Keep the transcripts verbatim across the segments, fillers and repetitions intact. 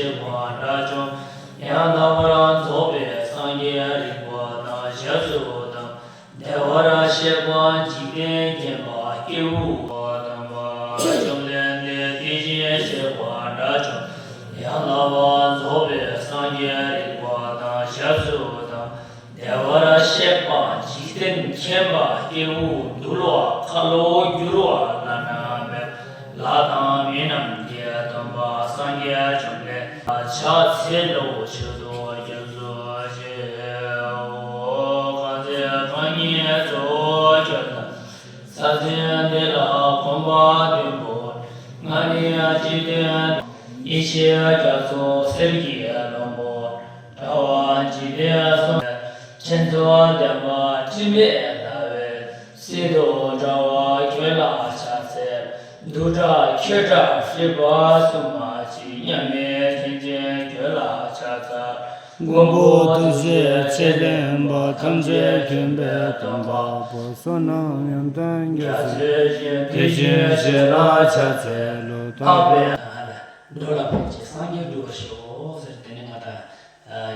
གཤེགས་པ་དགྲ་བཅོམ། ཡང་དག་པར་རྫོགས་པའི་སངས་རྒྱས་རིག་པ་དང་ཞབས་སུ་དང་། བདེ་བར་གཤེགས་པ་འཇིག་རྟེན་མཁྱེན་པ་སྐྱེས་བུ་དམ་པ་བཅོམ་ལྡན་འདས་དེ་བཞིན་གཤེགས་པ་དགྲ་བཅོམ། ཡང་དག་པར་རྫོགས་པའི་སངས་རྒྱས་རིག་པ་དང་ཞབས་སུ་དང་། བདེ་བར་གཤེགས་པ་འཇིག་རྟེན་མཁྱེན་པ་སྐྱེས་བུ་འདུལ་བ་ཁ་ལོ་བསྒྱུར་བ་བླ་ན་མེད་པ་ལྷ་དང་མི་རྣམས་ཀྱི་སྟོན་པ་སངས་རྒྱས་བཅོམ་ལྡན་འདས་ཕྱག་འཚལ་ལོ། མཆོད་དོ་སྐྱབས་སུ་མཆིའོ། གང་ཚེ་རྐང་གཉིས་གཙོ་བོ་ཁྱོད་དང་། ས་ཆེན་འདི་ལ་གོམ་པ་བདུན་པོ། ང་ནི་འཇིག་རྟེན་ཡེ་ཤེས་རྒྱ་མཚོ་གསེར་གྱི་ལྷུན་པོ། དྲ་བ་འཇིག་རྟེན་གསུམ། ཕྲེང་ཚོགས་ལྡན་པ་སྤྲིན་པའི་ཟླ་བའི། གསེར་མདོག་འདྲ་བ་ཁྱོད་ལ་ཕྱག་འཚལ། རྡུལ་ཕྲ་ཁྱོད་འདྲ་སྲིད་པ་གསུམ་མ་མཆིས། མཉམ་མེད་མཁྱེན་ཅན་ཁྱོད་ལ་ཕྱག་འཚལ། མགོན་པོ་ཐུགས་རྗེའི་ཚེ་བརྟན་པ། ཐམས་ཅད་མཁྱེན་པའི་སྟོན་པ་པོ། བསོད་ནམས་ཡོན་ཏན་རྒྱ་མཚོའི་ཞིང་། དེ་བཞིན་གཤེགས་ལ་ཕྱག་འཚལ་ལོ། ལྷག་པའི་འགྲོ་ལ་ཕན་ཕྱིར་སངས་རྒྱས་འགྲུབ་པར་ཤོག་ཟེར། དེ་ནས་ང་དང་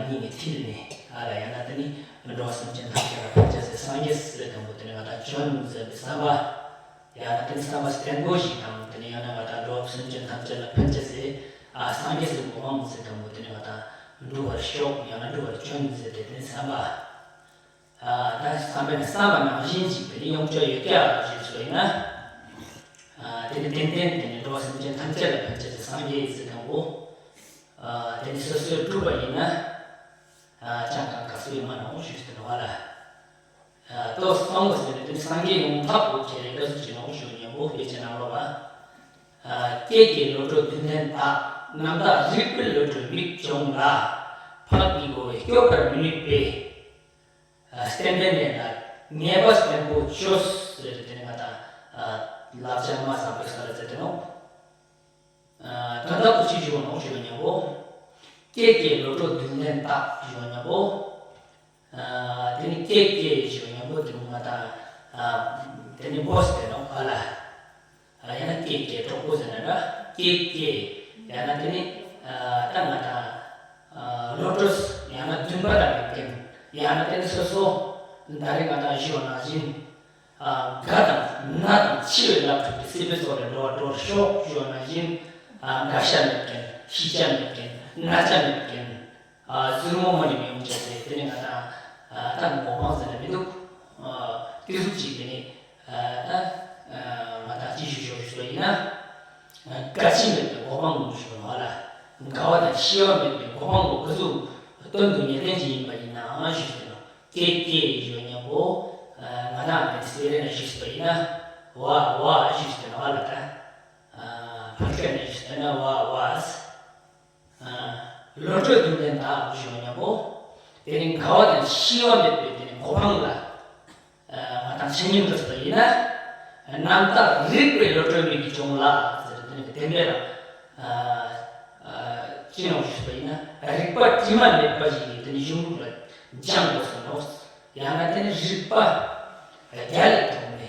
སྙིང་གི་ཐིལ་ནས་ཨ་ལ་ཡང་ན་དེ་ནི་འགྲོ་བ་སེམས་ཅན་ཐམས་ཅད་ལ་ཕན་ཕྱིར་ཟེར། སངས་རྒྱས་ཟེར་དང་པོ་དེ་ནི་ང་དང་བྱོན་ཟེར་བའི་བསམ་པ། ཡང་ན་དེ་ནི་བསམ་པ་བརྟན་པོ་ཞིག་དང་། དེ་ནི་ཡང་ན་ང་དང་འགྲོ་བ་སེམས་ཅན་ཐམས་ཅད་ལ་ཕན་ཕྱིར་ཟེར། ཨ་སངས་རྒྱས་ཟེར་གོ་མ་མོ་ཟེར་དང་པོ་དེ་ནི་ང་དང་འགྲུབ་པར་ཤོག་ཡང་ན་འགྲུབ་པར་བྱོན་ཟེར་ཏེ་དེ་ནི་བསམ་པ། ཨ་ད་བསམ་པའི་ནི་བསམ་པ་ནང་བཞིན་ཅིག་དེ་ནི་ཡོངས་གྲགས་ཡོད་ཀྱག་ཞེས་སོ་ཡིན་ན། ཨ་དེ་ནི་ཏན་ཏན་དེ་ནི་འགྲོ་བ་སེམས་ཅན་ཐམས་ཅད་ལ་ཕན་ཕྱིར་ཟེར་སངས་རྒྱས་ཟེར་དང་པོ། ཨ་དེ་ནི་སོ་སོས་བསྒྲུབས་པ་ཡིན་ན། ཨ་ཅང་གང་ག་སུ་ཡིན་མ་ནོ་ཞུས་ཏེ་ནོ་བ་ལ། ཨ་ཏོ་སོང་བ་ཟེར་ནས་དེ་ནི་སངས་རྒྱས་ཡོང་ཐབས་པོ་ཁྱེད་རེ་ག་ཟུག་ཅིག་ནོ་ཞུ་ཉན་པོ་དཔེ་ཆ་ནང་ལོ་བ། ཨ་ཀྱེ་ཀྱེ་བློ་གྲོས་རྡུལ་ལྡན་དག། རྣམ་དག་རིག་པའི་བློ་གྲོས་མིག་བྱུང་ལ། ཕག་གི་རྒོ་བས་སྐྱོབ་པར་མི་ནུས་པས། ཨ་བསྟན་པའི་གནས་ལ་ངེས་པ་བརྟན་པོ་བྱོས་ཟེར་ཏེ་དེ་ནི་ང་དང་ཨ་བསླབ་བྱ་མ་བསམ་པའི་ས་ལ་ཟེར་ཏེ་ནོ། ཨ་དོན་དག་ཏུ་ཅི་ཞུ་ནོ་ཞུ་ཉན་པོ། ཀྱེ་ཀྱེ་བློ་གྲོས་རྡུལ་ལྡན་དག་ཞུ་ཉན་པོ། ཨ་དེ་ནི་ཀྱེ་ཀྱེ་ཞུ་ཉན་པོ་དེ་ནི་ང་དང་ཨ་དེ་ནི་བོས་ཏེ་ནོ་ཨ་ལ། ཨ་ཡང་ན་ཀྱེ་ཀྱེ་གྲོགས་པོ་ཟེར་ན་འདྲ། ཀྱེ་ཀྱེ་ཡང་ན་དེ་ནི་ཨ་ད་ང་དང་ཨ་བློ་གྲོས་ཡང་ན་འདུན་པ་དང་མེད་མཁན། ཡང་ན་དེ་ནི་སོ་སོ་ད་རེས་ང་དང་ཞུ་ནང་བཞིན། ཨ་དགའ་དང་ན་དང་འཆི་བའི་རླབས་འཁྲུགས་ཏེ་སྲིད་པའི་མཚོ་ལས་འགྲོ་བ་སྒྲོལ་ཤོག་ཞུ་ནང་བཞིན། ཨ་དགའ་ཤ་མེད་མཁན། ཤི་ཤ་མེད་མཁན། ན་ཆ་མེད་མཁན། ཨ་ཟུར་མོ་མ་ནི་མི་ཡོང་བྱས་ཏེ་དེ་ནི་ང་དང་ཨ་ད་ངོ་མ་ཟེར་ན་མི་འདུག་ཨ་དེ་ཟུག་ཅིག་དེ་ནི་ཨ་ད་ཨ་ང་དང་ཅི་ཞུ་ཞོར་ཞུ་ཡིན་ན། ཨ་དགའ་ཆེ་མེད་པའི་གོ་འཕང་ངོ་ཞུ་བ་ལ། དགའ་བ་དང་ཤི་བ་མེད་པའི་གོ་འཕང་ངོ་ག་ཟུག་དོན་དུ་ངེས་ལྡན་ཅིག་ཡིན་པ་ཡིན་ནའང་ཞུ་ཞུ་ནོ། ཀྱེ་ཀྱེ་ཞུ་ཉན་པོ། ཨ་ང་དང་དེ་སེ་རེ་ན་ཞུ་ཞུ་བ་ཡིན་ན། ཝ་ཝ་ཞུ་ཞུ་ནོ་བ་ལ་ད། ཨ་ཕར་ཁ་ནས་ཞུ་ན་ཝ་ཝ། ཨ་བློ་གྲོས་རྡུལ་ལྡན་དག་ཞུ་ཉན་པོ། དེ་ནི་དགའ་བ་དང་ཤི་བ་མེད་པའི་དེ་ནི་གོ་འཕང་ལ། ཨ་ང་དང་ཆ་སྙོམས་འགྲོ་ས་ཡིན་ན། རྣམ་དག་རིག་པའི་བློ་གྲོས་མིག་གིས་བྱུང་ལ་ཟེར་དེ་ནི་བདེན་པའི་རང་། ཨ་ཨ་ཅི་ནོ་ཞུས་པ་ཡིན་ན་རིག་པ་དྲི་མ་མེད་པ་ཞིག་གིས་དེ་ནི་གཞུང་ལུགས་ལ་སྦྱང་དགོས་སོ་ནོ། ཡང་ན་དེ་ནི་རིག་པ་རྒྱལ་ལ་ཐོག་ནས།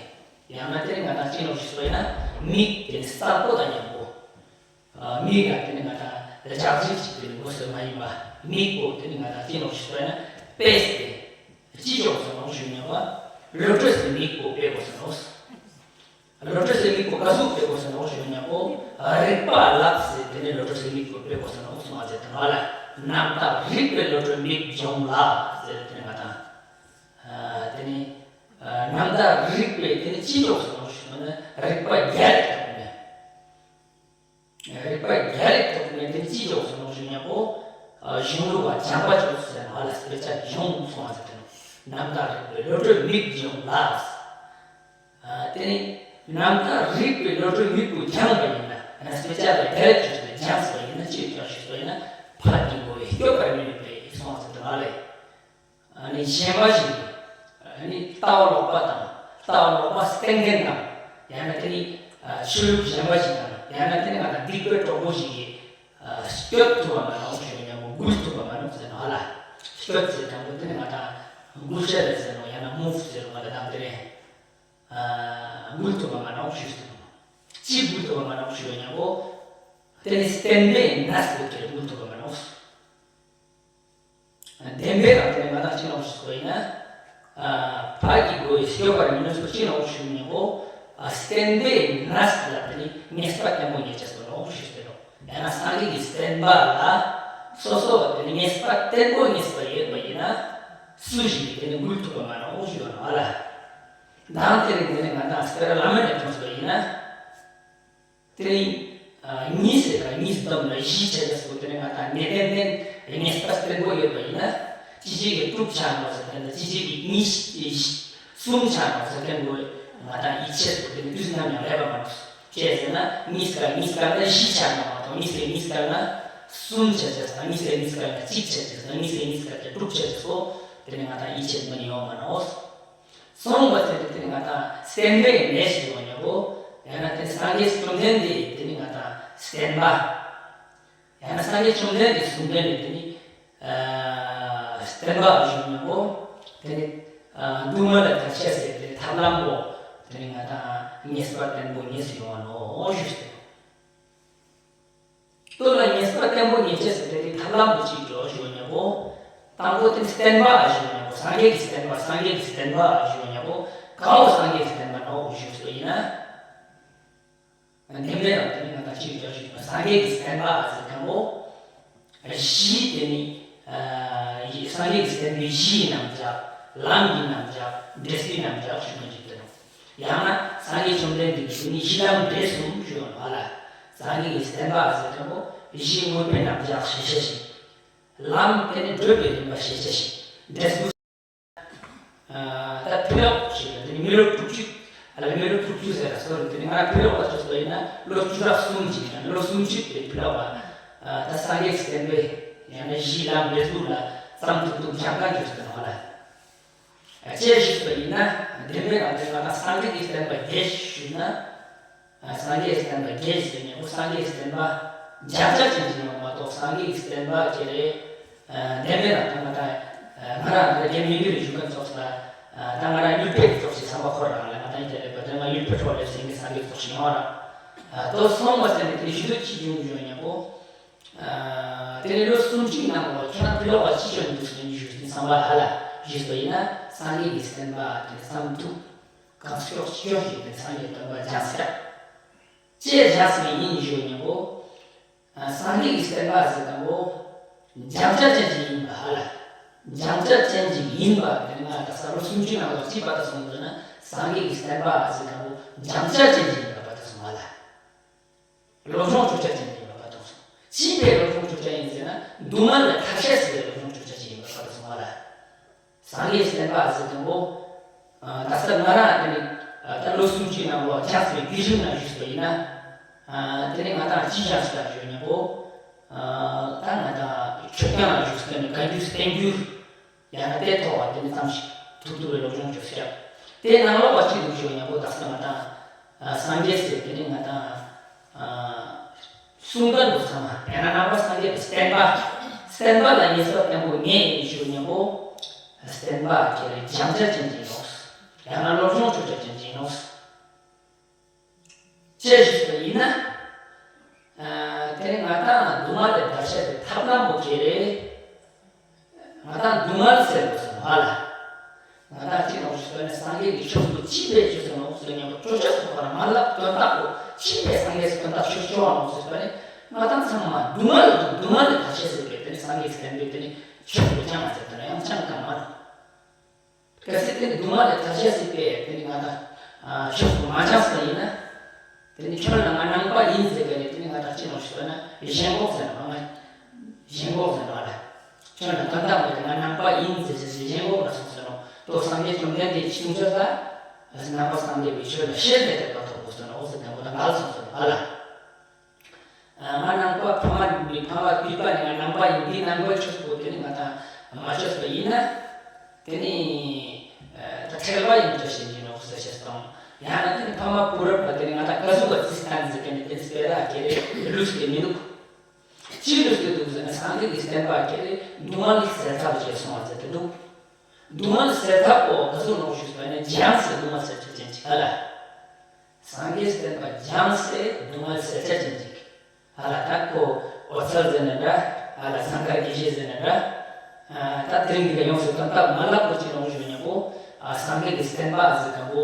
ཡང་ན་དེ་ནི་ང་དང་ཅི་ནོ་ཞུས་པ་ཡིན་ན་མིག་དེ་ནི་གསལ་པོ་དང་མཉམ་པོ། ཨ་མིག་ལ་དེ་ནི་ང་དང་ལྗགས་ཀྱིས་ཅིག་དེ་ནི་དགོས་སོ་མ་ཡིན་པ། མིག་པོ་དེ་ནི་ང་དང་ཅི་ནོ་ཞུས་པ་ཡིན་ན་དཔེ་སྟེ། ཅི་ཆོག་སོ་ནོ་ཞུ་ཉན་པ། བློ་གྲོས་སེ་མིག་པོ་དཔེ་དགོས་སོ་ནོ། བློ་གྲོས་སེ་མིག་པོ་ག་ཟུག་དཔེ་དགོས་སོ་ནོ་ཞུ་ཉན་པོ། རིག་པ་ལགས་སེ་དེ་ནི་བློ་གྲོས་སེ་མིག་པོ་དཔེ་དགོས་སོ་ནོ་གསུངས་པ་ཟེར་དང་བ་ལ། རྣམ་དག་རིག་པའི་བློ་གྲོས་མིག་བྱུང་ལ་ཟེར་དེ་ནི་ང་དང་། ཨ་དེ་ནི་ཨ་རྣམ་དག་རིག་པའི་དེ་ནི་ཅི་ཆོག་སོ་ནོ་ཞུ་ན་རིག་པ་རྒྱལ་ལ་ཐོག་ནས། རིག་པ་རྒྱལ་ལ་ཐོག་ནས་དེ་ནི་ཅི་ཆོག་སོ་ནོ་ཞུ་ཉན་པོ། ཨ་གཞུང་ལུགས་པ་སྦྱང་བ་ཆོག་ཟེར་ན་བ་ལ་དཔེ་ཆ་གཞུང་སོང་བ་ཟེར་དེ་ནི་རྣམ་དག་རིག་པའི་བློ་གྲོས་མིག་བྱུང་ལ། ཨ་དེ་ནི་རྣམ་དག་རིག་པའི་བློ་གྲོས་མིག་པོ་སྦྱངས་པ་ཡིན་ན། ཨ་དཔེ་ཆ་ལ་རྒྱལ་ལ་ཆོག་ཟེར་སྦྱངས་པ་ཡིན་ན་ཅི་ཆོག་ཞུས་པ་ཡིན་ན་ཕག་གི་རྒོ་བས་སྐྱོབ་པར་མི་ནུས་པས་སོང་བ་ཟེར་དེ་ནི་བ་ལ། ཨ་ནི་གཞན་པ་ཞིག་ཨ་ནི་ལྟ་བ་ལོག་པ་དང་། ལྟ་བ་ལོག་པ་སྟེང་འདྲེན་དང་། ཡང་ན་དེ་ནི་ཨ་ཆོས་ལུགས་གཞན་པ་ཞིག་དང་། ཡང་ན་དེ་ནི་ང་དང་སྡིག་པའི་གྲོགས་པོ་ཞིག་གིས་ཨ་སྐྱོབ་ཐུབ་པ་མ་ནོ་ཞུ་ཉན་པོ། འགུལ་ཐུབ་པ་མ་ནོ་ཟེར་ནོ་ཨ་ལ། སྐྱོབ་ཟེར་དང་པོ་དེ་ནི་ང་དང་འགུལ་ཤ་རེད་ཟེར་ནོ། ཡང་ན་མུབ་ཟེར་ནོ་ང་དང་དེ་ནི་ཨ་འགུལ་ཐུབ་པ་མ་ནོ་ཞུ་ཟེར་ནོ། ཅི་འགུལ་ཐུབ་པ་མ་ནོ་ཞུ་ཉན་པོ། དེ་ནི་བསྟན་པའི་གནས་ལུགས་ཀྱི་མདུན་དུ་མ་ནོག་བདེན་པའི་ལ་དེ་ནི་ང་དང་ཅི་ནོག་ཞུ་ཡིན་ན། ཕ་གི་གོ་ཡི་སྐྱོ་བར་མི་ནུས་པ་ཅི་ནོག་ཞུ་ཉེ་གོ། བསྟན་པའི་གནས་ལ་དེ་ནི་ངེས་པ་བརྟན་པོ་ངེས་ཅེས་སོ་ནོག་ཞུ་ཟེར་རོ། ཡང་ན་སངས་རྒྱས་ཀྱི་བསྟན་པ་ལ་སོ་སོ་བ་དེ་ནི་ངེས་པ་བརྟན་པོ་ངེས་པ་ཡོད་པ་ཡིན་ན། སུ་ཞིག་གིས་དེ་ནི་འགུལ་ཐུབ་པ་མ་ནོག་ཞུ་ཡོད་ནོ་ཨ་ལ། དང་དེ་རིང་དེ་ནི་ང་དང་སྤེ་ར་བླ་མ་ནས་ཐོན་སོ་ཡིན་ན། དེ་རིང་གཉིས་ཟེར་ལ་གཉིས་བསྡོམས་ལ་བཞི་བྱས་ལ་སོ་དེ་ནི་ང་དང་ངེས་བསྟན་ལྡན་ངེས་པ་བརྟན་པོ་ཡོད་པ་ཡིན་ན། ཅི་ཅིག་གིས་དྲུག་ཆགས་ནོག་ཟེར་དེ་ནི་ཅི་ཅིག་གིས་གཉིས་གསུམ་ཆགས་ནོག་ཟེར་དེ་ནི་ང་དང་ཡིད་ཆེས་སོ་དེ་ནི་དུས་ནམ་ཡང་ལེགས་པ་མ་ནོག་ཅི་ཟེར་ན་གཉིས་ཀ་གཉིས་ཀ་ན་བཞི་ཆགས་ནོག་མ་གཏོགས་གཉིས་ཀ་གཉིས་ཀ་ན་གསུམ་བྱས་བྱས་དང་གཉིས་ཀ་གཉིས་ཀ་ན་གཅིག་བྱས་བྱས་དང་གཉིས་ཀ་གཉིས་ཀ་དྲུག་བྱས་བྱས་སོ་དེ་ནི་ང་དང་ཡིད་ཆེས་མི་ཡོང་མ་ནོག་སོང་བ་ཟེར་ཏེ་དེ་ནི་ང་དང་བསྟན་པའི་གནས་ཞེས་པ་ཉོ་གོ། ཡང་ན་དེ་སངས་རྒྱས་བཅོམ་ལྡན་འདས་དེ་ནི་ང་དང་བསྟན་པ། ཡང་ན་སངས་རྒྱས་བཅོམ་ལྡན་འདས་གསུང་མཁན་ནི་དེ་ནི་བསྟན་པ་ཞེས་ཉོ་གོ། དེ་ནི་སྡུག་བསྔལ་ལས་ཐར་ཤེས་ཟེར་ཏེ་ཐབས་ལམ་པོ་དེ་ནི་ང་དང་ངེས་པ་བརྟན་པོ་ངེས་སུ་ཡོང་བ་ནོ་ཞུས་ཏེ། སྟོད་ལ་ངེས་པ་བརྟན་པོ་ངེས་ཅེས་སུ་དེ་ནི་ཐབས་ལམ་པོ་གཅིག་འགྲོ་ཞུ་ཉེ་བོ། དང་པོ་དེ་བསྟན་པ་ཞུ་ཉེ་བོ། སངས་རྒྱས་ཀྱི་བསྟན་པ། སངས་རྒྱས་ཀྱི་བསྟན་པ་ཞུ་ཉེ་བོ། གང་བོ་སངས་རྒྱས་ཀྱི་བསྟན་པ་ནོ་ཞུ་སོ་ཡིན་ན། དེ་འདྲ་ཡང་དེ་ནི་ང་དང་གཅིག་འགྲོ་ཞུ་ཉེ་བོ། སངས་རྒྱས་ཀྱི་བསྟན་པ་ཟེར་གང་བོ། གཞི་དེ་ནི། སངས་རྒྱས་ཀྱི་བསྟན་པའི་གཞིའི་རྣམ་གཞག་ལམ་གྱི་རྣམ་གཞག་འབྲས་བུའི་རྣམ་གཞག་ཞུ་མཁན་ཅིག་དེ་ནོ། ཡང་ན་སངས་རྒྱས་བཅོམ་ལྡན་འདས་ཀྱིས་ནི་གཞི་ལམ་འབྲས་གསུམ་ཞུ་བ་ལ། སངས་རྒྱས་ཀྱི་བསྟན་པ་ཟེར་མཁན་པོ་གཞི་དངོས་པོའི་རྣམ་གཞག་ཤེས་བྱ་ཞིང་། ལམ་དེ་ནི་བགྲོད་པའི་རིམ་པ་ཤེས་བྱ་ཞིང་། འབྲས་བུ། ད་ཕི་ལོག་ཞིག་ལ་དེ་ནི་མི་ལོ་དྲུག་ཅུ། ཨ་ལ་མི་ལོ་དྲུག་ཅུ་ཟེར་ལ་སོ་རེད། དེ་ནི་ང་རང་ཕི་ལོག་ལ་ཆོས་ལ་ཡིན་ན་ལོ་བཅུ་ཕྲག་གསུམ་ཅིག་ཡིན་ན་ལོ་སུམ་ཅུ་དེ་ཕི་ལོག་ལ་ད་སངས་རྒྱས་བསྟན་པའི་ཡང་ན་གཞི་ལམ་འབྲས་བུ་ལ་བརྩམས་ཐུབ་ཐུབ་སྦྱང་ག་འཇུག་ཟེར་བ་ལ། ཅེས་ཞུས་པ་ཡིན་ན། དེ་འདྲའི་ང་ཚོས་ང་དང་སངས་རྒྱས་ཀྱི་བསྟན་པ་རྒྱས་ཞུས་ན། སངས་རྒྱས་ཀྱི་བསྟན་པ་རྒྱས་ཟེར་ནས་སངས་རྒྱས་ཀྱི་བསྟན་པ་སྦྱང་བྱ་ཅན་ཞིག་ཡོང་མ་གཏོགས་སངས་རྒྱས་ཀྱི་བསྟན་པ་ཅེས་རེད། དེ་འདྲའི་ང་ཚོས་ང་དང་ང་རང་འདི་རྒན་མི་འགྱུར་ཞུ་མཁན་ཚོགས་ལ། ད་ང་རང་ཡུལ་དཔེ་ཚོགས་ཤིག་བསམ་པ་འཁོར་རང་ལ་ང་དང་དེ་རེད་པ། དེ་ང་ཡུལ་དཔེ་འཕྲོ་ལས་ཟིན་གྱི་སངས་རྒྱས་ཚོགས་ཤིག་ཡོང་ར། ཏོ་སོང་བ་ཟེར་ནས་དེ་ཞུ་དུས་ཅི་བྱུང་བྱུང་ཉེ་པོ། དེ་ནས་ལོ་སུམ་ཅུའི་ནང་ལ་ཁྱོད་རང་ཕི་ལོག་པ་ཅི་བྱོན་འདུག་ཟེར་ནས་ཞུས་ཏེ་བསམ་པ་ཧ་ལ་ཞུས་པ་ཡིན་ན། སངས་རྒྱས་ཀྱི་བསྟན་པ་དེ་བསམ་ཐུབ་གང་ཤོག་ཅི་བྱོན་ཞིག་དེ་སངས་རྒྱས་བསྟན་པ་སྦྱངས་ཟེར། ཅེས་བཞག་ཟིན་ཡིན་ཞུ་ཉེ་པོ། སངས་རྒྱས་ཀྱི་བསྟན་པ་ཟེར་དང་པོ། སྦྱང་བྱ་ཅན་ཞིག་ཡིན་པ་ཧ་ལ། སྦྱང་བྱ་ཅན་ཞིག་ཡིན་པ་དེ་ང་ད་ས་ལོ་སུམ་ཅུའི་ནང་ལ་ཅི་པ་ད་སོང་ཟེར་ན། སངས་རྒྱས་ཀྱི་བསྟན་པ་ཟེར་དང་པོ་སྦྱང་བྱ་ཅན་ཞིག་ཡིན་པ་པ་ད་སོང་ཧ་ལ། སློབ་སྦྱོང་བྱ་བྱ་ཅན་ཡིན་པ་པ་དང་སོང་། ཅི་ཕའི་སློབ་སྦྱོང་བྱ་བྱ་ཡིན་ཟེར་ན། སྡུག་བསྔལ་ལས་ཐར་ཤེས་ཟེར་བའི་སློབ་སྦྱོང་བྱ་བྱ་ཅན་ཡིན་པ་པ་དང་སོང་བ་ལ། སངས་རྒྱས་བསྟན་པ་ཟེར་དུས་པོ། ད་ལྟ་ང་རང་དེ་ནི་ད་ལོ་སུམ་ཅུའི་ནང་ལོ་སྦྱངས་པའི་བརྒྱུད་རིམ་ནང་བཞུགས་པ་ཡིན་ན། དེ་ནི་ང་དང་ཅི་བྱ་ཞིག་ལ་བཞུགས་ཉེ་པོ། ད་ང་དང་ཆོས་སྐྱོང་ལ་བཞུགས་ཟེར་ནས་བཀའ་འགྱུར་བསྟན་འགྱུར། ཡང་ན་དེ་ཐོག་བ་དེ་ནི་ཙམ་ཞིག་ཐུབ་ཐུབ་པའི་སློབ་སྦྱོང་བྱོས་ཤག་དེ་ནང་ལོགས་པ་གཅིག་ཏུ་བྱོས་ཡག་པོ་དག་ས་ང་དང་། སངས་རྒྱས་ཟེར་དེ་ནི་ང་དང་། གསུང་མཁན་པོ་ཚང་མ་ཡང་ན་ནང་པ་སངས་རྒྱས་ཀྱི་བསྟན་པ། བསྟན་པ་ལ་ངེས་པ་བརྟན་པོ་ངེས་ཡིན་ཞུ་ཉེ་པོ། བསྟན་པ་ཁྱེད་རང་སྦྱང་བྱ་ཅན་གྱི་ཡིན་ནོ། ཡང་ན་སློབ་སྦྱོང་བྱ་བྱ་ཅན་གྱི་ཡིན་ནོ། ཅེས་ཞུས་པ་ཡིན་ན། དེ་ནི་ང་དང་སྡུག་བསྔལ་ལས་ཐར་ཤེས་པའི་ཐབས་ལམ་པོ་ཁྱེད་རེད། ང་དང་སྡུག་བསྔལ་ཟེར་དགོས་སོང་ཧ་ལ། ང་དང་ཅི་ནོག་ཞུས་པ་ནི་སངས་རྒྱས་ཀྱི་ཆོས་པོ་ཅི་ཕའི་ཆོས་ཟེར་ནོག་ཟེར་ཉེ་པོ་ཅོ་ཅོ་སོགས་པར་མ་ལབ་དོན་དག་པོ་ཅི་ཕའི་སངས་རྒྱས་སི་དོན་དག་ཆོས་ཅོ་བ་ནོག་ཟེར་བ་ནི། ང་དང་ཚང་མ་སྡུག་བསྔལ་དུ་སྡུག་བསྔལ་ལས་ཐར་ཤེས་ཟེར་བའི་དེ་ནི་སངས་རྒྱས་སི་བསྟན་པའི་དེ་ནི་ཆོས་པོ་ཅང་མ་ཟེར་དེ་ན་ཡང་ཅང་གང་མ་རེད། གལ་སྲིད་དེ་ནི་སྡུག་བསྔལ་ལས་ཐར་ཤེས་ཟེར་བའི་དེ་ནི་ང་དང་ཆོས་པོ་མ་སྦྱངས་པ་ཡིན་ན། དེ་ནི་ཁྱོད་ལ་ང་ནང་པ་ཡིན་ཟེར་བས་ནི་དེ་ནི་ང་དང་ཅི་ནོག་ཞུས་པ་ན་ཞེན་ཁོག་ཟེར་ནོག་ང་། ཞེན་ཁོག་ཟེར་ནོག་ལ། ཁྱོད་ལ་དོན་དག་མེད་དེ་ང་ནང་པ་ཡིན་ཟེར་ཟེར་ཟེར་ཞེན་ཁོག་ལ་སོང་ཟེར་ནོག་ཏོ་སངས་རྒྱས་བཅོམ་ལྡན་འདས་ཀྱི་གསུང་ཆོས་ལ། ནང་པ་སངས་རྒྱས་པའི་ཆོས་ལ་ཤེས་ཟེར་དེ་ལ་ཐོག་པོ་ཟེར་ནོག་ཟེར་དེ་མོ་ལ་འགལ་སོང་ཟེར་ནོག་ཨ་ལ། ང་ནང་པ་ཕ་མ་ནི་ཕ་མ་བསྡུས་པ་ནི་ང་ནང་པ་ཡིན་འདི་ནང་པའི་ཆོས་པོ་དེ་ནི་ང་དང་མ་ཆོས་པ་ཡིན་ན། དེ་ནི། ད་ཁྲེལ་བ་ཡིན་ཅོ་ཞིག་ཡིན་ནོག་ཟེར་ཤེས་དང་། ཡང་ན་དེ་ནི་ཕ་མ་བུ་རབས་པ་དེ་ནི་ང་དང་ཀ་ཟུག་པ་ཙིས་ཐང་ཟེར་མཁན་ནི་དེ་སྤེ་ར་ཁྱེད་རེ་ལུས་ཏེ་མི་འདུག་ཅི་ལུས་ཏེ་འདུག་ཟེར་ན་སངས་རྒྱས་ཀྱི་བསྟན་པ་ཁྱེད་རེ་སྡུག་བསྔལ་སེལ་ཐབས་ཅེས་གསུངས་པ་ཟེར་ཏེ་འདུག་སྡུག་བསྔལ་སེལ་ཐབས་པོ་ཀ་ཟུག་ནོག་ཞུས་པ་ནི་སྦྱངས་སེ་སྡུག་བསྔལ་སེལ་ཐབས་ཅན་ཅིག་ཨ་ལ། སངས་རྒྱས་བསྟན་པ་སྦྱངས་སེ་སྡུག་བསྔལ་སེལ་ཐབས་ཅན་ཅིག་ཨ་ལ་ད་ཁོ་ཨོ་ཚར་ཟེར་ན་འདྲ། ཨ་ལ་ཟངས་དཀར་དགེ་བཤེས་ཟེར་ན་འདྲ། ཨ་ད་དེ་རིང་འདི་ག་ཡོངས་སུ་དོན་དག་མ་ལབ་པོ་ཅི་ལོང་ཞུ་ཉམ་པོ། ཨ་སངས་རྒྱས་ཀྱི་བསྟན་པ་ཟེར་གམ་པོ།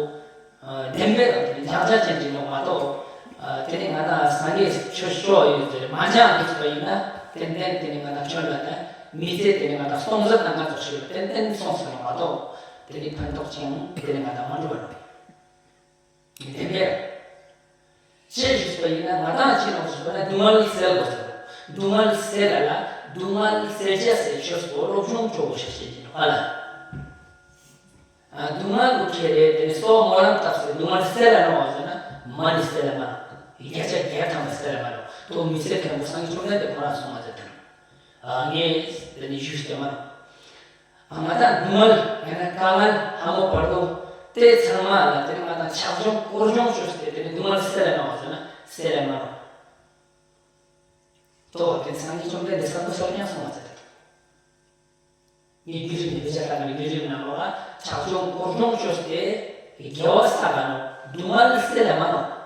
ཨ་བདེན་པའི་རང་དེ་ནི་སྦྱང་བྱ་ཅན་ཅིག་ལོང་མ་གཏོགས། ཨ་དེ་ནི་ང་དང་སངས་རྒྱས་ཆོས་ཕྱོགས་ཡོད་ཟེར་མ་སྦྱང་དུས་པ་ཡིན་ན། ཏན་ཏན་དེ་ནི་ང་དང་ཁྱོད་ལ་ནི་མི་ཚེ་དེ་ནི་ང་དང་སྟོང་ཟད་དང་ང་ཚོ་ཞིག་ལ་ཏན་ཏན་སོང་ཟེར་ལོང་མ་གཏོགས། དེ་ནི་ཕན་ཐོགས་ཅན་དེ་ནི་ང་དང་མ་འགྲོ་བ་རེད། དེ་འདྲ། ཅེས་ཞུས་པ་ཡིན་ན་ང་དང་ཅི་ལོང་ཞུས་པ་ན་སྡུག་བསྔལ་སེལ་དགོས་ཟེར། སྡུག་བསྔལ་སེལ་ལ་ལ་སྡུག་བསྔལ་སེལ་བྱ་ཟེར་ཆོས་པོ་སློབ་སྦྱོང་ཆོག་གོ་ཞེས་བཤད་ཀྱི་འདུག་ཨ་ལ། ཨ་སྡུག་བསྔལ་དུ་ཁྱེར་རེ་དེ་ནི་སོགས་སྨོན་ལམ་བཏབ་ཟེར་སྡུག་བསྔལ་སེལ་ལ་གནང་བ་ཟེར་ན་མ་ནི་སེལ་ལ་མ་གནང་། བརྒྱ་ཆ་བརྒྱ་ཐམ་པ་སེལ་ལ་མ་གནང་། དོ་མི་སེལ་མཁན་པོ་སངས་རྒྱས་བཅོམ་ལྡན་འདས་ཁོ་རང་གསུངས་པ་ཟེར་དང་། ཨ་ངས་དེ་ནི་ཞུས་ཏེ་མ་གནང་། ང་དང་སྡུག་བསྔལ་ཡང་ན་དཀའ་ངལ་ལྷ་མོ་བར་དོ་དེ་ཚང་མ་ལ་དེ་ནི་ང་དང་ཆག་སྦྱོང་སྐོར་སྦྱོང་བཅོས་ཏེ་དེ་ནི་སྡུག་བསྔལ་སེལ་ལ་གནང་བ་ཟེར་ན་སེལ་ལ་མ་གནང་། དོ་དེ་སངས་རྒྱས་བཅོམ་ལྡན་འདས་སྐབས་སུ་སོར་ཉག་སོང་བ་ཟེར། ངའི་བརྒྱུད་རིམ་ནི་དཔེ་ཆ་ལྟ་ནི་བརྒྱུད་རིམ་ནང་ལོགས་ལ་ཆག་སྦྱོང་སྐོར་སྦྱོང་བཅོས་ཏེ་དགེ་བ་བསགས་པ་ནོ་སྡུག་བསྔལ་སེལ་ལ་མ་གནང་།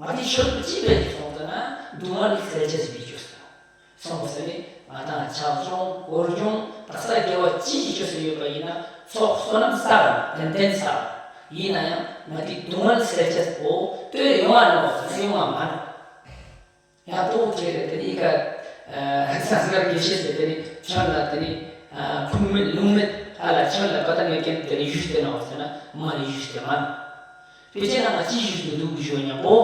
ང་དེ་ཆོས་སུ་ཅི་བས་ཀྱི་སོང་ཙ་ན་སྡུག་བསྔལ་སེལ་བྱེད་ཟིན་པའི་ཆོས་སུ་སོང་ཟེར་ནི་ང་དང་ཆག་སྦྱོང་སྐོར་སྦྱོང་དག་ས་དགེ་བ་ཅི་ཞིག་ཆོས་སུ་ཡོད་པ་ཡིན་ན་ཚོགས་བསོད་ནམས་བསགས་ར་ཏན་ཏན་བསགས་ཡིན་ན་ཡང་ང་དེ་སྡུག་བསྔལ་སེལ་བྱེད་པོ་ལྟོས་ཡོང་བ་ནོ་ཟེར་ན་ཡོང་བ་མ་ནོ། ཡང་ལྟོ་བོ་ཁྱེར་རེ་དེ་ནི་ཀ་ས་སི་ཀར་དགེ་བཤེས་སུ་དེ་ནི་ཁྱོད་ལ་དེ་ནི་ཁུངས་མེད་ལུང་མེད་ཨ་ལ་ཁྱོད་ལ་པ་ཏ་ངེས་ཀྱན་དེ་ནི་ཡུས་ཏེ་ནོ་ཟེར་ན་མ་ནི་ཡུས་ཏེ་མ་ནོ། དཔེ་ཆའི་ནང་ལ་ཅི་ཞིག་ཏུ་འདུག་ཞུ་ཉམ་པོ།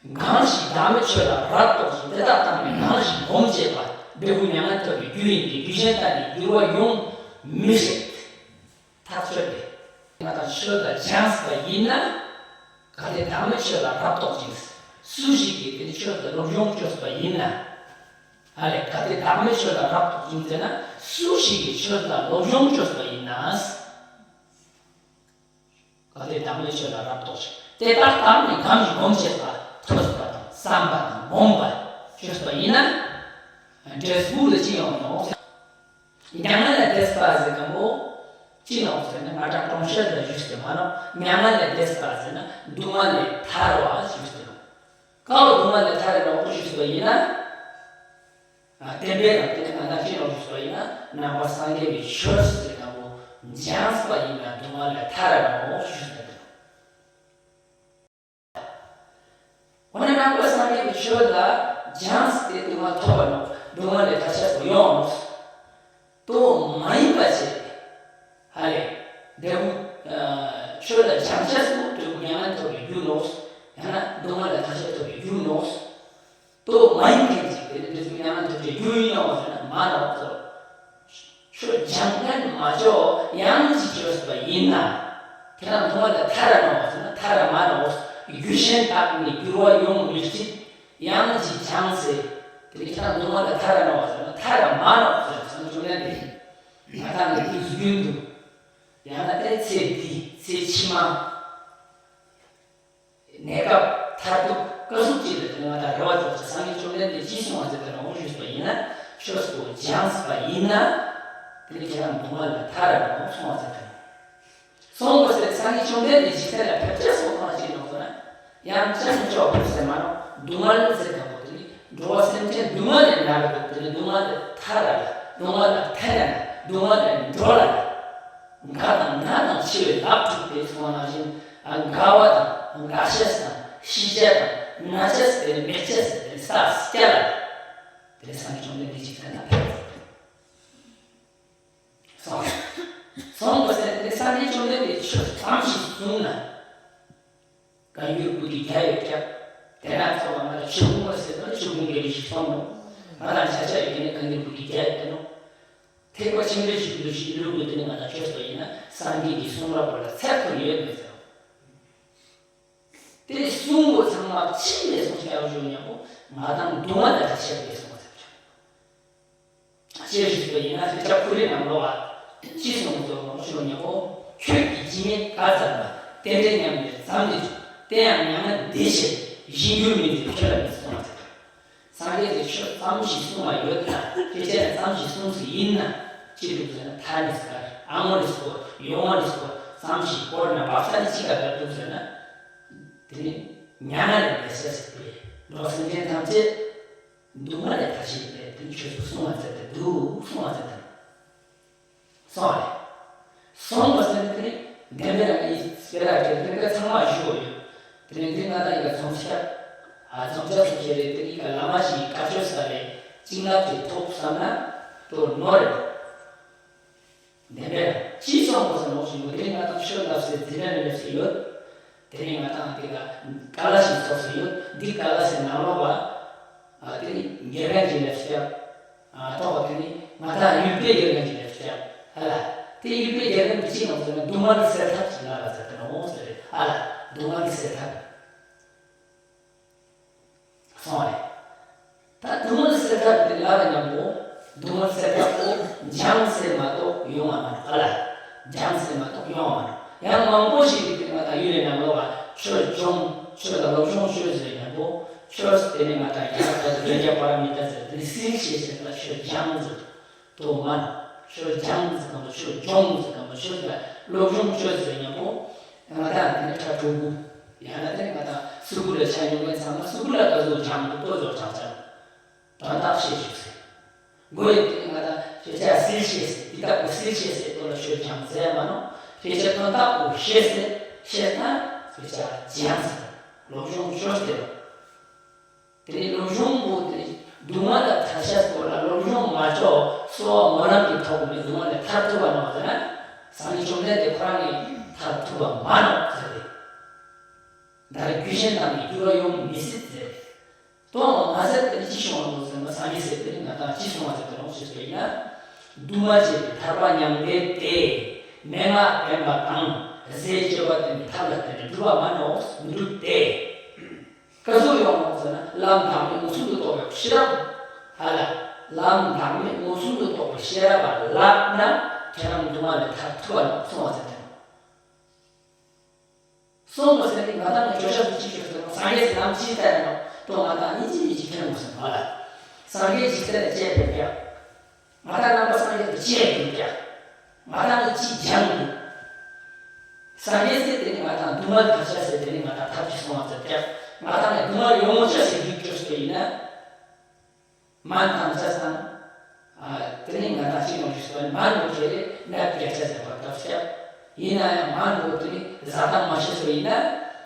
གང་ཞིག་བདག་མེད་ཆོས་ལ་རབ་རྟོག་ཅིང་། དེ་དག་བཏང་ནས་གང་ཞིག་སྒོམ་བྱེད་པ། འབྲས་བུ་མྱ་ངན་ཐོབ་པའི་རྒྱུ་ཡིན་ཏེ། རྒྱུ་གཞན་དག་ནི་འགྱུར་བ་ཡོང་མི་སྲིད། ཐག་ཆོད་དེ། ང་དང་ཆོས་ལ་སྦྱངས་པ་ཡིན་ན། གལ་ཏེ་བདག་མེད་ཆོས་ལ་རབ་རྟོག་ཅིང་། སུ་ཞིག་གིས་དེ་ནི་ཆོས་ལ་སློབ་སྦྱོང་བཅོས་པ་ཡིན་ན། ཨ་ལས་གལ་ཏེ་བདག་མེད་ཆོས་ལ་རབ་རྟོག་ཅིང་ཟེར་ན་སུ་ཞིག་གིས་ཆོས་ལ་སློབ་སྦྱོང་བཅོས་པ་ཡིན་ན། གལ་ཏེ་བདག་མེད་ཆོས་ལ་རབ་རྟོག་ཅིང་། དེ་དག་བཏང་ནས་གང་ཞིག་སྒོམ་བྱེད་པ། ཐོས་པ་དང་བསམ་པ་དང་སྒོམ་པ་བཅོས་པ་ཡིན་ན། འབྲས་བུ་ལ་ཅི་ཡོང་ནོ། མྱ་ངན་ལས་འདས་པ་ཟེར་གམ་པོ། ཅི་ནོ་ཟེར་ན་ང་དང་གྲོང་ཁྱེར་ལ་བཞུགས་ཏེ་མ་ནོ། མྱ་ངན་ལས་འདས་པ་ཟེར་ན་སྡུག་བསྔལ་ལས་ཐར་བ་བཞུགས་ཏེ་ནོ། གང་ལ་སྡུག་བསྔལ་ལས་ཐར་རེ་ནོ་བཞུགས་པ་ཡིན་ན། ཨ་བསྟན་པའི་ནང་དེ་ནི་ང་དང་ཅི་ནོ་བཞུགས་པ་ཡིན་ན་ནང་པ་སངས་རྒྱས་པའི་ཆོས་ཟེར་གམ་པོ་སྦྱངས་པ་ཡིན་ན་སྡུག་བསྔལ་ལས་ཐར་རེ་ནོ་བཞུགས་ཏེ་ནོ། འོ་ན་ནང་པ་སངས་རྒྱས་པའི་ཆོས་ལ་སྦྱངས་ཏེ་སྡུག་བསྔལ་ཐོབ་པ་ནོ། སྡུག་བསྔལ་ལས་ཐར་ཆ་སོ་ཡོང་ནོ། དོ་མ་ཡིན་པ་བྱས། ཧ་ལས། འབྲས་བུ། ཆོས་ལ་སྦྱང་ཆ་སོ་འབྲས་བུ་མྱ་ངན་ཐོབ་པའི་རྒྱུ་ནོ། ཡང་ན་སྡུག་བསྔལ་ལས་ཐར་ཆ་ཐོབ་པའི་རྒྱུ་ནོ། དོ་མ་ཡིན་མཁན་ཅིག་དེ་ནི་འབྲས་བུ་མྱ་ངན་ཐོབ་པའི་རྒྱུ་ཡིན་ནོ་ཟེར་ན་མ་ནོ་ཟེར། ཆོས་སྦྱང་མཁན་མ་ཆོག་ཡང་ཅིག་བཅོས་པ་ཡིན་ན། དེ་རང་སྡུག་བསྔལ་ལས་ཐར་ར་ནོ་ཟེར་ན་ཐར་ར་མ་ནོ། རྒྱུ་གཞན་དག་ནི་འགྱུར་བ་ཡོང་མི་སྲིད། ཡང་ཅིག་སྦྱངས་ཟེར། དེ་ནི་ཁྱེད་རང་སྡུག་བསྔལ་ལས་ཐར་ར་ནོ་ཟེར་ན་ཐར་ར་མ་ནོ་ཟེར་སོང་བྱུང་ན་དེ། ང་དང་ནི་དུས་རྒྱུན་དུ། ཡང་ན་དེ་ཚེ་འདི་ཚེ་ཕྱི་མ། གནས་སྐབས་མཐར་ཐུག་ཀ་ཟུག་ཅིག་ལ་དེ་ང་དང་རེ་བ་བཅོལ་ཅིག་སངས་རྒྱས་བཅོམ་ལྡན་འདས་ཀྱིས་གསུངས་པ་ཟེར་ཏེ་ནོ་ཞུས་པ་ཡིན་ན་ཆོས་སུ་སྦྱངས་པ་ཡིན་ན། དེ་ནི་ཁྱེད་རང་སྡུག་བསྔལ་ལས་ཐར་ར་ནོ་གསུངས་པ་ཟེར་ཏེ་ནོ། སོང་བ་ཟེར་སངས་རྒྱས་བཅོམ་ལྡན་འདས་འཇིག་རྟེན་ལ་ཕེབས་ཆ་སོགས་གང་ཞིག་ཡོང་སོང་ན། ཡང་ཅང་ཆོག་ཕེབས་ཟེར་མ་ནོ། སྡུག་བསྔལ་ཟེར་ག་པོ་དེ་ནི་འགྲོ་བ་སེམས་ཅན་སྡུག་བསྔལ་ལས་མནར་འདུག་དེ་ནི་སྡུག་བསྔལ་ལས་ཐར་ར་ལ་སྡུག་བསྔལ་ལ་ཐར་ར་ལ་སྡུག་བསྔལ་ལས་འགྲོ་ལ་ལ། དགའ་དང་ན་དང་འཆི་བའི་ལག་འཁྲུགས་ཏེ་སོང་བ་ནང་བཞིན་དགའ་བ་དང་དགའ་ཤས་དང་ཤི་ཆ་དང་ན་ཆས་དེ་ནི་མེད་ཆས་དེ་ནི་ས་སྐྱ་ལ་དེ་ནི་སངས་རྒྱས་བཅོམ་ལྡན་འདས་འཇིག་རྟེན་ལ་ཕེབས། སོང་། སོང་བ་ཟེར་དེ་སངས་རྒྱས་བཅོམ་ལྡན་འདས་ཆོས་ཙམ་ཞིག་གསུངས་ན། བཀའ་འགྱུར་པོ་ཏི་བརྒྱ་ཡོད་ཀྱང་། དེ་ན་ཚོགས་པ་ང་ལ་ཆོས་ཕུང་བ་ཟེར་ན་ཆོས་ཕུང་གི་རིགས་ཤིག་སོང་ནོ། ང་ལ་ཆ་ཆ་ཡོད་ཀྱི་ནི་བཀའ་འགྱུར་པོ་ཏི་བརྒྱ་ཡོད་དེ་ནོ། ཐེག་པ་ཆེན་པོའི་ཞིག་ལུས་ཤིག་ལུས་དགོས་དེ་ནི་ང་ལ་ཆོས་པ་ཡིན་ན་སངས་རྒྱས་ཀྱི་གསུང་རབ་པོ་ལ་ཚད་མཐོ་ཡོད་མེད་ཟེར། དེ་གསུང་བོ་ཚང་མ་ཅི་ལས་སོང་ཤེས་ཡག་ཞུ་ཉག་པོ་ང་དང་སྡུག་བསྔལ་ལ་ཆ་ཤེས་པས་སོང་ཟེར། ཅེས་ཞུས་པ་ཡིན་ན་དཔེ་ཆ་ཁོ་རའི་ནང་ལོགས་ལ་ཅི་གསུངས་སོ་ཞུ་ཉག་པོ། ཁྱོད་ཀྱིས་ཇི་སྙེད་བཀའ་སྩལ་པ། རྟེན་འབྲེལ་ཉམས་ལེན་ཙམ་དུ་བྱུང་། དེ་ཡང་མྱ་ངན་འདས་ཕྱིར་གཞན་འགྱུར་མིན་ཏེ་ཁྱོད་ལ་མི་གསུང་བ་ཟེར། སངས་རྒྱས་ཀྱིས་ཆོས་ཙམ་ཞིག་གསུངས་པ་ཡོད་ན་དཔེ་ཆ་ནས་ཙམ་ཞིག་གསུངས་སུ་ཡིན་ན་ཅི་འདུག་ཟེར་ན་ཐ་ནི་སྐར་ཨ་ངོ་ནི་སྐོར་ཡོང་བ་ནི་སྐོར་ཙམ་ཞིག་སྐོར་ན་བག་ས་ནི་ཅི་ག་ག་འདུག་ཟེར་ན། དེ་ནི་ མྱ་ངན་ལས་འདས་ཤེས་ཟེར་ཏེ། འགྲོ་བ་སེམས་ཅན་ཐམས་ཅད་སྡུག་བསྔལ་ལས་ཐར་ཤེས་པའི་དེ་ཆོས་སུ་གསུངས་པ་མཛད་དེ་འདུག་གསུངས་པ་མཛད་དེ། སོང་བ་རེད། སོང་བ་ཟེར་ནས་དེ་ནི་བདེན་པའི་རང་གི་སྤེ་ར་གི་དེ་འདྲ་ཚང་མ་ཞུ་བ་ཡོད། དེ་ནི་འདི་ང་དང་ཡིག་ཚོམས་ཆ། ཨ་ཚོམས་ཆ་སོགས་བྱས་རེད། དེ་ནི་བླ་མ་ཞིག་བཀའ་ཆོས་ས་རེད། བྱིན་རླབས་ཅིག་ཐོབ་བསམ་ན་དོ་ནོར་རེད། བདེན་པའི་རང་ཅི་སོང་བ་ཟེར་ནོ་ཞིག་ཡོད། དེ་ནི་ང་དང་ཆོས་ལབ་སའི་འཛིན་གྲྭ་ནས་སླེབས་སུ་ཡོད། དེ་ནི་ང་དང་དེ་ག་ཀ་ལ་ཞིག་ཚོགས་སུ་ཡོད། འདི་ཀ་ལ་སའི་ནང་ལོགས་པ། ཨ་དེ་ནི་དགེ་རྒན་གྱིས་ལབ་སྐྱབས། ཨ་ཐོག་དེ་ནི་ང་དང་ཡུལ་པའི་དགེ་རྒན་གྱིས་ལབ་སྐྱབས། ཧ་ལ། དེ་ཡུལ་པའི་དགེ་རྒན་གྱིས་ཅི་ཡང་ཟེར་ན་སྡུག་བསྔལ་སེལ་ཐབས་ཀྱི་ལ་ལ་ཟེར་ཏེ་ནོ་ཟེར་རེད། ཧ་ལ། སྡུག་བསྔལ་སེལ་ཐབས། སོང་བ་རེད། ད་སྡུག་བསྔལ་སེལ་ཐབས་དེ་ལ་ལ་མཉམ་པོ། སྡུག་བསྔལ་སེལ་ཐབས་པོ་སྦྱངས་ཟེར་མ་གཏོགས་ཡོང་བ་མ་རེད། ཧ་ལ། སྦྱངས་ཟེར་མ་གཏོགས་ཡོང་བ་མ་རེད། ཡང་མང་པོ་ཞིག་གིས་དེ་ང་དང་ཡུལ་ལས་ནང་ལོགས་ལ་ཆོས་སྦྱོང་ཆོས་ལ་སློབ་སྦྱོང་ཆོས་ཟེར་མཉམ་པོ། ཆོས་དེ་ནི་ང་དང་ཡང་དག་པའི་བདེ་འཇགས་པ་ར་མི་ད་ཟེར་དེ་སིལ་ཞེས་བྱས་ལ་ཆོས་སྦྱང་ཟེར་དོ་མ་ན། ཆོས་སྦྱང་ཟེར་གམ་པ་ཆོས་སྦྱོང་ཟེར་གམ་པ་ཆོས་ལ་སློབ་སྦྱོང་ཆོས་ཟེར་མཉམ་པོ། ང་དང་དེ་ནི་ཁྲ་ཕྲུ་གུ། ཡང་ན་དེ་ནི་ང་དང་སུ་གུ་ལ་ཆ་མྱོང་མཁན་ཚང་མ་སུ་གུ་ལ་ད་གཟོད་སྦྱང་དུ་ལྟོ་ཟོ་སྦྱང་སྦྱང་། དོན་དག་ཤེས་བཅུག་ཟེར། མགོ་ཡི་དེ་ང་དང་ཤེས་བྱ་སིལ་ཤེས་ཟེར། འདི་ལྟ་བུ་སིལ་ཤེས་ཟེར་དོ་ལ་ཆོས་སྦྱང་ཟེར་མ་ནོ། ཤེས་བྱ་དོན་དག་པོ་ཤེས་ཟེར་ཤེས་ན་ཤེས་བྱ་སྦྱང་ཟེར། སློབ་སྦྱོང་ཆོས་ཟེར། དེ་ནི་སློབ་སྦྱོང་པོ་དེ་སྡུག་བསྔལ་ལ་ཐར་ཤེས་སྐོར་ལ་སློབ་སྦྱོང་མ་ཆོག་གསོལ་བ་སྨོན་ལམ་གྱི་ཐོག་ནས་སྡུག་བསྔལ་ལས་ཐར་ཐུབ་པ་ནོ་ཟེར་ན། སངས་རྒྱས་བཅོམ་ལྡན་འདས་ཁོ་རང་གིས་ཐར་ཐུབ་པ་མ་ནོ་ཟེར་ཏེ། ད་རེས་རྒྱུད་གཞན་རྣམས་ནི་འགྱུར་བ་ཡོང་མི་སྲིད་ཟེར། དོན་མ་ཟད་དེ་ཅི་བྱུང་བ་ཟེར་ན་སངས་རྒྱས་ཟེར་དེ་ནི་ང་དང་ཅི་གསུང་བ་ཟེར་དེ་ལོངས་སྤྱོད་པས་ཡིན་ན། འདུས་མ་བྱས་པའི་ཐར་པ་མྱང་འདས་ཏེ། མན་ངག་བདེན་པ་དང་། ཟས་སྤྱོད་པ་དེ་ནི་ཐབས་ལ་བརྟེན་ནས་འགྲུབ་པ་མ་ནོག་མི་འགྲུབ་སྟེ། ག་ཚོད་ཡོང་ནོག་ཟེར་ན་ལམ་བདག་མེད་མངོན་སུམ་དུ་རྟོགས་པའི་ཤེས་རབ། ཧ་ལ། ལམ་བདག་མེད་མངོན་སུམ་དུ་རྟོགས་པའི་ཤེས་རབ་ལ་བསླབ་ན་ཁྱེད་རང་སྡུག་བསྔལ་ལས་ཐར་ཐུབ་པ་ནོག་གསུང་བ་ཟེར་དེ་ནོ། གསུངས་པ་ཟེར་ནི་ང་དང་ནི་བརྗོད་བྱ་དེ་གཅིག་གྱུར་ཟེར་ནོ། སངས་རྒྱས་ཀྱི་ལམ་གཅིག་ལྟར་ནོ། དོ་ང་དང་གཉིས་གཅིག་གཉིས་གཅིག་ཁྱེར་དགོས་ཟེར་ནོ་ལ། སངས་རྒྱས་ཀྱི་ལྟར་བཅས་པའི་ཀྱང་། ང་དང་རྣམ་པ་སངས་རྒྱས་ཀྱི་བཅས་པའི་ཀྱང་། ང་དང་ནི་གཅིག་སྦྱང་དགོས། སངས་རྒྱས་ཟེར་དེ་ནི་ང་དང་སྡུག་བསྔལ་ཐར་བྱ་ཟེར་དེ་ནི་ང་དང་ཐབས་ཀྱིས་གསུངས་པ་ཟེར་ཀྱང་། ང་དང་ནི་སྡུག་བསྔལ་ཡོང་ཆ་ཟེར་རྒྱུ་བཅོས་པ་ཡིན་ན། མན་དང་ཆ་དང་། ཨ་དེ་ནི་ང་དང་ཅི་ཡོང་ཞིག་སོ་ནི་མན་མོ་ཁྱེར་རེ་ནད་བརྒྱ་ཆ་ཟེར་བར་སྐབས་སྐྱབས། ཡིན་ན་ཡང་མན་མོ་དེ་ནི་བཟའ་ཐང་མ་ཤེས་སོ་ཡིན་ན་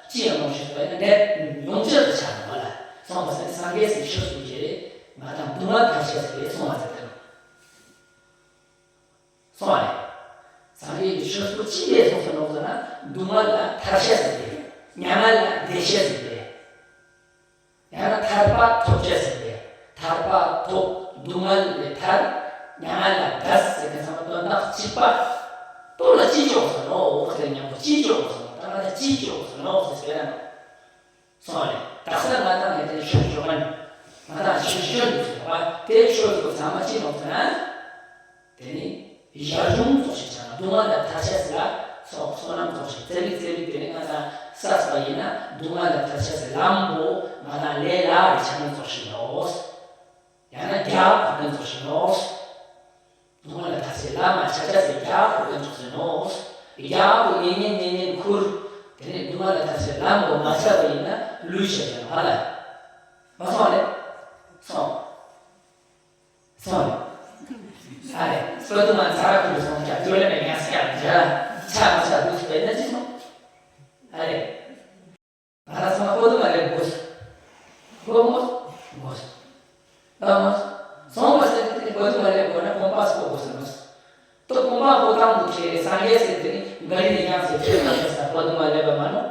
ཅི་ཡང་ཡོང་ཞིག་སོ་ནི་ནད་ཡོང་ཆེད་དུ་ཆགས་ནོ་ལ། སོང་བ་ཟེར་ནི་སངས་རྒྱས་སི་ཆོས་སུ་ཁྱེར་རེ་ང་དང་སྡུག་བསྔལ་ཐར་ཤེས་ཟེར་ཏེ་སོང་བ་ཟེར་ཏེ་ནོ། སོང་བ་རེད། སངས་རྒྱས་ཀྱི་ཆོས་སུ་ཅི་ལས་སོང་ཟེར་ནོ་ཟེར་ན་སྡུག་བསྔལ་ལ་ཐར་ཤེས་ཟེར་ཏེ། མྱ་ངན་ལས་འདས་ཤེས་ཟེར་ཏེ། ཡང་ན་ཐར་པ་ཐོབ་ཅེས་ཟེར་ཏེ། ཐར་པ་ཐོབ། སྡུག་བསྔལ་ལས་ཐར། མྱ་ངན་ལས་འདས་ཟེར་ཏེ་ཚང་མ་དོན་དག་གཅིག་པ། ལྟོ་ལ་ཅི་ལྕོགས་ཟེར་ནོ་འོ་ཟེར་མཉམ་པོ་ཅི་ལྕོགས་ཟེར་ནོ་ད་ང་ལ་ཅི་ལྕོགས་ཟེར་ནོ་ཟེར་ཟེར་ན། སོང་བ་རེད། དག་ས་ང་དང་ངས་དེ་ཆོས་ཞུ་མ་ནི། ང་དང་ཆོས་ཞུ་ནི་ཟེར་བ་དེ་ཆོས་སུ་ཚང་མ་ཅི་ལོག་ཟེར་ན། དེ་ནི་ཡར་གཞུང་ཙོགས་ཤིག་བྱ་ན་སྡུག་བསྔལ་ལས་ཐར་ཤེས་ལ་སོགས་བསོད་ནམས་ཙོགས་ཤིག་ཙེ་ལི་ཙེ་ལི་དེ་ནི་ང་དང་བསགས་པ་ཡིན་ན་སྡུག་བསྔལ་ལས་ཐར་ཤེས་སི་ལམ་པོ་ང་དང་ལས་སླ་བའི་ཆ་ནས་ཙོགས་ཤིག་ཡོད། ཡང་ན་རྒྱ་གོ་དོན་ཙོགས་ཤིག་ཡོད། སྡུག་བསྔལ་ལས་ཐར་ཤེས་ལམ་མ་ཆ་ཆ་སི་རྒྱ་གོ་དོན་ཙོགས་ཤིག་ཡོད། རྒྱ་གོ་ཉན་ཉན་ཉན་ཉན་ཁུར། དེ་ནི་སྡུག་བསྔལ་ལས་ཐར་ཤེས་ལམ་པོ་མ་ཆ་བ་ཡིན་ན་ལུས་ཤེས་ཀྱང་ཧ་ལ། མ་སོང་བ་རེད། སོང་། སོང་རེད། ཨ་རེད། སྤོ་དུ་མ་ཚ་ར་ཁུ་སོང་ཀྱང་ཅོ་ལེ་མེ་ཡང་སྐྱ་ར་ཇ་ཆ་མ་ཆ་དུས་སུ་བས་ན་ཅི་སོང་། ཨ་རེད། ང་རང་ཚང་མ་སྤོ་དུ་མ་ལེབ་དགོས། དགོས་མོ། དགོས། ལ་མོ། སོང་བ་ཟེར་ཏེ་སྤོ་དུ་མ་ལེབ་དགོས་ན་གོམ་པ་སྤོ་དགོས་ཟེར་མོ། ཏོ་གོམ་པ་སྤོ་སྟངས་དུ་ཁྱེད་སངས་རྒྱས་ཟེར་ཏེ་ནི་ག་རི་ནས་ཀྱང་ཟེར་ཁྱེད་སངས་རྒྱས་ས་སྤོ་དུ་མ་ལེབ་པ་མ་ནོ།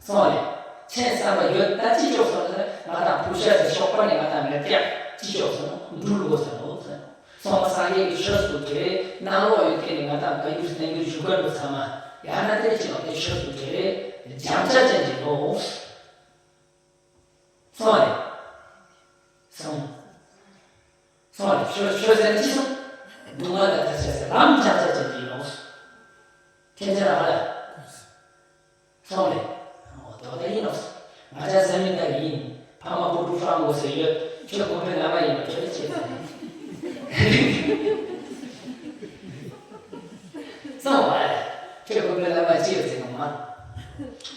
སོང་རེད། ཁྱེད་བསམ་པ་ཡོད་ད་ཅི་ལྕོགས་སོང་ཟེར་ན་ང་དང་བུ་ཤ་ཟེར་ཤོག་པ་ནི་ང་དང་མེད་ཀྱག་ཅི་ལྕོགས་སོང་འགྲུལ་དགོས་ཟེར་ནོ་ཟེར། སོང་བ་སངས་རྒྱས་ཀྱི་ཆོས་སུ་དེ་ནང་ལོགས་ཡོད་མཁན་ནི་ང་དང་བཀའ་འགྱུར་བསྟན་འགྱུར་བཞུགས་སྒར་དུ་ཚང་མ་ཡང་ན་དེ་ཅི་ལོག་དེ་ཆོས་སུ་དེ་སྦྱང་བྱ་ཅན་གྱི་ནོ། སོང་རེད། སོང་། སོང་རེད། ཆོས་ཆོས་ཟེར་ན་ཅི་སོང་། སྡུག་བསྔལ་ལས་ཐར་བྱ་ཟེར་ལམ་སྦྱང་བྱ་ཅན་གྱི་ནོ། ཁྱེད་ཅག་རང་ལ། སོང་རེད། འོ་དོ་ད་ཡིན་ནོ། ང་ཅག་ཟ་མི་ད་ཡིན། ཕ་མ་སྤོ་ཕྲུག་ཧྲང་དགོས་ཟེར་ཡོད། ཁྱོད་དགོན་པའི་བླ་མ་ཡིན་ནོ་ཁྱོད་ཅི་ཟེར་ནས། སོང་བ་རེད། ཁྱོད་དགོན་པའི་བླ་མ་ཅི་ཡོད་ཟེར་ནོ་མ།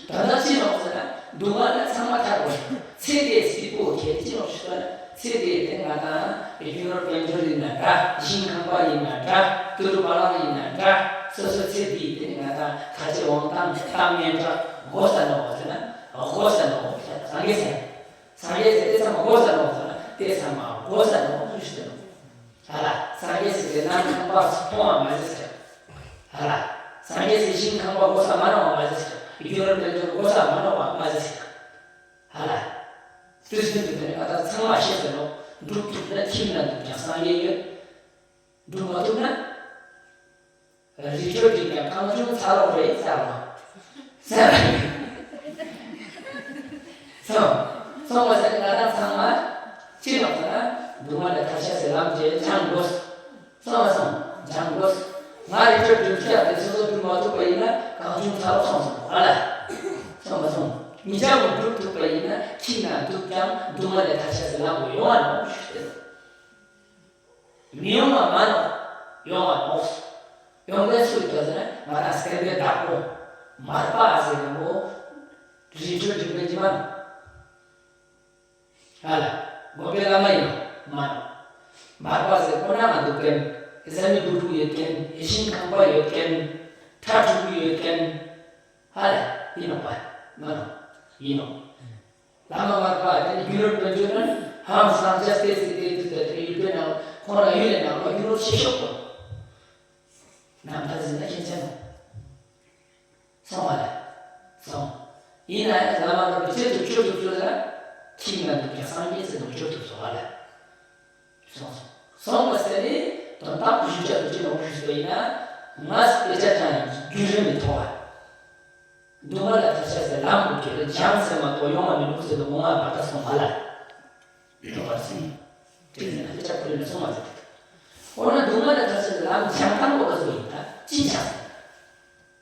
ད་ལྟ་ཅི་ནོ་ཟེར་ན། སྡུག་བསྔལ་ལ་ཚང་མ་ཐར་དགོས། ཚེ་འདིའི་སྲིད་པ་གལ་ཆེ་ནོ་ཞིག་ལ། ཚེ་འདིའི་དེ་ང་དང་ཡུལ་རབས་དཔལ་འབྱོར་ཡིན་ན་འདྲ། ཞིང་ཁང་པ་ཡིན་ན་འདྲ། ཏི་རུ་བ་ལང་ཡིན་ན་འདྲ། སོ་སོ་ཚེ་འདིའི་དེ་ང་དང་ཁ་རྗེ་དབང་ཐང་གཏམ་སྙན་གྲགས་དགོས་ས་ནོ་ཟེར་ན། དགོས་ས་ནོ་ཟེར་ན་སངས་རྒྱས་ཟེར། སངས་རྒྱས་ཟེར་དེ་ཚང་མ་དགོས་ས་ནོ་ཟེར་ན་དེ་ཚང་མ་དགོས་ས་ནོ་ཞུ་ཟེར་ནོ། ཧ་ལ། སངས་རྒྱས་ཟེར་དེ་ནམ་ཁང་པ་སུ་མཐོང་བ་མ་ཟེར་ཟེར། ཧ་ལ། སངས་རྒྱས་ཟེར་ཞིང་ཁང་པ་དགོས་ས་མ་ནོ་བ་མ་ཟེར་ཟེར། ཡུལ་རབས་དཔལ་འབྱོར་དགོས་ས་མ་ནོ་བ་མ་ཟེར་ཟེར། ཧ་ལ། དུས་ཚོད་དུ་དེ་ནི་ང་དང་ཚང་མ་ཤེས་ཟེར་ནོ། སྒྲུབ་ཐུབ་ན་ཁྱིམ་ན་འདུག་ཀྱང་སངས་རྒྱས་ཡོད། སྒྲུབ་མ་ཐུབ་ན། རི་ཁྲོད་འགྲིམ་ཀྱང་གང་བྱུང་ཚ་ལོག་རེད་ཟེར་བ། ཟེར་བ། སོང་། སོང་བ་ཟེར་ང་དང་ཚང་མ་ཅི་ལོག་ཟེར་ན་སྡུག་བསྔལ་ལས་ཐར་ཤེས་ཟེར་ལམ་གྱི་སྦྱང་དགོས། སོང་བ་སོང་སྦྱང་དགོས། ང་རི་ཁྲོད་འགྲིམ་ཤག་དེ་སོ་སོ་འགྲུབ་མ་ཐུབ་པ་ཡིན་ན་གང་བྱུང་ཚ་ལོག་སོང་སོང་ཨ་ལ། སོང་བ་སོང་མི་སྦྱང་བ་འགྲུབ་ཐུབ་པ་ཡིན་ན་ཁྱིམ་ན་འདུག་ཀྱང་སྡུག་བསྔལ་ལས་ཐར་ཤེས་ཟེར་ལམ་གྱི་ཡོང་བ་ནོ་ཞུ་སྟེ། མི་ཡོང་བ་མ་ནོ། ཡོང་བ་ནོ། ཡོང་མཁན་སུ་ཡིན་ཟེར་ན་ང་དང་སྐལ་པའི་བདག་པོ། མར་པ་ཟེར་ནོ། རི་ཁྲོད་འགྲིམ་མཁན་གྱི་མ་ནོ། ཧ་ལ། དགོན་པའི་བླ་མ་ཡིན་ནོ། མ་ནོ། མར་པ་ཟེར་ཁོ་ན་ང་འདུག་མཁན། བཟའ་མི་བུ་ཕྲུག་ཡོད་མཁན། ཞིང་ཁང་པ་ཡོད་མཁན། ཁྲ་ཕྲུ་གུ་ཡོད་མཁན། ཧ་ལ། ཡིན་ནོ་པ། མ་ནོ། ཡིན་ནོ། བླ་མ་མར་པ་དེ་ནི་རྒྱུ་ནོར་དཔལ་འབྱོར་ན་ཧམ་སངས་རྒྱས་ཏེ་ཟེར་ཏེ་དུས་དེ་དེ་ཡུལ་པའི་ནང་ཁོང་ལ་ཡུལ་ལས་ནང་ལ་རྒྱུ་ནོར་ཆེ་ཤོས་དགོས། ནམ་ཐར་ཟིན་ན་ཁྱེད་ཅག་ནོ། སོང་བ་ལ། སོང་། ཡིན་ན་ཡང་བླ་མ་མར་པ་ཆེད་དུ་བཅོལ་དུ་བཅོལ་ལ། ཁྱིམ་ན་འདུག་ཀྱང་སངས་རྒྱས་ཟེར་དུ་བཅོལ་དུ་སོང་བ་ལ། སོང་སོང་། སོང་བ་ཟེར་ནི་དོན་དག་ཞུ་བྱ་དུ་ཅི་ལོག་ཞུས་པ་ཡིན་ན། ང་དཔེ་ཆ་ཀྱང་རྒྱུན་རིང་མི་མཐོང་བ། སྡུག་བསྔལ་ལས་ཐར་ཤེས་ཟེར་ལམ་དུ་གྱུར་སྦྱངས་ཟེར་མ་གཏོགས་ཡོང་བ་མི་འདུག་ཟེར་དུ་ངོ་མ་བར་ད་སོང་བ་ལ། ཡོང་བར་སེམས། དེ་ནི་དཔེ་ཆ་ཁོ་རེ་ནས་སོང་བ་ཟེར། འོ་ན་སྡུག་བསྔལ་ལས་ཐར་ཤེས་ཟེར་ལམ་སྦྱང་སྟངས་པོ་ག་ཚོད་ཡིན་ད་ཅི་སྦྱངས་ཟེར།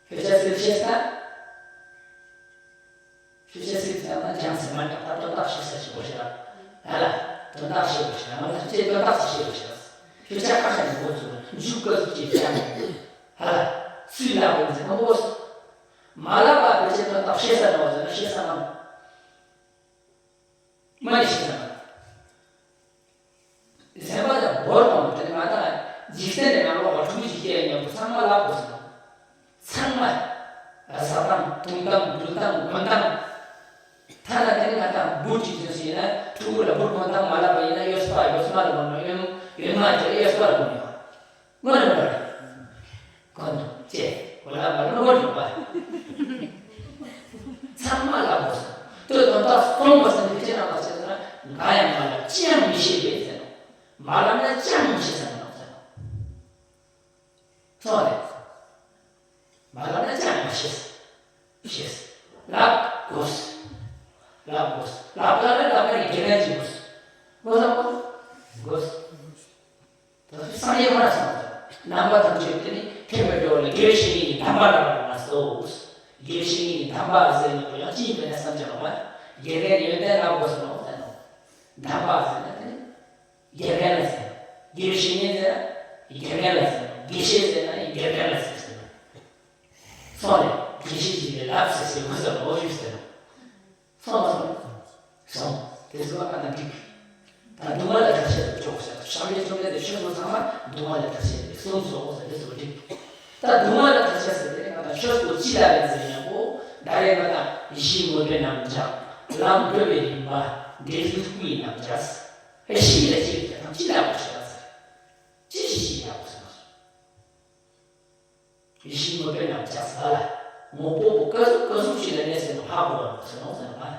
དཔེ་ཆ་ཟེར་ཤེས་ད། ཤེས་བྱ་སྲིད་ཙམ་ན་སྦྱངས་ཟིན་མ་འདྲ་ད་དོན་དག་ཤེས་ས་ཞིག་གོ་ཤེས་ར། ཧ་ལ། དོན་དག་ཤེས་གོ་ཤེས་ར་ང་ལ་ཅེས་དོན་དག་ཅིག་ཤེས་གོ་ཤེས་ར། ཤེས་བྱ་ཁ་ཤས་ནས་འགོ་ཚུགས་མཇུག་སྐབས་སུ་ཅེས་བྱ་མེད། ཧ་ལ། སུས་ལབ་པ་ཡིན་ཟེར་ན་མོ་གོ་སོང་། མ་ལབ་པ་དེ་ཅེས་དོན་དག་ཤེས་ས་ནོ་ཟེར་ན་ཤེས་ས་མ་ནོ། མ་ནི་ཤེས་ས་མ་ནོ། སེམས་པ་དང་བོར་དང་དེ་ནི་ང་དང་འཇིག་རྟེན་ནས་ནང་ལོགས་ལ་ཕྲུ་གུ་ཅིག་སྐྱེས་ཡོང་བུ་ཚང་མ་ལབ་དགོས་སོ། ཚང་མ། བཟའ་སྟངས་འཐུང་སྟངས་འདུག་སྟངས་གོན་སྟངས། ཐ་ན་དེ་ནི་ང་དང་བུ་གཅིག་ཙམ་ཞིག་ཡིན་ན་ཕྲུ་གུ་ལ་བུ་གོན་སྟངས་མ་ལབ་པ་ཡིན་ན་གཡས་པ་གཡོན་མ་ལ་གོན་ནོ་གཡོན་གཡོན་མ་དེ་གཡས་པ་ལ་གོན་ཡོང་། དངོས་གནས་མ་རེད། གོན་འདུག་ཅེས་གོ་ལ་མ་ལ་དངོས་གནས་པ། ཚང་མ་ལབ་དགོས་སོ། དོན་དོན་དག་སྟོང་པ་ཟེར་ནས་ཁྱེད་རང་ལ་བྱས་ན་ང་ཡང་མ་ལབ་ཅི་ཡང་མི་ཤེས་པས་ཟེར་ནོ། མ་ལབ་ན་ཅང་མི་ཤེས་ས་མི་ནོ་ཟེར་ནོ། སོང་རེད། མ་ལབ་ན་ཅང་མ་ཤེས། ཤེས། ལབ་དགོས། ལབ་དགོས། ལབ་ལ་ལ་ལབ་ན་ནི་དགེ་རྒན་གྱི་དགོས། དགོས་ལ་དགོས། དགོས། ད་སངས་རྒྱས་ཁོ་ན་སོང་ཙང་རྣམ་པ་ཐམས་ཅད་དེ་ནི་ཐེག་པའི་སྒྲོ་ལ་དགེ་བའི་བཤེས་གཉེན་གྱི་དམ་པ་ལ་རག་ལ་སོ། དགེ་བའི་བཤེས་གཉེན་གྱི་དམ་པ་ཟེར་ནས་ཡང་ཅི་ཡིན་པས་ན་བསམ་བྱ་ལོ་མ། དགེ་རྒན་ཡོན་ཏན་ལ་དགོས་སོ་ལོ་ཟེར་ནོ། དམ་པ་ཟེར་ན་དེ་ནི། དགེ་རྒན་ལ་ཟེར། དགེ་བཤེས་གཉེན་ཟེར་ན་དགེ་རྒན་ལ་ཟེར། དགེ་བཤེས་ཟེར་ན་དགེ་རྒན་ལ་ཟེར་ཟེར། སོང་རེད། དགེ་བཤེས་ཀྱིས་ལབ་ཟེར་ཟེར་མ་ཟེར་ལོ་ཞུ་ཟེར། སོང་བ་སོང་། སོང་། དེ་ཚོ་ཨ་ན་འགྲིག་ད་སྡུག་བསྔལ་ལས་ཐར་ཤེས་པའི་ཕྱོགས་ཤར་བྱང་ཆུབ་སེམས་དཔའི་ཆོས་ཚོ་ཚང་མ་སྡུག་བསྔལ་ལས་ཐར་ཤེས་པའི་གསུང་སོ་ཟེར་དེ་ཚོ་འགྲིག་ད་སྡུག་བསྔལ་ལས་ཐར་ཤེས་ཟེར་དེ་ང་དང་ཆོས་ཚོ་ཅི་ལ་རེད་ཟེར་ཡང་གོ་ད་རེད་ང་དང་གཞི་དངོས་པོའི་རྣམ་གཞག་ལམ་བགྲོད་པའི་རིམ་པ་འབྲས་བུའི་སྐུའི་རྣམ་གཞག་ཧེ་ཤི་ལ་ཅི་ཡོད་ཀྱང་ཅི་ལ་གོ་ཤེས་ཟེར། ཅི་ཞིག་ཅི་ཡག་པོ་ཟེར་ན། གཞི་དངོས་པོའི་རྣམ་གཞག་ཟེར་ལ། དངོས་པོ་བོ་ཀ་ཟུག་ཀ་ཟུག་ཞིག་ལ་གནས་ཟེར་ནོ་ཧ་གོ་བ་ཟེར་ནོ་ཟེར་ནོ་ཧ།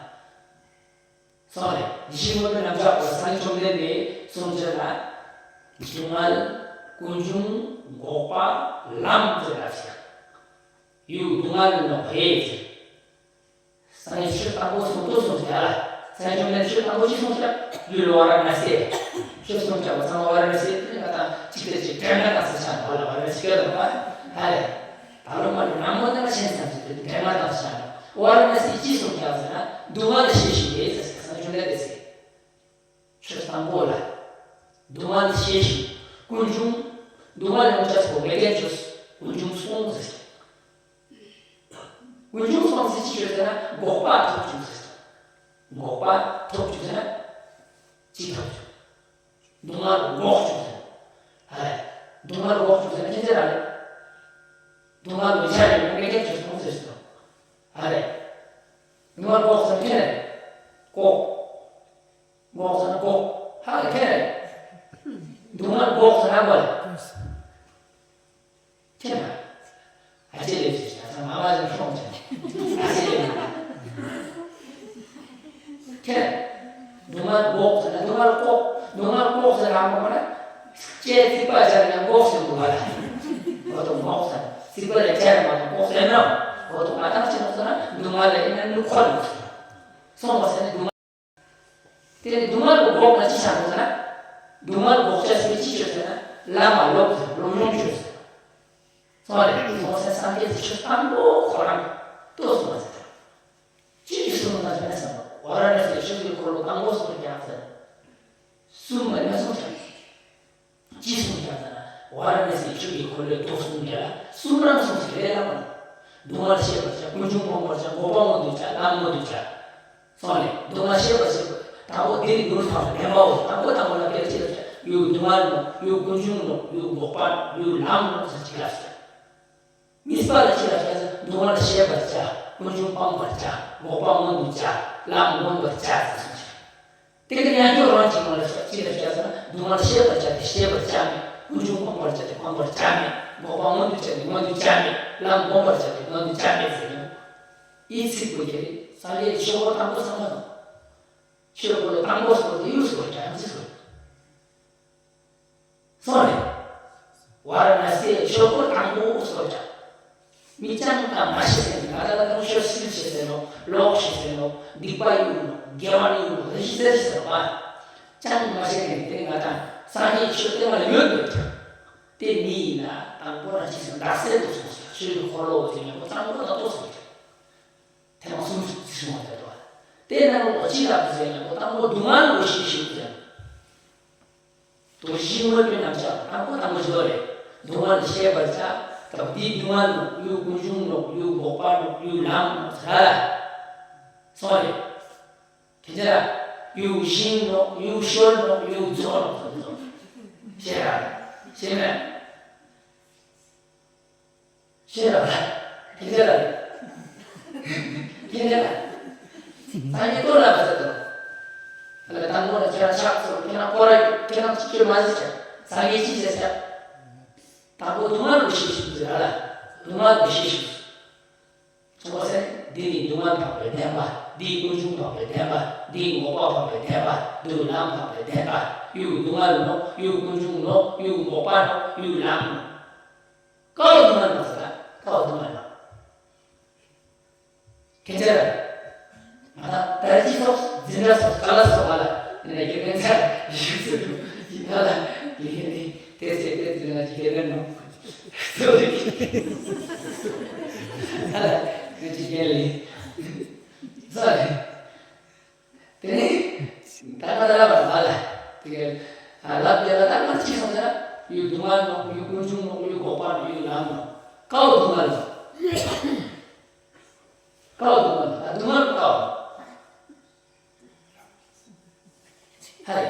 སོང་རེད། གཞི་དངོས་པོའི་རྣམ་གཞག་པོ་སངས་རྒྱས་བཅོམ་ལྡན་འདས་གསུང་བྱ་ལ། སྡུག་བསྔལ། ཀུན་འབྱུང་། འགོག་པ། ལམ་ཟེར་ལ་ཟེར། ཡུལ་སྡུག་བསྔལ་ནོ་ཧེ་ཟེར། སངས་རྒྱས་ཆོས་དང་པོ་གསུང་དུ་གསུངས་བཞག་ལ། སངས་རྒྱས་བཅོམ་ལྡན་ཆོས་དང་པོ་ཅི་གསུངས་བཞག་ཡུལ་ཝཱ་ར་ཎ་སི། ཆོས་གསུངས་བཞག་པ་ཚང་མ་ཝཱ་ར་ཎ་སི་དེ་ང་དང་གཅིག་དེ་གཅིག་འདྲེས་མ་དང་ས་ཆ་ནོ་ལ་ཝཱ་ར་ཎ་སི་སྐད་དང་པ། ཧ་ལས། ད་ལོ་མ་ལོ་ནང་མོ་དེ་ལ་ཤེས་ཙམ་ཞིག་དེ་འདྲེས་མ་དང་ས་ཆ་ནོ་ཝཱ་ར་ཎ་སི་ཅི་གསུངས་བཞག་ཟེར་ན་སྡུག་བསྔལ་ལ་ཤེས་ཤིག་ཡེ་ཟེར་སངས་རྒྱས་བཅོམ་ལྡན་འདས་ཟེར། ཆོས་དང་པོ་ལ། སྡུག་བསྔལ་ཤེས་ཤིང་། ཀུན་འབྱུང་། སྡུག་བསྔལ་ཡོང་བྱ་སོགས་མེད་མཁན་ཆོས། ཀུན་འབྱུང་སོང་ཟེར། ཀུན་འབྱུང་སོང་ཟེར་ཅི་ཆོས་ཟེར་ན་འགོག་པ་ཐོབ་བྱུང་ཟེར། འགོག་པ་ཐོབ་བཅུག་ཟེར་ན་ཅི་ཐོབ་བཅུག་སྡུག་བསྔལ་འགོག་བཅུག་ཟེར་ན། ཨ་རེ། སྡུག་བསྔལ་འགོག་བཅུག་ཟེར་ན་ཁྱེད་ཚོས་ར་རེད། སྡུག་བསྔལ་མི་ཆ་རེད་མི་སྐད་ཆ་སོང་ཟེར་སོང་། ཨ་རེ། སྡུག་བསྔལ་འགོག་ཟེར་ན་ཁྱེད་རེད། འགོག་འགོག་ཟེར་ན་འགོག་ཧ་ལས་ཁྱེད་རེད། སྡུག་བསྔལ་འགོག་ཟེར་ན་འགོག་ལ། ཁྱེད་རང་། ཨ་ཅེ་ལེབ་ཟེར་ཞག་ཚང་མ་མ་ཟེར་ཤོང་ཅན། ཨ་ཅེ་ལེབ། ཁྱེད། སྡུག་བསྔལ་འགོག་ཟེར་ན་སྡུག་བསྔལ་བཀོག་སྡུག་བསྔལ་བཀོག་ཟེར་རང་མ་གོ་ན། ལྕེ་རྩིག་པ་སྦྱར་ནས་འགོག་ཟེར་འདུག་བ་ལ། འོ་དོ་འགོག་ཟེར། རྩིག་པ་ལ་ལྕེ་མ་གཏོགས་འགོག་ཟེར་ན། འོ་དོ་ང་ཏང་ཅི་ནོག་ཟེར་ན་སྡུག་བསྔལ་ལ་ཡིན་ན་ནུ་ཁོ་ལ་ནུ་ཟེར། སོང་བ་ཟེར་ན་སྡུག་བསྔལ། དེ་ནི་སྡུག་བསྔལ་གྱི་འགོག་ན་ཅི་བྱ་དགོས་ཟེར་ན། སྡུག་བསྔལ་འགོག་བྱ་ཟེར་ཅི་བྱོས་ཟེར་ན། བླ་མ་སློབ་ཟེར་སློབ་སྦྱོང་བྱོས་ཟེར། སོང་རེད། སོང་ཟེར་སངས་རྒྱས་ཀྱི་ཆོས་དང་པོ་ཁོ་རང་ལྟོས་སོང་བ་ཟེར། ཅི་ཡི་གསུང་ན་ཟེར་ན་བསམ་པ་ཝཱ་ར་ཎཱ་སིའི་ཆོས་ཀྱི་འཁོར་ལོ་དང་པོ་གསུངས་ཀྱང་ཟེར། གསུམ་མ་ཉམས་སུ་བྱ། ཅི་གསུངས་ཀྱང་ཟེར་ན་ཝཱ་ར་ཎཱ་སིའི་ཆོས་ཀྱི་འཁོར་ལོའི་མདོ་གསུམ་རྒྱ་ལ་གསུམ་རང་གསུངས་ཤིག་རེད་ལ་མ་ན། སྡུག་བསྔལ་ཤེས་པར་བྱ། ཀུན་འབྱུང་སྤང་བར་བྱ། འགོག་པ་མངོན་དུ་བྱ། ལམ་མངོན་དུ་བྱ། སོང་ལེ། སྡུག་བསྔལ་ཤེས་པར་བྱེད། དང་པོ་འདི་ནི་མདོར་བསྡུས་པའི་བདེན་པའོ། དང་པོ་དང་པོ་ལ་སྐད་ཅིག་ལ་བྱ། ཡུལ་སྡུག་བསྔལ་ནོ། ཡུལ་ཀུན་འབྱུང་ནོ། ཡུལ་འགོག་པ་ནོ། ཡུལ་ལམ་ནོ་ཟེར་གཅིག་ལ་བྱ། གཉིས་པ་ལ་ཅི་ལ་བྱ་ཟེར། སྡུག་བསྔལ་ཤེས་པར་བྱ། ཀུན་འབྱུང་སྤང་བར་བྱ། འགོག་པ་མངོན་དུ་བྱ། ལམ་སྒོམ་པར་བྱ་ཟེར་གསུངས་ཤིང་། དེ་ག་ཉན་ཐོས་རང་གཅིག་མ་ལ་ཅི་ལ་བྱ་ཟེར་ན། སྡུག་བསྔལ་ཤེས་པར་བྱ་སྟེ་ཤེས་པར་བྱ་མེད། ཀུན་འབྱུང་སྤང་བར་བྱ་སྟེ་སྤང་བར་བྱ་མེད། འགོག་པ་མངོན་དུ་བྱ་སྟེ་མངོན་དུ་བྱ་མེད། ལམ་སྒོམ་པར་བྱ་སྟེ་མངོན་དུ་བྱ་མེད་ཟེར་ནས། ཨི་ཚིག་པོ་དེ་སངས་རྒྱས་ཀྱི་ཆོས་འཁོར་དང་པོ་ཚང་མ་དང་། ཆོས་འཁོར་ལོ་དང་པོ་སོགས་དེ་ཡུལ་སོགས་ཀྱང་ཡང་ཅི་སོགས། སོང་རེད། ཝཱ་ར་ཎཱ་སིའི་ཆོས་འཁོར་དང་པོ་སོགས་ཀྱང་། མི་ཅང་གང་མ་ཤེས་ཟེར་ནས་ང་ད་ལ་ནང་ཆོས་སྲིད་ཤེས་ཟེར་ནོ། ལོག་ཤེས་ཟེར་ནོ། སྡིག་པ་ཡོད་ནོ། དགེ་བ་ཡོད་ནོ། རེ་ཞིག་ཟེར་ཟེར་བ། ཅང་མ་ཤེས་ནས་དེ་ང་དང་སངས་རྒྱས་ཆོས་དེ་ལ་ཡོད་འདུག་ཀྱང་། དེ་མི་ཡིན་ལ་དང་པོ་རང་ཅི་ཟེར་འདག་སེ་འདུག་སོང་ཟེར། ཆོས་ཀྱི་འཁོར་ལོ་དེ་ལ་གཙང་པོ་ལ་ལྟོས་སོང་ཟེར། དེ་མ་གསུངས་ཟེར་གསུངས་པ་དེ་འདུག་བ། དེ་ན་ལོག་ཅི་ལབ་ཟེར་ན་ལོ་དང་པོ་སྡུག་བསྔལ་ལོ་ཤེས་ཤིག་ཟེར། དོ་ཞིང་དངོས་པོའི་རྣམ་གཞག་དང་པོ་དང་པོ་བརྗོད་རེད། སྡུག་བསྔལ་ཤེས་པར་བྱ། ད་དེའི་སྡུག་བསྔལ་ནོ། ཡུལ་ཀུན་འབྱུང་ནོ། ཡུལ་འགོག་པ་ནོ། ཡུལ་ལམ་ནོ་ཟེར། སོང་རེད། དེ་ཚེ་ཡུལ་ཞིང་ནོ། ཡུལ་ཞོལ་ནོ། ཡུལ་རྫོགས་ནོ་ཟེར་ཟེར། ཤེས་ར། ཤེས་མེད། ཤེས་ར། ཤེས་ར། ཤེས་ར། ད་ནི་ལྟོས་ལ་མ་ཟེར་དོ། ཨ་ལ་དང་པོ་ལ་ཁྱེད་རང་ཆགས་སོང་། ཁྱེད་རང་ཁོ་ར་ཁྱེད་རང་ཅི་ཁྱོད་མ་ཟེར་ཆགས། སངས་རྒྱས་ཅི་ཟེར་ཆགས། དང་པོ་སྡུག་བསྔལ་ལོ་ཤེས་ཤིག་ཟེར་ཨ་ལ། སྡུག་བསྔལ་ལོ་ཤེས་ཤིག། ཐོག་སེ། འདི་ནི་སྡུག་བསྔལ་འཕགས་པའི་བདེན་པ། འདི་ཀུན་འབྱུང་འཕགས་པའི་བདེན་པ། འདི་འགོག་པ་འཕགས་པའི་བདེན་པ། འདི་ལམ་འཕགས་པའི་བདེན་པ། ཡུལ་སྡུག་བསྔལ་ནོ། ཡུལ་ཀུན་འབྱུང་ནོ། ཡུལ་འགོག་པ་ནོ། ཡུལ་ལམ་ནོ། ཀའོ་སྡུག་བསྔལ་ནོ་ཟེར་ན། ཀའོ་སྡུག་བསྔལ་ནོ། ཁྱེད་ཚོས། ང་དང་དར་ཅི་སོགས་འཛིན་གྲྭ་སོགས་ཀ་ལ་སོགས་ཨ་ལ། ཡིན་ན་དགེ་རྒན་ཚ་ཡིག་ཚོད་ཡིན་ན་ལ་དགེ་རྒན་ནི་དེ་ཚེ་དེ་འཛིན་ན་དགེ་རྒན་ནོ། སོ་རི། ཨ་ལ་ངས་ཅི་རྒན་ལས། སོ་རི། དེ་ནས་ད་ང་ད་ལ་བར་མ་ལ་དེ་ག་ལབ་དེ་ལ་ད་ང་ཅི་སོང་ཟེར་ན། ཡུལ་སྡུག་བསྔལ་ནོ། ཡུལ་ཀུན་འབྱུང་ནོ། ཡུལ་འགོག་པ་ནོ། ཡུལ་ལམ་ནོ། ཀའོ་སྡུག་བསྔལ་ནོ། ཀའོ་སྡུག་བསྔལ་ནོ། ད་སྡུག་བསྔལ་ཀའོ། ཧ་རེ།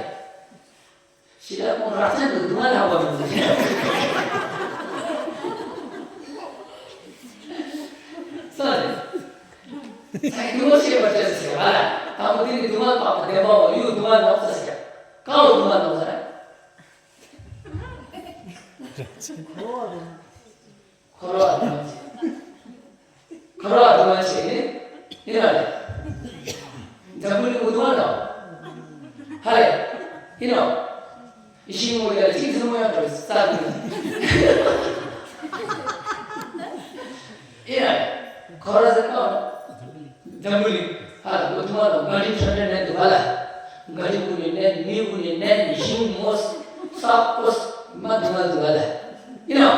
ཤི་ལ་ཁོང་རག་ཅན་དུ་སྡུག་བསྔལ་ལྷག་པ་མི་འདུག་ཟེར། སོ་རེད། ཚེ་སྡུག་བསྔལ་ཤེས་པར་བྱ་ཟེར་བ་ལ། དང་པོ་དེ་ནི་སྡུག་བསྔལ་འཕགས་པའི་བདེན་པའོ། ཡུལ་སྡུག་བསྔལ་ནོ་ཟེར་ཟེར། ཀའོ་སྡུག་བསྔལ་ནོ་ཟེར། འཁོར་བ་སྡུག་བསྔལ་ཆེ། འཁོར་བ་སྡུག་བསྔལ་ཆེ་ནི་ཡིན་ན་རེད། འཛམ་བུ་གླིང་སྡུག་བསྔལ་ནོ། ཧ་རེ། ཡིན་ནོ། ཡིད་བཞིན་ངོ་ཡ་གཅིག་འཛིན་མོ་ཡང་འགྲོ་ས་ནི། ཡིན་ན་རེད། འཁོར་བ་ཟེར་ནོ། འཛམ་བུ་གླིང་ཧ་ལ་སྡུག་བསྔལ་ནོ། དགའ་སྤྲོ་ཁྲ་ཁྲ་ནས་འདུག་ག་ལ། དགའ་སྤྲོ་ཀུན་ནས་ནས་མི་ཀུན་ནས་ནས་ཡིད་བཞིན་ངོ་ས་ཀོ་ས་མ་སྡུག་བསྔལ་འདུག་ག་ལ། ཡིན་ནོ།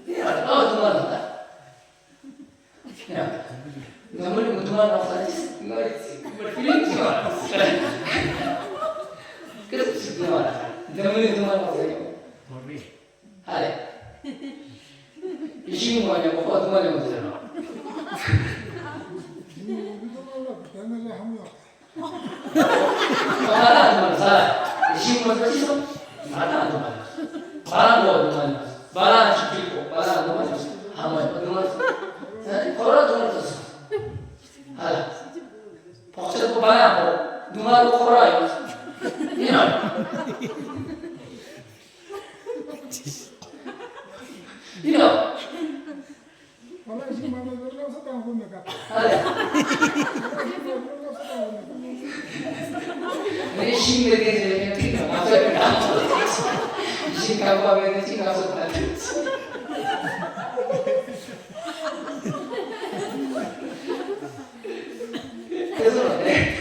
ཡ། ཨ་སྡུག་བསྔལ་ལ། ཡ། འཛམ་བུ་གླིང་སྡུག་བསྔལ་ལ་ས་ཅི་ང་ཅི་ཕི་ལིང་ཅི་བ། ཀི་སི་སྡུག་བསྔལ་ལ། འཛམ་བུ་གླིང་སྡུག་བསྔལ་ལ་ས་ཡོང་། ཧ་ལེ། ཡིད་བཞིན་ངོ་ཡ་མོ་ཁོ་སྡུག་བསྔལ་ཡོང་ཟེར་ནོ། ཅི་སོང་། ང་དང་སྡུག་བསྔལ་ཡོད། བ་ལང་གོ་སྡུག་བསྔལ་ཡོད། བ་ལང་ཅིག་ཅིག་གོ་བ་ལང་སྡུག་བསྔལ་ཡོད། ཧ་མ་ཡོད་སྡུག་བསྔལ་ཡོད། ཁོ་ར་སྡུག་བསྔལ་ཡོད། ཧ་ལ། བོག་ཆེ་པོ་བ་ལང་གོ་སྡུག་བསྔལ་ཁོ་ར་ཡོད། ཡིན་ནམ། ཡིན་ནམ། ང་ལ་ཤིང་མ་མེད་པའི་སློབ་གསོ་བཏང་དགོས་མེད་ཀ། ང་ལ་ཤིང་མ་མེད་པའི་སློབ་གསོ་བཏང་དགོས་མེད་ཀ། ངས་ཤིང་མེད་མཁན་ཟེར་མཁན་ཁྲིད་དང་ང་ཚོ་ཡོད་ཀ། ཤིང་རྐང་པ་མེད་ནས་ཅི་ང་ཚོ་ད་ཁྲིད། དེ་ཚོ་རེད།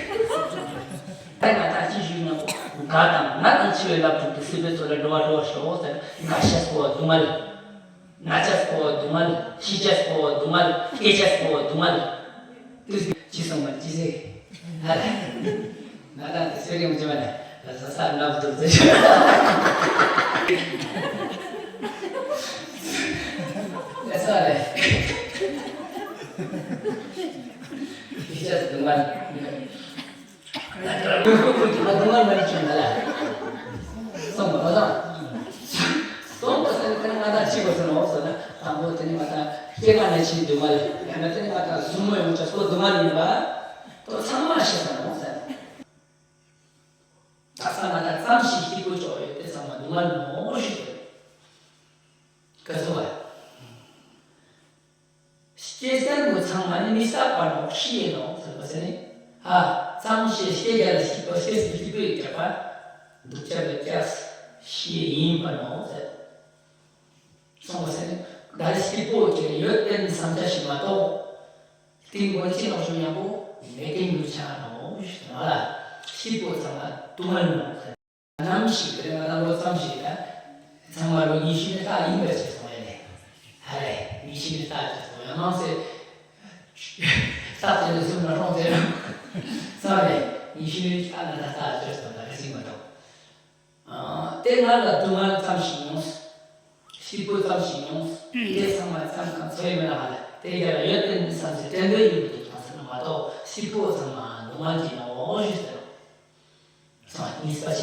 ད་ང་ད་ཅི་ཞུས་ན། དགའ་དང་ན་དང་འཆི་བའི་རླབས་དྲུག་ཏུ་སྲིད་པའི་མཚོ་ལས་འགྲོ་བ་སྒྲོལ་བར་ཤོག་ཟེར། རྒ་ཤི་སྐོར་བ་སྡུག་བསྔལ། ན་ཆ་སྐོར་བ་སྡུག་བསྔལ། ཤི་ཆ་སྐོར་བ་སྡུག་བསྔལ། སྐྱེ་ཆ་སྐོར་བ་སྡུག་བསྔལ། དུས་ཅི་སོང་བ་ཅི་ཟེར། ཧ་ལ། ང་དང་དེ་ཚོའི་ཡོང་ཅི་མ་ལ་ལ་ས་ས་ནབ་དུ་ཟེར། ལ་ས་རེ། ཤི་ཆ་སྡུག་བསྔལ། ང་དང་མ་དུ་མ་མ་ནི་ཆུང་ན་ལ། སོང་བ་མ་སོང་། སོང་བ་སོང་ན་ང་དང་ཅི་གོ་སོང་ནོ་སོང་ན། དང་པོ་དེ་ནི་ང་དང་སྐྱེ་རྒ་ན་འཆི་སྡུག་བསྔལ། ཡང་ན་དེ་ནི་ང་དང་ཟུག་རྔུ་ཡོང་ཆ་སོགས་སྡུག་བསྔལ་ཡིན་པ། དོ་ཚང་མ་ཤེས་སོང་ནོ་སོང་ན། ད་ས་ང་དང་ཙམ་ཞིག་སྐྱིད་པོ་ཅོག་ཡོད་དེ་ཚང་མ་སྡུག་བསྔལ་ནོ་ཞུ་དེ། ག་ཚོད་བ། སྐྱེ་རྒ་ན་ཚང་མ་ནི་མི་རྟག་པ་ནོ་ཤི་ཡིན་ནོ་ཟེར་བ་ཟེར་ནི། ཧ། ཙམ་ཞིག་སྐྱེ་རྒ་ལ་སྐྱིད་པ་སྐྱེ་སུ་སྐྱིད་པོའི་རྒྱག་པ། སྡུག་ཅག་པའི་རྒྱག་ཤི་ཡིན་པ་ནོ་ཟེར། སོང་བ་ཟེར་ནི། ད་རེ་སྐྱིད་པོ་ཅིག་ཡོད་པའི་བསམ་འཆར་ཞིག་མ་གཏོགས། དེ་མགོན་ཆེན་ནོ་ཞུ་ཉམ་པོ་མེད་ཀྱི་ཉུ་ཆ་ནོ་ཞུ་ན་ལ། སྐྱིད་པོ་ཚང་མ་སྡུག་བསྔལ་ནོ་ཟེར། ནམ་ཞིག་དེ་རིང་ང་རང་ལོ་ཙམ་ཞིག་ལ། ཚང་མ་ལོ་ཉི་ཤུ་ནི་རྟགས་ཡིན་པ་ཞིག་སོང་ཡ་ལེ། ཧ་ལེ། ཉི་ཤུ་ནི་རྟགས་ཞིག་སོང་ཡ་མང་སེ། རྟགས་དེ་ནི་གསུམ་ན་ཧྲོང་དེ་རང་། ཙམ་ལེ། ཉི་ཤུ་ནི་རྟགས་ན་ད་རྟགས་ཅོ་སོང་ད་ག་ཞིག་མ་གཏོགས། ཨ། དེ་ང་ལ་སྡུག་བསྔལ་ཙམ་ཞིག་མྱོང་། སྐྱིད་པོ་ཙམ་ཞིག་མྱོང་། དེ་ཚང་མ་ཙམ་གང་འཚོ་ཡི་མེད་ན་ཧ་ལེ། དེ་རྒྱ་ལ་ཡོད་དེ་ནི་བསམ་སེ་དྲན་འདོད་ཡིན་པ་དེ་ཐོང་ས་ན་མ་གཏོགས་སྐྱིད་པོ་ཚང་མ་སྡུག་བསྔལ་གྱི་ནོ་ཞུ་ཟེར། སོང་། གཉིས་པ་བྱས།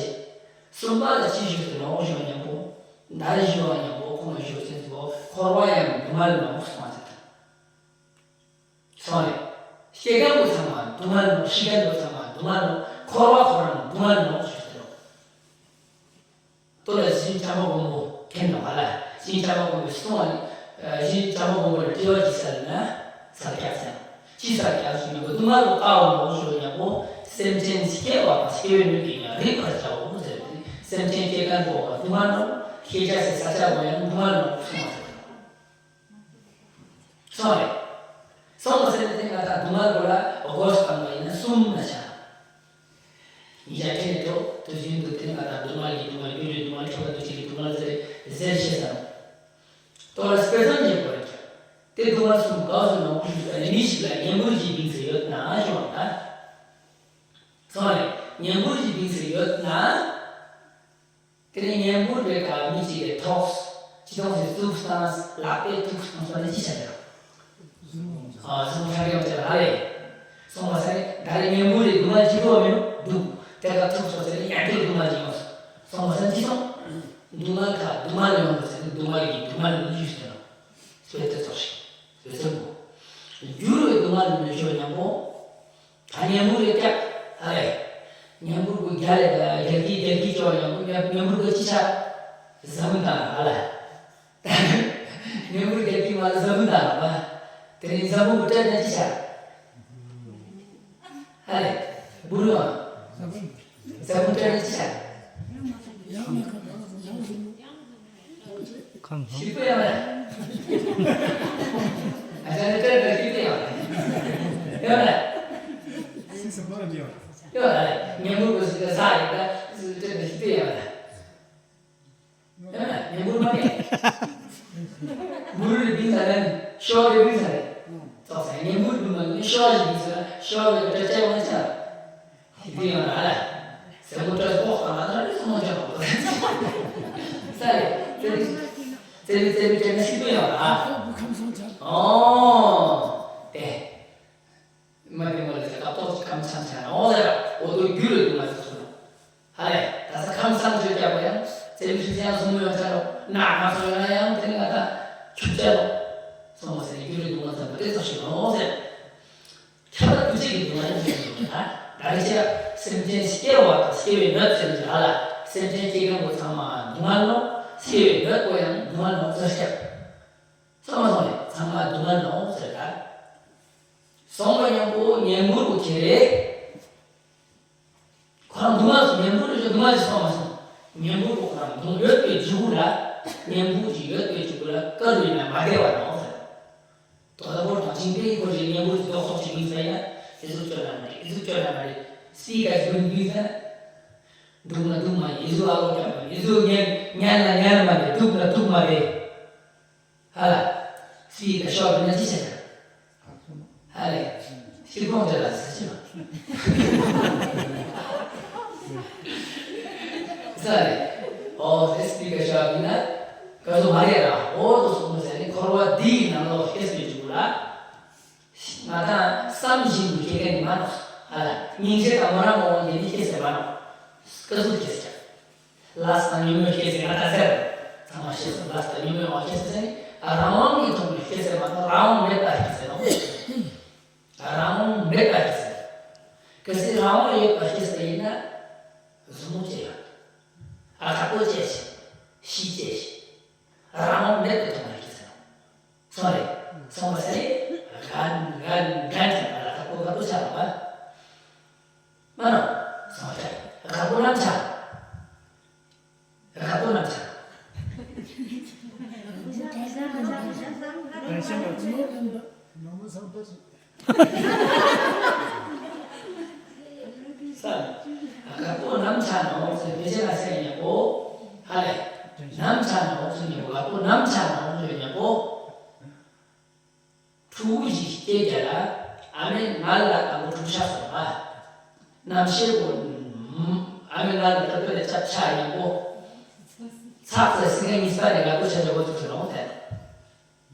གསུམ་པ་ལ་ཅི་ཞུ་ཟེར་ནོ་ཞུ་བ་མཉམ་པོ། ད་རེས་ཞུ་བ་མཉམ་པོ་ཁོང་ལ་ཞུ་ཚེ་ཚོ་འཁོར་བ་ཡང་སྡུག་བསྔལ་ནོ་སོང་ཟེར། སོང་རེད། སྐྱེ་རྒ་ན་ཚང་མ་སྡུག་བསྔལ་ནོ། ཤི་རྒ་ན་ཚང་མ་སྡུག་བསྔལ་ནོ། འཁོར་བ་ཁོ་རང་སྡུག་བསྔལ་ནོ་ཞུ་ཟེར་ནོ། ལྟོ་ལ་སྦྱིན་བྱ་བ་སྒོམ་པོ་མཁྱེན་ནོ་ཧ་ལ། སྦྱིན་བྱ་བ་སྒོམ་པོའི་གསུང་བ་ནི། སྦྱིན་བྱ་བ་སྒོམ་པོ་ལ་དྲི་བ་ཅི་ཟེར་ན། ས་རྒྱ་ཟེར། ཅི་ས་རྒྱ་ཟེར་ན་སྡུག་བསྔལ་དུ་དཀའ་བ་ནོ་ཞུ་ཉམ་པོ། སེམས་ཅན་སྐྱེ་བ་དང་སྐྱེ་བའི་ལུས་ཀྱི་ཡང་རིག་པར་བྱའོ་ཟེར་ཏེ། སེམས་ཅན་སྐྱེ་རྒ་ན་འགྲོ་བ་སྡུག་བསྔལ་ནོ། སྐྱེ་བྱ་ཟེར་ས་ཆ་བ་ཡང་སྡུག་བསྔལ་ནོ་གསུངས་པ་ཟེར། སོང་རེད། སོང་བ་ཟེར་ནས་དེ་ང་དང་སྡུག་བསྔལ་སྐོར་ལ་སྒོ་བཏང་བ་ཡིན་ན་གསུམ་ན་ཆ། ཉིན་ཞག་ཁྲིད་ནས་འགྲོ་དུས་རྒྱུན་དུ་དེ་ང་དང་སྡུག་བསྔལ་གྱི་སྡུག་བསྔལ། རྒྱུ་འབྲས་སྡུག་བསྔལ། ཁྱད་པར་དུ་བྱེད་ཀྱི་སྡུག་བསྔལ་ཟེར་ཟེར་ཤེས་སམ། དོ་ར་དཔེ་མཚོན་ཉེ་པོ་རེད། དེ་སྡུག་བསྔལ་གསུམ་ག་བཟོ་ནོ་ཞུ་ཟེར་ནས་མི་ཞིག་ལ་ངན་འབུར་གྱི་བིང་ཚེ་ཡོད་ན་ཞུ་བ་ད། སོང་རེད། ངན་འབུར་གྱི་བིང་ཚེ་ཡོད་ན། དེ་ནས་ངན་འབུར་བའི་སྐབས་མི་གཅིག་གིས་ཐོགས། ཅི་ཐོགས་ཟེར་གཙུག་བཏང་། ལག་པས་ཐུག་བཏང་སོང་ན་ཅི་བྱ་རེད། ཨ། གཟུགས་ཁྲག་གི་ཡོང་ཆེ་ལ་རེད། སོང་བ་ཟེར་ནས་ད་རེས་ངན་འབུར་རེད། སྡུག་བསྔལ་གྱི་རོ་མི་འདུག་དེ་ག་ཐུག་སོང་ཟེར་ནས་ཡང་དེ་སྡུག་བསྔལ་གྱི་ཡོང་སོང་། སོང་བ་ཟེར་ཅི་སོང་། སྡུག་བསྔལ་ཁ་སྡུག་བསྔལ་ཡོང་བ་ཟེར་ནས་སྡུག་བསྔལ་གྱི་སྡུག་བསྔལ་ཡོང་རྒྱུ་ཞིག་དང་། སྤེལ་ཏེ་ཚོགས་ཤིག་སྤེལ་ཚོགས་པོ། འགྱུར་བའི་སྡུག་བསྔལ་མི་ཞོ་ཉམ་པོ། ད་ངན་འབུར་རེ་བཀྱག་ཨ་རེ། ངན་འབུར་གུ་རྒྱ་རེ་རྒྱ་གི་རྒྱ་གི་ཅོ་ཡང་གུ་ངན་ངན་འབུར་གུ་ཅི་ཆ། ཟ་མི་དང་ཨ་ལ། ངན་འབུར་རྒྱ་གི་མ་ཟ་མི་དང་ཨ། དེ་ནི་ཟ་མི་གུ་སྤྲད་ན་ཅི་ཆ། ཨ་རེ། འབུར་བ། ཟ་མི་སྤྲད་ན་ཅི་ཆ། ཁམས་ལྷོ། ཞིག་པོ་ཡོད་རེད། ཨ་ཅག་ནི་སྤྲད་པའི་ཞིག་པོ་ཡོད་རེད། ཡོད་རེད། སྲིད་སུ་མ་རེད་ཡོད། ཡོད་རེད། ངན་པོ་གོ་ཞིག་ལ་ཟ་ཡོད་ད་སྲིད་སུ་སྤྲད་པའི་ཞིག་པོ་ཡོད་རེད། ཡོད་རེད། ངན་པོ་མ་རེད། འབུར་རེ་བིང་ས་རེད། ཤོག་རེ་བིང་ས་རེད། ཙོག་ས་ངན་པོ་འབུར་མ་ནི་ཤོག་རེ་བིང་ས་ཤོག་རེ་བིང་ས་ཡོང་ཆ། ཞིག་པོ་ཡོད་རེད། ཟེར་མོ་སྤྲད་སོགས་གང་ལ་ད་རེས་སོང་ཆོག་ས་རེད། ཙེ་རི་ཙེ་རི་ཙེ་རི་ཅན་ཞིག་ཏུ་ཡོད་ར། ཨོ། དེ། མ་དེ་མོ་ལ་ཟེར་སྐབས་ཐོག་ཅིག་ཁམས་ཚང་ཆ་ན་ཨོ་ཟེར་ར། འོ་དོ་རྒྱུ་རེ་དུ་མ་ཟེར་སོང་། ཧ་ལས་ད་ས་ཁམས་ཚང་ ན་མ་སོང་ཡང་ཡང་དེ་ནི་ང་ད་ཁྱུག་ཅག་ལོ། སོང་བ་ཟེར་ནས་རྒྱུ་རེ་སྡུག་བསྔལ་ཙམ་པ་དེ་ཙམ་ཞིག་ལོ་ཟེར། ཁྱབ་པ་དུས་ཚོད་ཀྱི་སྡུག་བསྔལ་ཡིན་ཟེར་ནས་ད་ད་རེ་ཆེ་སེམས་ཅན་སྐྱེ་བ་དང་སྐྱེ་བའི་མྱོས་ཟེར་ནས་ཧ་ལ་སེམས་ཅན་སྐྱེ་མཁན་པོ་ཚང་མ་སྡུག་བསྔལ་ལོ། སྐྱེ་བའི་མྱོས་པོ་ཡང་སྡུག་བསྔལ་ལོ་ཟེར་ཁྱབ། སོང་བ་སོང་བས་ཚང་མ་སྡུག་བསྔལ་ལོ་ཟེར་ད། སོང་བ་མཉམ་པོ་ཉན་འགུལ་པོ་ཁྱེར་རེ། ཁོ་རང་སྡུག་བསྔལ་སོང་། ཉན་འགུལ་རེ་སྡུག་བསྔལ་ཞིག་སོང་བ་སོང་། ཉན་འགུལ་པོ་ཁོ་རང་སྡུག་ཡོད་པའི་འཇུག་གུ་ལ། ཉན་འགུལ་གྱི་ཡོད་པའི་འཇུག་གུ་ལ་དཀར་རུ་ཡིན་ན་མ་བདེ་བ་དང་ཟེར། དོ་ད་བོར་དང་ཅིང་པེ་ཁོ་རེ་ཉན་འགུལ་གྱི་ལྡོག་ཕྱོགས་ཅིག་ཡིན་ཟེར་ཡ། ཨི་ཟུག་བཅོས་ན་མ་རེད། ཨི་ཟུག་བཅོས་ན་མ་རེད། སྤྱི་ཀ་སྒུན་སྒུན་ཟེར། འདུག་ན་འདུག་མ་རེད། ཨི་ཟུག་ཨ་ལོ་ཀྱང་མ་རེད། ཨི་ཟུག་ཉན་ཉན་ན་ཉན་མ་རེད། འདུག་ན་འདུག་མ་རེད། ཧ་ལ། སྤྱི་ཀ་ཤོག་ན་ཅི་བྱེད་ན། ཧ་ལས། སྤྱི་ཁོང་དེ་ལ་ཟེར་ཅི་མ། ས་རེད། ཨོ་དེ་སྤྱི་ཀ་ཤོག་ན། ཀ་ཟུ་མ་རེད་ར། ཨོ་དོ་སོང་མ་ཟེར་ནི་འཁོར་བ་འདི་ཡི་ནང་ལོགས་སྐྱེས་པའི་འཇུག་ལ། ང་དང་བསམ་བཞིན་དུ་སྐྱེ་མཁན་ནི་མ་ནོག་ཧ་ལ། སྙིང་རྗེ་དང་མོ་རང་མོ་འོང་དེ་ནི་སྐྱེས་ཟེར་མ་ནོག་ཀ་ཟུག་སྐྱེས་ཀྱང་། ལས་དང་ཉོན་མོངས་སྐྱེས་ཟེར་ང་ད་ཟེར། ཚང་མ་ཤེས་སོང་། ལས་དང་ཉོན་མོངས་སྐྱེས་ཟེར་ནི་རང་དབང་གི་ཐོག་ནས་སྐྱེས་ཟེར་མ་ནོག་རང་དབང་མེད་པ་སྐྱེས་ཟེར་ནོག་རང་དབང་མེད་པ་སྐྱེས་ཟེར། གལ་སྲིད་རང་དབང་ཡོད་པ་སྐྱེས་ཟེར་ཡིན་ན། ཟུར་མོ་སྐྱེས་ཡོད། ཨ་དཀར་པོ་སྐྱེས་ཤིང་། ཤི་སྐྱེས་ཤིང་། རང་དབང་མེད་པའི་ཐོག་ནས་སྐྱེས་ཟེར་ནོག་སོང་རེད། སོང་བ་ཟེར་ནི། གན་གན་གན་ཆ་ལ་དཀར་པོ་དཀར་པོ་ཆ་ལ་བ། མ་ནོག་སོང་བ་ཆ། དཀར་པོ་ནམ་ཆ། དཀར་པོ་ནམ་ཆ། ས། དཀར་པོ་ནམ་ཆ་ནོག་ཟེར་དཔེ་ཆ་ལ་ཟེར་ཉག་པོ། ཧ་ལས། ནམ་ཆ་ནོག་ཟེར་ཉག་པོ། དཀར་པོ་ནམ་ཆ་ནོག་ཟེར་ཉག་པོ། ཕྲུ་གུ་ཞིག་སྐྱེས་རྒྱ་ལ། ཨ་མས་མངལ་ལ་དང་པོ་ཕྲུག་ཆགས་སོང་བ། རྣམ་ཤེས་པོ། ཨ་མའི་མངལ་ལ་ཏོ་ཏོ་ལས་ཆགས་ཆགས་ཡིན་པོ། ཚགས་ཚ་སི་ངན་གཉིས་པ་ནས་ལ་ཏོ་ཆ་ཆ་པོ་ཚུགས་སུ་ལོང་ཐལ།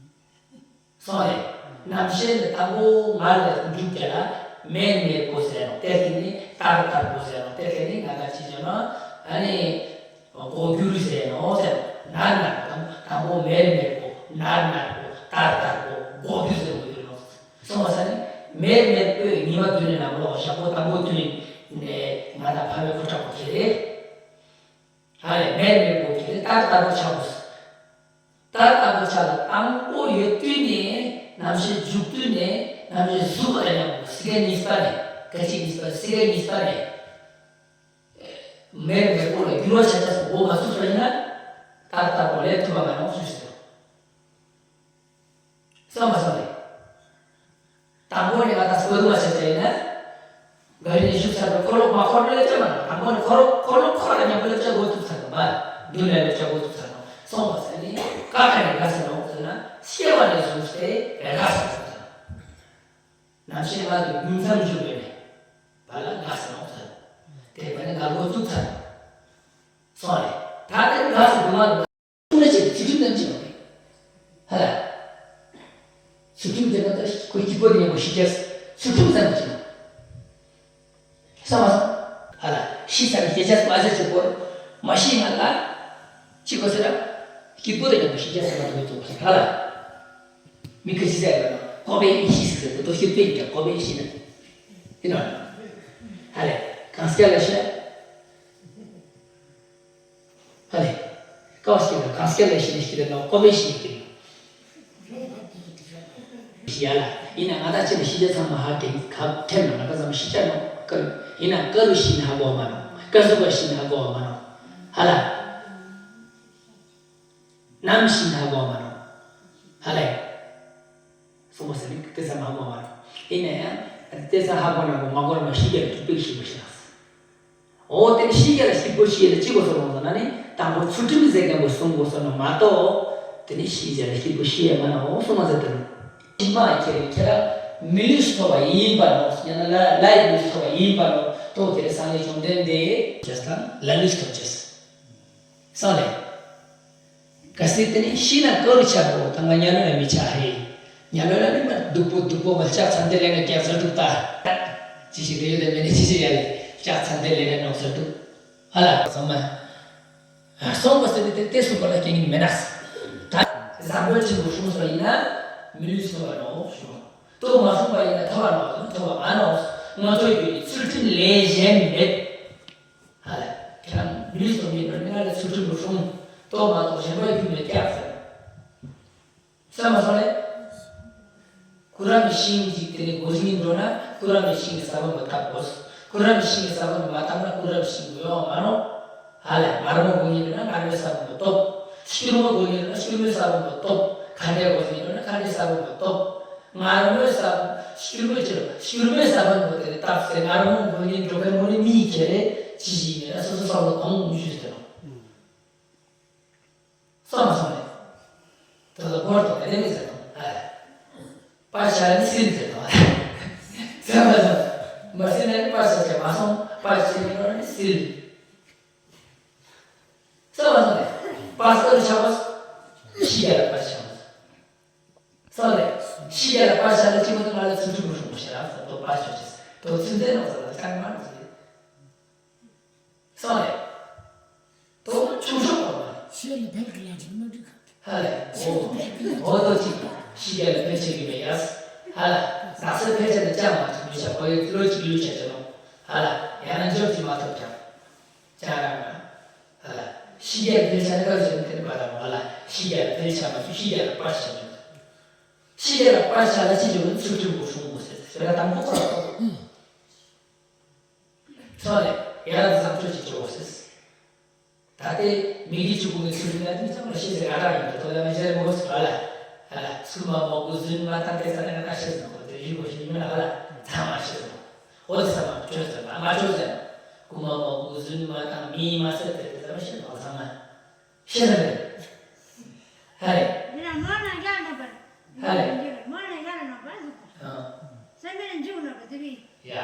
སོང་རེད། རྣམ་ཤེས་ནི་དང་པོ་མངལ་ལ་འཇུག་རྒྱ་ལ། མེར་མེར་པོ་ཟེར་རོ། དེ་ཁེ་ནི་ཏར་ཏར་པོ་ཟེར་རོ། དེ་ཁེ་ནི་ང་ད་ཅི་བྱས་ན། ཨ་ནི། སྒོ་འགྱུར་ཟེར་ནོག་ཟེར། ནར་ནར་པོ་དང་པོ་མེར་མེར་པོ། ནར་ནར་པོ། ཏར་ཏར་པོ། སྒོ་འགྱུར་ཟེར་དགོས་ཀྱི་ནོག་སོང་བ་ས་ནི། མེར་མེར་པོས་ཉི་མ་བདུན་ནས་ནམ་ལོག་ཞག་པོ་དང་པོ་བདུན་ནས་ང་དང་ཕ་མའི་ཁུ་ཁྲག་པོ་ཁྱེར་རེ། ཧ་ལས་མེར་མེར་པོ་ཁྱེར་རེ་ཏར་ཏར་པོ་ཆགས་དགོས། ཏར་ཏར་པོ་ཆགས་ལ་དང་པོ་ཡོད་དུས་ནས་རྣམ་ཤེས་འཇུག་དུས་ནས་རྣམ་ཤེས་གཟུགས་ལ་ཡང་སི་ཀའི་གཉིས་པ་ནས་སྐད་ཅིག་གཉིས་པ་སི་ཀའི་གཉིས་པ་ནས། མེར་མེར་པོ་ལ་འགྱུར་བ་ཆ་ཆ་སོགས་འགོ་མ་ཚུགས་པ་ཡིན་ན། ཏར་ཏར་པོ་ལས་ཐུབ་པ་མ་ཡོང་ཞུས་ཟེར། བསམ་པ་བསམ་རེད། དང་པོ་ནས་ང་དང་སྐོར་མ་བྱས་པ་ཡིན་ན། ག་རེ་ནས་བཞུགས་ཚར་བའི་འཁོར་ལོ་མ་འཁོར་ལོ་ལས་ཅི་མ་རེད། དང་པོ་ནས་འཁོར་ལོ་འཁོར་ལོ་འཁོར་ལ་མཉམ་པོ་ལས་ཅི་འགོ་ཚུགས་ཚར་བ། མདུན་ལས་ལས་ཅི་འགོ་ཚུགས་ཚར་ནོག་སོང་བ་ཟེར་ནི་ཀ་ཁ་ནས་དགའ་ཟེར་ནོག་ཟེར་ན་སྐྱེ་བ་ནས་བཟུང་སྟེ་དགའ་ཟེར་ནོག་ཟེར། ནམ་ཤེས་མངལ་དུ་རྒྱུན་མཚམས་འཇུག་པའི་བར་ལ་དགའ་ཟེར་ནོག་ཟེར། དེ་བར་ནས་དགའ་འགོ་བཙུགས་ཚར། སོང་རེད། ད་དེ་དགའ་ཟེར་དུ་མ་རུ་ཐུག་ན་ཅི་ཚུལ་ཁྲིམས་ཙམ་ཅི་མ་རེད། ཧ་ལ། ཚུལ་ཁྲིམས་དེ་ན་ད་ཁོ་སྐྱིད་པོ་དེ་ཡང་ཁོ་ཤི་རྒྱ་ཚུལ་ཁྲིམས་ཙམ་ཅི་མ་རེད། བསམ་པ་ཧ་ལ་ཤི་ས་ནི་སྐྱེ་ཆ་སུ་ཨ་ཟེར་ཆོག་གོ། མ་ཤི་ང་ལ་ཅི་གོ་ཟེར་ན་སྐྱིད་པོ་དེ་ཡང་ཁོ་ཤི་རྒྱ་ཚུལ་མ་དུ་མི་ཐུབ་ཧ་ལ། མི་ཁ་ཤི་ཟེར་བ་ནོ་ཀོ་བེ་ཨིན་ཤི་ཟེར་དུ་ཤི་པེ་ཀོ་བེ་ཨིན་ཤི་ན། ཡིན་ནོ། ཧ་ལས་གང་སྐྱ་ལ་ཤི་ན། ཧ་ལས། ཀ་བ་ཤི་ན་གང་སྐྱ་ལ་ཤི་ན་ཤི་ལ་ནོ་ཀོ་བེ་ཤི་ནི་ཀི་ནོ། ཤི་ཡ་ལ། ཡིན་ན་ང་ད་ཅི་ལ་ཤི་རྒྱ་ཚང་མ་ཧ་གེ་ཁ་ཐེམ་ན་ང་ད་ཚང་མ་ཤི་ཆ་ནོ་ཀ་རུ། ཡིན་ན་ཀ་རུ་ཤི་ན་ཧ་གོ་མ་ནོ། ཀ་ཟུག་ག་ཤི་ན་ཧ་གོ་མ་ནོ། ཧ་ལ། ནམ་ཤི་ན་ཧ་གོ་མ་ནོ། ཧ་ལས། སོང་བ་ཟེར་ནི་དེ་ཚང་མ་ཧ་གོ་མ་ནོ། ཡིན་ན་ཡང་དེ་ཚང་ཧ་གོ་ན་གོ་མ་གོ་ན་མ་ཤི་རྒྱ་ལ་ཐུག་པའི་ཤི་བ་ཤི་ན། འོ་དེ་ནི་ཤི་རྒྱ་ལ་སྐྱིད་པོ་ཤི་ཡ་ལ་ཅི་གོ་སོང་ལོང་ཟེར་ན་ནི་དང་པོ་ཚུལ་ཁྲིམས་ཟེར་མཁན་པོ་སྲུང་དགོས་སོང་ན་མ་གཏོགས་དེ་ནི་ཤི་རྒྱ་ལ་སྐྱིད་པོ་ཤི་ཡ་མ་ནོ་སོང་བ་ཟེར་དེ་ནི། ཤི་མ་ཁྱེད་ཁྱེད་རང་མི་ལུས་ཐོབ་པ་ཡིན་པ་ནོ་ཡང་ན་ལ་ལའི་ལུས་ཐོབ་པ་ཡིན་པ་ནོ་ཏོ་དེ་རེ་སངས་རྒྱས་བཅོམ་ལྡན་འདས་ཅེས་དང་ལ་ལུས་ཐོབ་ཅེས། སོང་ལེ། གལ་སྲིད་དེ་ནི་ཤི་ན་ཀ་རུ་ཆགས་གོ་ད་ང་ཉལ་ལོ་ལ་མི་ཆགས་ཧེ། ཉལ་ལོ་ལ་ནི་མ་སྡུག་པོ་སྡུག་པོ་མ་ལྕགས་ཚན་དེ་ལས་ན་རྒྱབ་ཟ་འདུག་ད། ཅི་ཞིག་རེ་ཡོད་དེ་མེད་ནི་ཅི་ཞིག་ཡ་ལེ་ལྕགས་ཚན་དེ་ལས་ན་ནོག་ཟ་འདུག་ཧ་ལ་ཚང་མ། གསུངས་པ་ཟེར་ཏེ་དེ་གསུངས་པ་ལ་རྐྱེན་ངན་མེད་ན། ད་བཟང་པོ་ཆེན་པོ་བྱུང་སོང་ཡིན་ན་མི་ལུས་ཐོབ་པ་ནོ་བྱུང་། ཐོབ་མ་སོང་པ་ཡིན་ན་ཐོབ་པ་ནོ་ཐོབ་པ་མ་ནོ། ང་ཚོའི་རྒྱུད་ནི་ཚུལ་ཁྲིམས་ལས་གཞན་མེད། ཧ་ལ། ཁྱེད་རང་མི་ལུས་ཐོབ་ཡིན་ནོ་ནི་ང་ལ་ཚུལ་ཁྲིམས་རུ་སོང་། ཐོབ་མ་ཐོབ་གཞན་པ་རྒྱུད་ནས་སྐྱག་ཟེར། སོང་མ་སོང་ལེ། ཀུ་རམ་ཤིང་གཅིག་དེ་ནས་སྒོ་ཟིན་འགྲོ་ན་ཀུ་རམ་ཤིང་གི་ས་བོན་པོ་བཏབ་དགོས། ཀུ་རམ་ཤིང་གི་ས་བོན་པོ་མ་བཏབ་ན་ཀུ་རམ་ཤིང་གི་ཡོང་མ་ནོ། ཧ་ལ་མར་མོ་སྒོ་ཡིན་འགྲོ་ན་མར་མོའི་ས་བོན་པོ་བཏབ། སྐྱུར་མོ་སྒོ་ཡིན་འགྲོ་ན་སྐྱུར་མོའི་ས་བོན་པོ་བཏབ། ཁ་འདྲའི་སྒོ་ཟིན་འགྲོ་ན་ཁ་འདྲའི་ས་བོན་པོ་བཏབ། མར་མོའི་ས་སྐྱུར་མོའི་ཕྱིར་སྐྱུར་མོའི་ས་བོན་པོ་དེ་ནས་བཏབ་སྟེ་མར་མོ་སྒོ་ཡིན་འགྲོ་མཁན་མོ་ནི་མི་ཁྱེར་རེ་ཅི་ཞིག་ཡིན་ན་སོ་སོ་ས་བོན་གང་འོང་ཞུས་ཟེར་ནོ། སོང་མ་སོང་ལེ། དེ་ལ་སྒོར་དང་ལྡན་མི་ཟེར་དང་ཨ། པར་ཆ་ནི་སིལ་ཟེར་དང་ཨ། ཟེར་མ་སོང་། མ་སིལ་ན་ནི་པར་ཆ་ཆ་མ་སོང་པར་ཆ་ནི་ནོར་ནི་སིལ། སོང་མ་སོང་ལེ། པར་སོ་རུ་ཆ་བ་ཤི་ཡ་ལ་པར་ཆ་མ་སོང་། སོང་ལེ། ཤི་ཡ་ལ་པར་ཆ་ལ་ཅི་མ་ནི་ང་ལ་ཚུལ་ཁྲིམས་མི་སྲུང་བ་ཞེ་ར་སོང་དོ་པར་ཆ་ཆེ་དོ་ཚུལ་ལྡན་ནོ་ཟེར་ལ་ཅང་མ་ནོ་ཟེར། སོང་ལེ། དོ་ཆུང་ཤོས་པ་མ་རེད། ཤེས་ལ་ཕལ་གི་ལ་ཅིག་མ་འགྲིག་ག་ཧ་ལེ། འོ་འོ་དོ་ཅིག་ཤི་ཡ་ལ་ཕལ་ཆེར་གི་མེད་ཡ། ཧ་ལ། ནགས་ཚལ་ཕལ་ཆེར་ནི་ཅང་མ་ཐུབ་ལུས་བྱ་ཁོ་ཡི་བློ་ཅིག་ལུས་བྱ་ཅི་ནོ། ཧ་ལ། ཡང་ན་འཇོག་ཅིག་མ་ཐུབ་ཀྱང་། ཅང་རང་ན། ཧ་ལ། ཤི་ཡ་ལ་ཕལ་ཆེར་ནི་ག་རེ་བྱས་ནས་དེ་ནི་པ་དང་ཧ་ལ། ཤི་ཡ་ལ་ཕལ་ཆེར་མ་ཐུབ་ཤི་ཡ་ལ་པར་ཆ་ནི། ཤི་ཡ་ལ་པར་ཆ་ལ་ཅི་བྱུང་ཚུལ་ཁྲིམས་པོ་སྲུང་དགོས་ཟེར་ཟེར་བ་དང་པོ་ཚོ། སོང་ལེ། ཡ་རབས་བཟང་སྤྱོད་ཅིག་བྱོས་ཟེར། ད་ལྟའི་མི་གི་ཆུ་ཁུང་གི་ཚུལ་ཁྲིམས་ལ་ནི་ཚང་མ་ཤེས་ཟེར་ག་ར་ཡིན་པ་དོ་ལ་མ་ཤེས་མོ་ཟེར་བ་ལ། ཧ་ལ་སྐུལ་མ་མོ་གུ་རྫུན་མ་བཏང་དེ་ས་ནས་ང་ད་ཤེས་ཟེར་གོ་དེ་ཡིན་གོ་ཤེས་ཡིན་ན་ཧ་ལ་ཚང་མ་ཤེས་ཟེར། འོ་དེ་ཚང་མ་བྱོས་ཟེར་ལ་མ་བྱོས་ཟེར། སྐུལ་མ་མོ་གུ་རྫུན་མ་བཏང་མི་མ་ཟེར་དེ་དེ་ཚང་མ་ཤེས་ཟེར་ཚང་མ། ཤེས་ལ་རེད། ཧ་རེ། འདི་ན་མ་ན་ཡ་ན་པ། ཧ་རེ། མ་ན་ཡ་ན་པ་ཟུག་པ། ཨ། སེམས་ནས་འཇུག་ན་པ་དེ་བི། ཡ།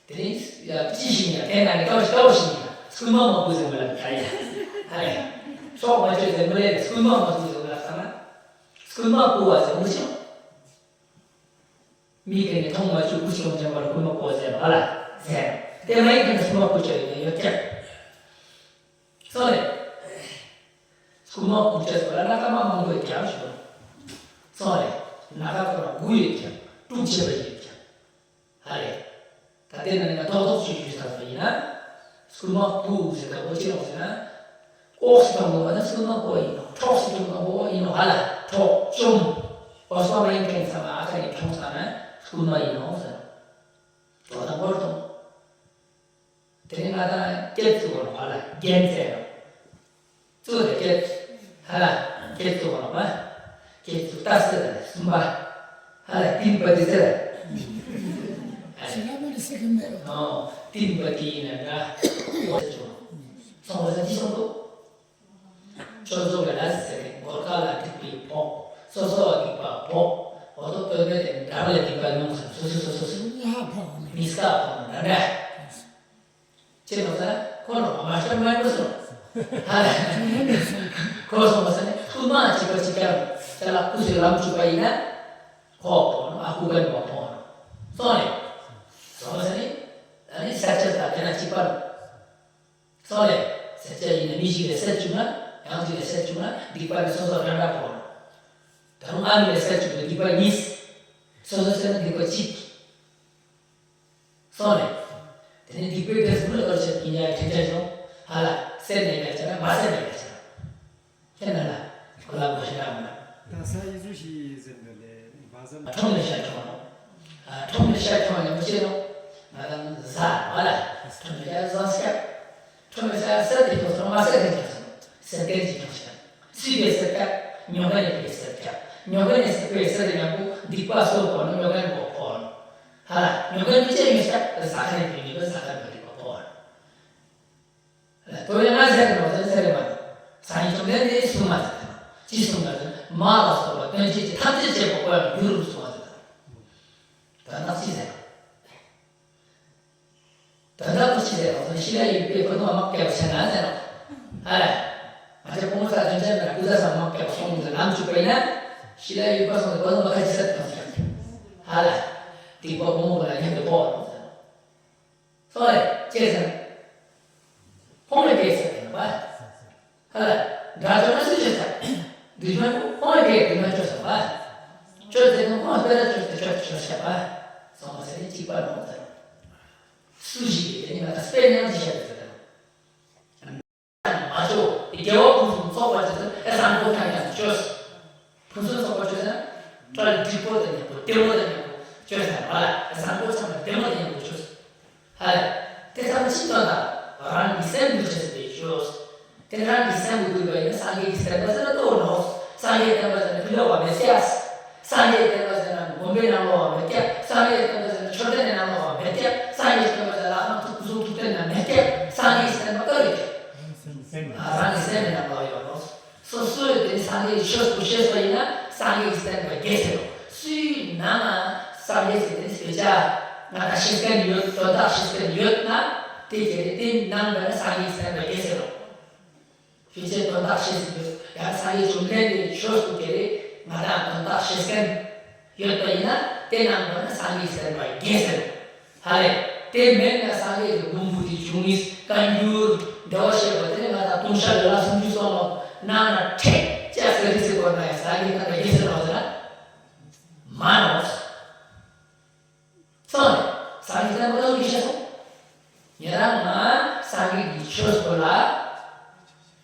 དེ་ནི་ཡ་ཅི་ཞིག་ཡ་དེ་ན་ནི་ཀའོ་ཀའོ་ཞིག་ཡ་སྐུལ་མ་མ་བསྐུལ་ཟེར་མ་ལ་ད་ཡ། ཧ་རེ། སྲོག་མ་གཅོད་ཟེར་མ་ལས་སྐུལ་མ་མ་བསྐུལ་ཟེར་མ་ལ་ད་ན། སྐུལ་མ་བསྐུལ་བ་ཟེར་མི་ཆོག་མི་དེ་ནི་མཐོང་མ་བཅུག་ཀུ་ཅི་ཡོང་ཅན་པར་སྐུལ་མ་བསྐུལ་ཟེར་བ་ལ་ཟེར། དེ་མ་ཡིན་དེ་ནི་སྐུལ་མ་བསྐུལ་ཆོག་ཡོད་ཡོད་ཀྱང་། སོང་ལེ། སྐུལ་མ་བསྐུལ་ཆོག་ཟེར་བ་ལ་ན་ཀ་མ་མང་པོ་ཡོད་ཀྱང་ཞུ། སོང་ལེ། ན་ཀ་ཁོ་རང་དགུ་ཡོད་ཀྱང་དྲུག་ཆེ་བ་ཡོད་ཀྱང་། ཧ་རེ། ད་ལྟའི་ནང་ནས་ཏོག་ཏོག་ཅིག་ཞུས་ཚར་བ་ཡིན་ན། སྐུལ་མ་བསྐུལ་ཟེར་ད་པོ་ཅི་ཡོང་ཟེར་ན། ལྐོག་ཟེར་དང་པོ་བ་ན་སྐུལ་མ་བསྐུལ་ཡིན་ནོ། འཕྲོག་ཟེར་དང་པོ་ཡིན་ནོ་ཧ་ལ། འཕྲོག་བཅོམ། འོ་སོ་མ་ཡིན་མཁན་ཚང་མ་ཨ་ཁ་ནས་བྱུང་ཚར་ན་སྐུལ་མ་ཡིན་ནོ་ཟེར། འགྲོ་དང་པོར་གཏོང་། དེ་ནས་ང་དང་སྐྱེད་ཚུགས་པ་ནོ་ཧ་ལ་རྒྱན་བཙལ་ནོ། གཙོ་དེ་སྐྱེད། ཧ་ལ་སྐྱེད་ཚུགས་པ་ནོ་པ། སྐྱེད་ཚུགས་ལྟ་ཟེར་གསུམ་པ། ཧ་ལ་བསྟིམ་པ་དེ་ཟེར། ཞི་ལ་མ་ནི་སེ་གི་མེ་རོ། ཨོ་བསྟིམ་པ་དེ་ཡིན་ན་འདྲ། འོ་ཟེར་བྱུང་། སོང་བ་ཟེར་ཅི་སོང་འདུག་ཆོས་ཚོགས་ཀྱི་ལ་ཟེར་ཏེ་གོར་ཁ་ལ་སྡིག་པའི་ཕོག་སོ་སོ་བ་སྡིག་པ་ཕོག་འོ་དོ་སྟོན་པས་དེ་འདྲ་བ་ལས་སྡིག་པ་མྱོང་ཟེར་སོ་སོ་སོ་སོ་སོ། ཡ་ཕོག་མི་ས་ཕོག་འདྲ་འདྲ། ཅེས་ལོ་ས་ཁོ་ལོ་མ་ཤར་མ་ཡིན་པ་སོ། ཧ་ལ་ཁོ་སོང་བ་ས་ནས་ཐུགས་མ་གཅིག་པ་གཅིག་ཀྱང་ཅ་ལག་ཁུ་སོའི་ལམ་བཅུག་པ་ཡིན་ན་ཁོ་ཕོག་ནོ་ཨ་ཁུ་གན་བ་ཕོག་ནོ་སོང་རེད། སོང་བ་ས་ནས་ཨ་ནི་ས་ཆ་དང་དེ་ན་གཅིག་པ་ལ། སོང་ལེ། སེར་སྐྱ་ཡིན་ན་མི་ཞིག་ལ་སེར་བཅུག་ན་ཡང་ཅིག་ལ་སེར་བཅུག་ན་སྡིག་པ་ནི་སོ་སོ་རང་འདྲ་ཕོག་ནོ། ད་རུང་ཨ་མི་ལ་སེར་བཅུག་ན་སྡིག་པ་གཉིས། སོ་སོ་སེར་ན་སྡིག་པ་གཅིག་སོང་ལེ། དེ་ནས་སྡིག་པའི་འབྲས་བུ་ལ་ཨོ་ཆེ་ཉིན་ཡང་དྲན་དྲན་བྱུང་། ཧ་ལ་སེར་ནས་ཡར་བྱས་ན་མ་སེར་ནས་ཡར་བྱས་ན། ཁྱེད་རྣམས་ལ་གོ་ལ་མོ་ཞེ་དྲག་མེད། ད་ས་ཡི་ཚུལ་ཞིག་ཟེར་འདོད་ལས་བ་ཟ། ཁྲོམ་ལས་ཤར་ཁྱོང་ནོ། ཨ་ཁྲོམ་ལས་ཤར་ཁྱོང་ཡང་མི་བྱེད་ནོ། ང་རང་ཟ་བ་ལ་ཁྲོམ་ལས་ཤར་ཟ་སྐྱ། ཁྲོམ་ལས་ཤར་ཟ་དེ་ཁྱོང་སོང་མ་ཟ་དེ་ཁྱོང་སོང་ཟ་དེ་ཅི་ཁྱོང་ཤར། སུས་པའི་ཟ་སྐྱ། ཉོ་མཁན་ནས་པའི་ཟ་སྐྱ། ཉོ་མཁན་ནས་ཟ་པའི་ཟ་དེ་ཉམ་པོ་སྡིག་པ་གསོག་གོ་ནོ་ཉོ་མཁན་གོ་ཕོག་ནོ། ཧ་ལ་ཉོ་མཁན་མི་བྱེད་ཉོ་ཤར་ཟ་མཁན་ནས་པའི་ཉོ་མཁན་ཟ་མཁན་གོ་སྡིག་པ་ཕོག་ནོ། ལ་དོ་ཡང་ང་ཟེར་ནོ་ཟེར་ཟེར་མ་ནི། སངས་རྒྱས་བཅོམ་ལྡན་འདས་གསུངས་མ་ཟེར་ནོ། ཅི་གསུངས་མ་ཟེར་ན་མ་ལ་སོགས་པ་དོན་བྱེད་ཀྱི་ཐམས་ཅད་བྱེད་པ་པོ་ཡང་འགྱུར་རོ་གསུངས་མ་ཟེར་ནོ། ད་ནག་ཅི་ཟེར་ནོ། ད་ནག་ཅི་ཟེར་ནོ་ཟེར་ན་ཤི་ལ་ཡོད་པའི་བུ་དང་དམག་སྐྱེལ་བ་བྱས་ན་ཟེར་ནོ། ཧ་ལ། ང་ཚོ་ཕོ་མོ་ས་དོན་ཅན་ན་ཀུ་ཛ་ས་དམག་སྐྱེལ་བ་སོང་ཟེར་ལམ་བཅུག་པ་ཡིན་ན། ཤི་ལ་ཡོད་པ་སོང་ཟེར་བུ་དང་དམག་ཁ་ཅི་ཟེར་ནོ་ཟེར་ནོ། ཧ་ལ། སྡིག་པ་ཕོ་མོ་གུན་ལ་མཉམ་དུ་ཕོག་ནོ་ཟེར་ནོ། སོང་ལེ། ཅེས་ཟེར། ཕོ་མོའི་སྐད་ཟེར་ཡིན་པ། ཧ་ལ། དགྲ་བཅོམ་ན་སུས་བཅོམ་ས། སྡིག་ཅན་པོ་ཁོང་གིས་སྡིག་ཅན་བཅོམ་ས་པ། བཅོམ་ཟེར་ན་ཁོང་དཔེ་ལ་བཅོམ་སྟེ་བཅོམ་བཅོམ་ས་པ། སོང་བ་ཟེར་ནས་གཅིག་པ་ལོངས་ཟེར། སུ་ཞིག་གིས་དེ་ནི་ང་ལ་དཔེ་མཉམ་གཅིག་བཤད་ཟེར། མ་བཅོམ་དགེ་བ་ཕུན་སུམ་ཚོགས་པ་བཅོམ་ཟེར་ཨེ་བཟང་པོ་ཐམས་ཅད་བཅོམ། ཕུན་སུམ་ཚོགས་པ་བཅོམ་ཟེར་ན། བཀྲ་ལ་སྒྲིག་པོ་དང་མཉམ་པོ་བདེ་མོ་དང་མཉམ་པོ་བཅོམ་ཟེར་བ་ལ་ཨེ་བཟང་པོ་ཚང་མ་བདེ་མོ་དང་མཉམ་པོ་བཅོམ། ཧ་ལས། དེ་ཚང་མ་ཅི་དོན་དག་རང་གི་སེམས་འདུལ་བྱེད་ཟེར་བའི་ཆོས། དེ་རང་གི་སེམས་འདུལ་བ་ཡིན་ན་སངས་རྒྱས་ཀྱི་བསྟན་པ་ཟེར་ན་ལྟོས་ནོ། སངས་རྒྱས་བསྟན་པ་ཟེར་ན་ཕི་ལོག་པ་མེད་ཀྱག་སངས་རྒྱས་བསྟན་པ་ཟེར་ན་དགོན་པའི་ནང་ལོགས་པ་མེད་ཀྱག་སངས་རྒྱས་བསྟན་པ་ཟེར་ན་མཆོད་རྟེན་ནང་ལོགས་པ་མེད་ཀྱག་སངས་རྒྱས་བསྟན་པ་ཟེར་ན་ལྷ་ཁང་ཐུགས་སྐུ་གསུང་ཐུགས་རྟེན་ན་མེད་ཀྱག་སངས་རྒྱས་བསྟན་པ་ག་རེ་ཡོད་ཀྱག་རང་གི་སེམས་ནང་ལོགས་ཡོད་ནོ། སོ་སོས་དེ་ནི་སངས་རྒྱས་ཀྱི་ཆོས་སུ་ཤེས་པ་ཡིན་ན་སངས་རྒྱས་ཀྱི་བསྟན་པ་རྒྱས་ཟེར་རོ། སུའི་ནང་ན་སངས་རྒྱས་ཀྱི་དེ་ནི་དཔེ་ཆ་ང་ད་ཤེས་མཁན་ཡོད་དོན་དག་ཤེས་མཁན་ཡོད་ན་དེ་གལ་ཏེ་དེའི་ནང་པ་ན་སངས་རྒྱས་ཀྱི་བསྟན་པ་རྒྱས་ཟེར་རོ། དཔེ་ཆའི་དོན་དག་ཤེས་ཟིན་ཡོད་ཡང་སངས་རྒྱས་བཅོམ་ལྡན་འདས་ཀྱི་ཆོས་སུ་གལ་ཏེ་ང་ད་དོན་དག་ཤེས་མཁན་ཡོད་པ་ཡིན་ན་དེ་ནང་པ་ན་སངས་རྒྱས་ཀྱི་བསྟན་པ་རྒྱས་ཟེར་རོ། ཧ་ལས། དེ་མེད་ན་སངས་རྒྱས་ཀྱི་འབུམ་པོ་ཏི་འབྱུང་གནས་བཀའ་འགྱུར་བདེ་བར་གཤེགས་པ་དེ་ནི་ང་དང་ལྟུང་བཤགས་ཀྱི་ལྷ་སུམ་ཅུ་སོ་ལྔ་ནང་ན་ཁྲིག་ཅེས་ཟེར་གྱི་ཟེར་བ་ན་ཡང་སངས་རྒྱས་བསྟན་པ་རྒྱས་ཟེར་རོ་ཟེར་ན། མ་རོ། སོང་ལས་སངས་རྒྱས་བསྟན་པ་ལྟ་བུ་ཡིན་ཤེས་སོང་། ཉེ་རང་ང་སངས་རྒྱས་ཀྱི་ཆོས་སྐོར་ལ་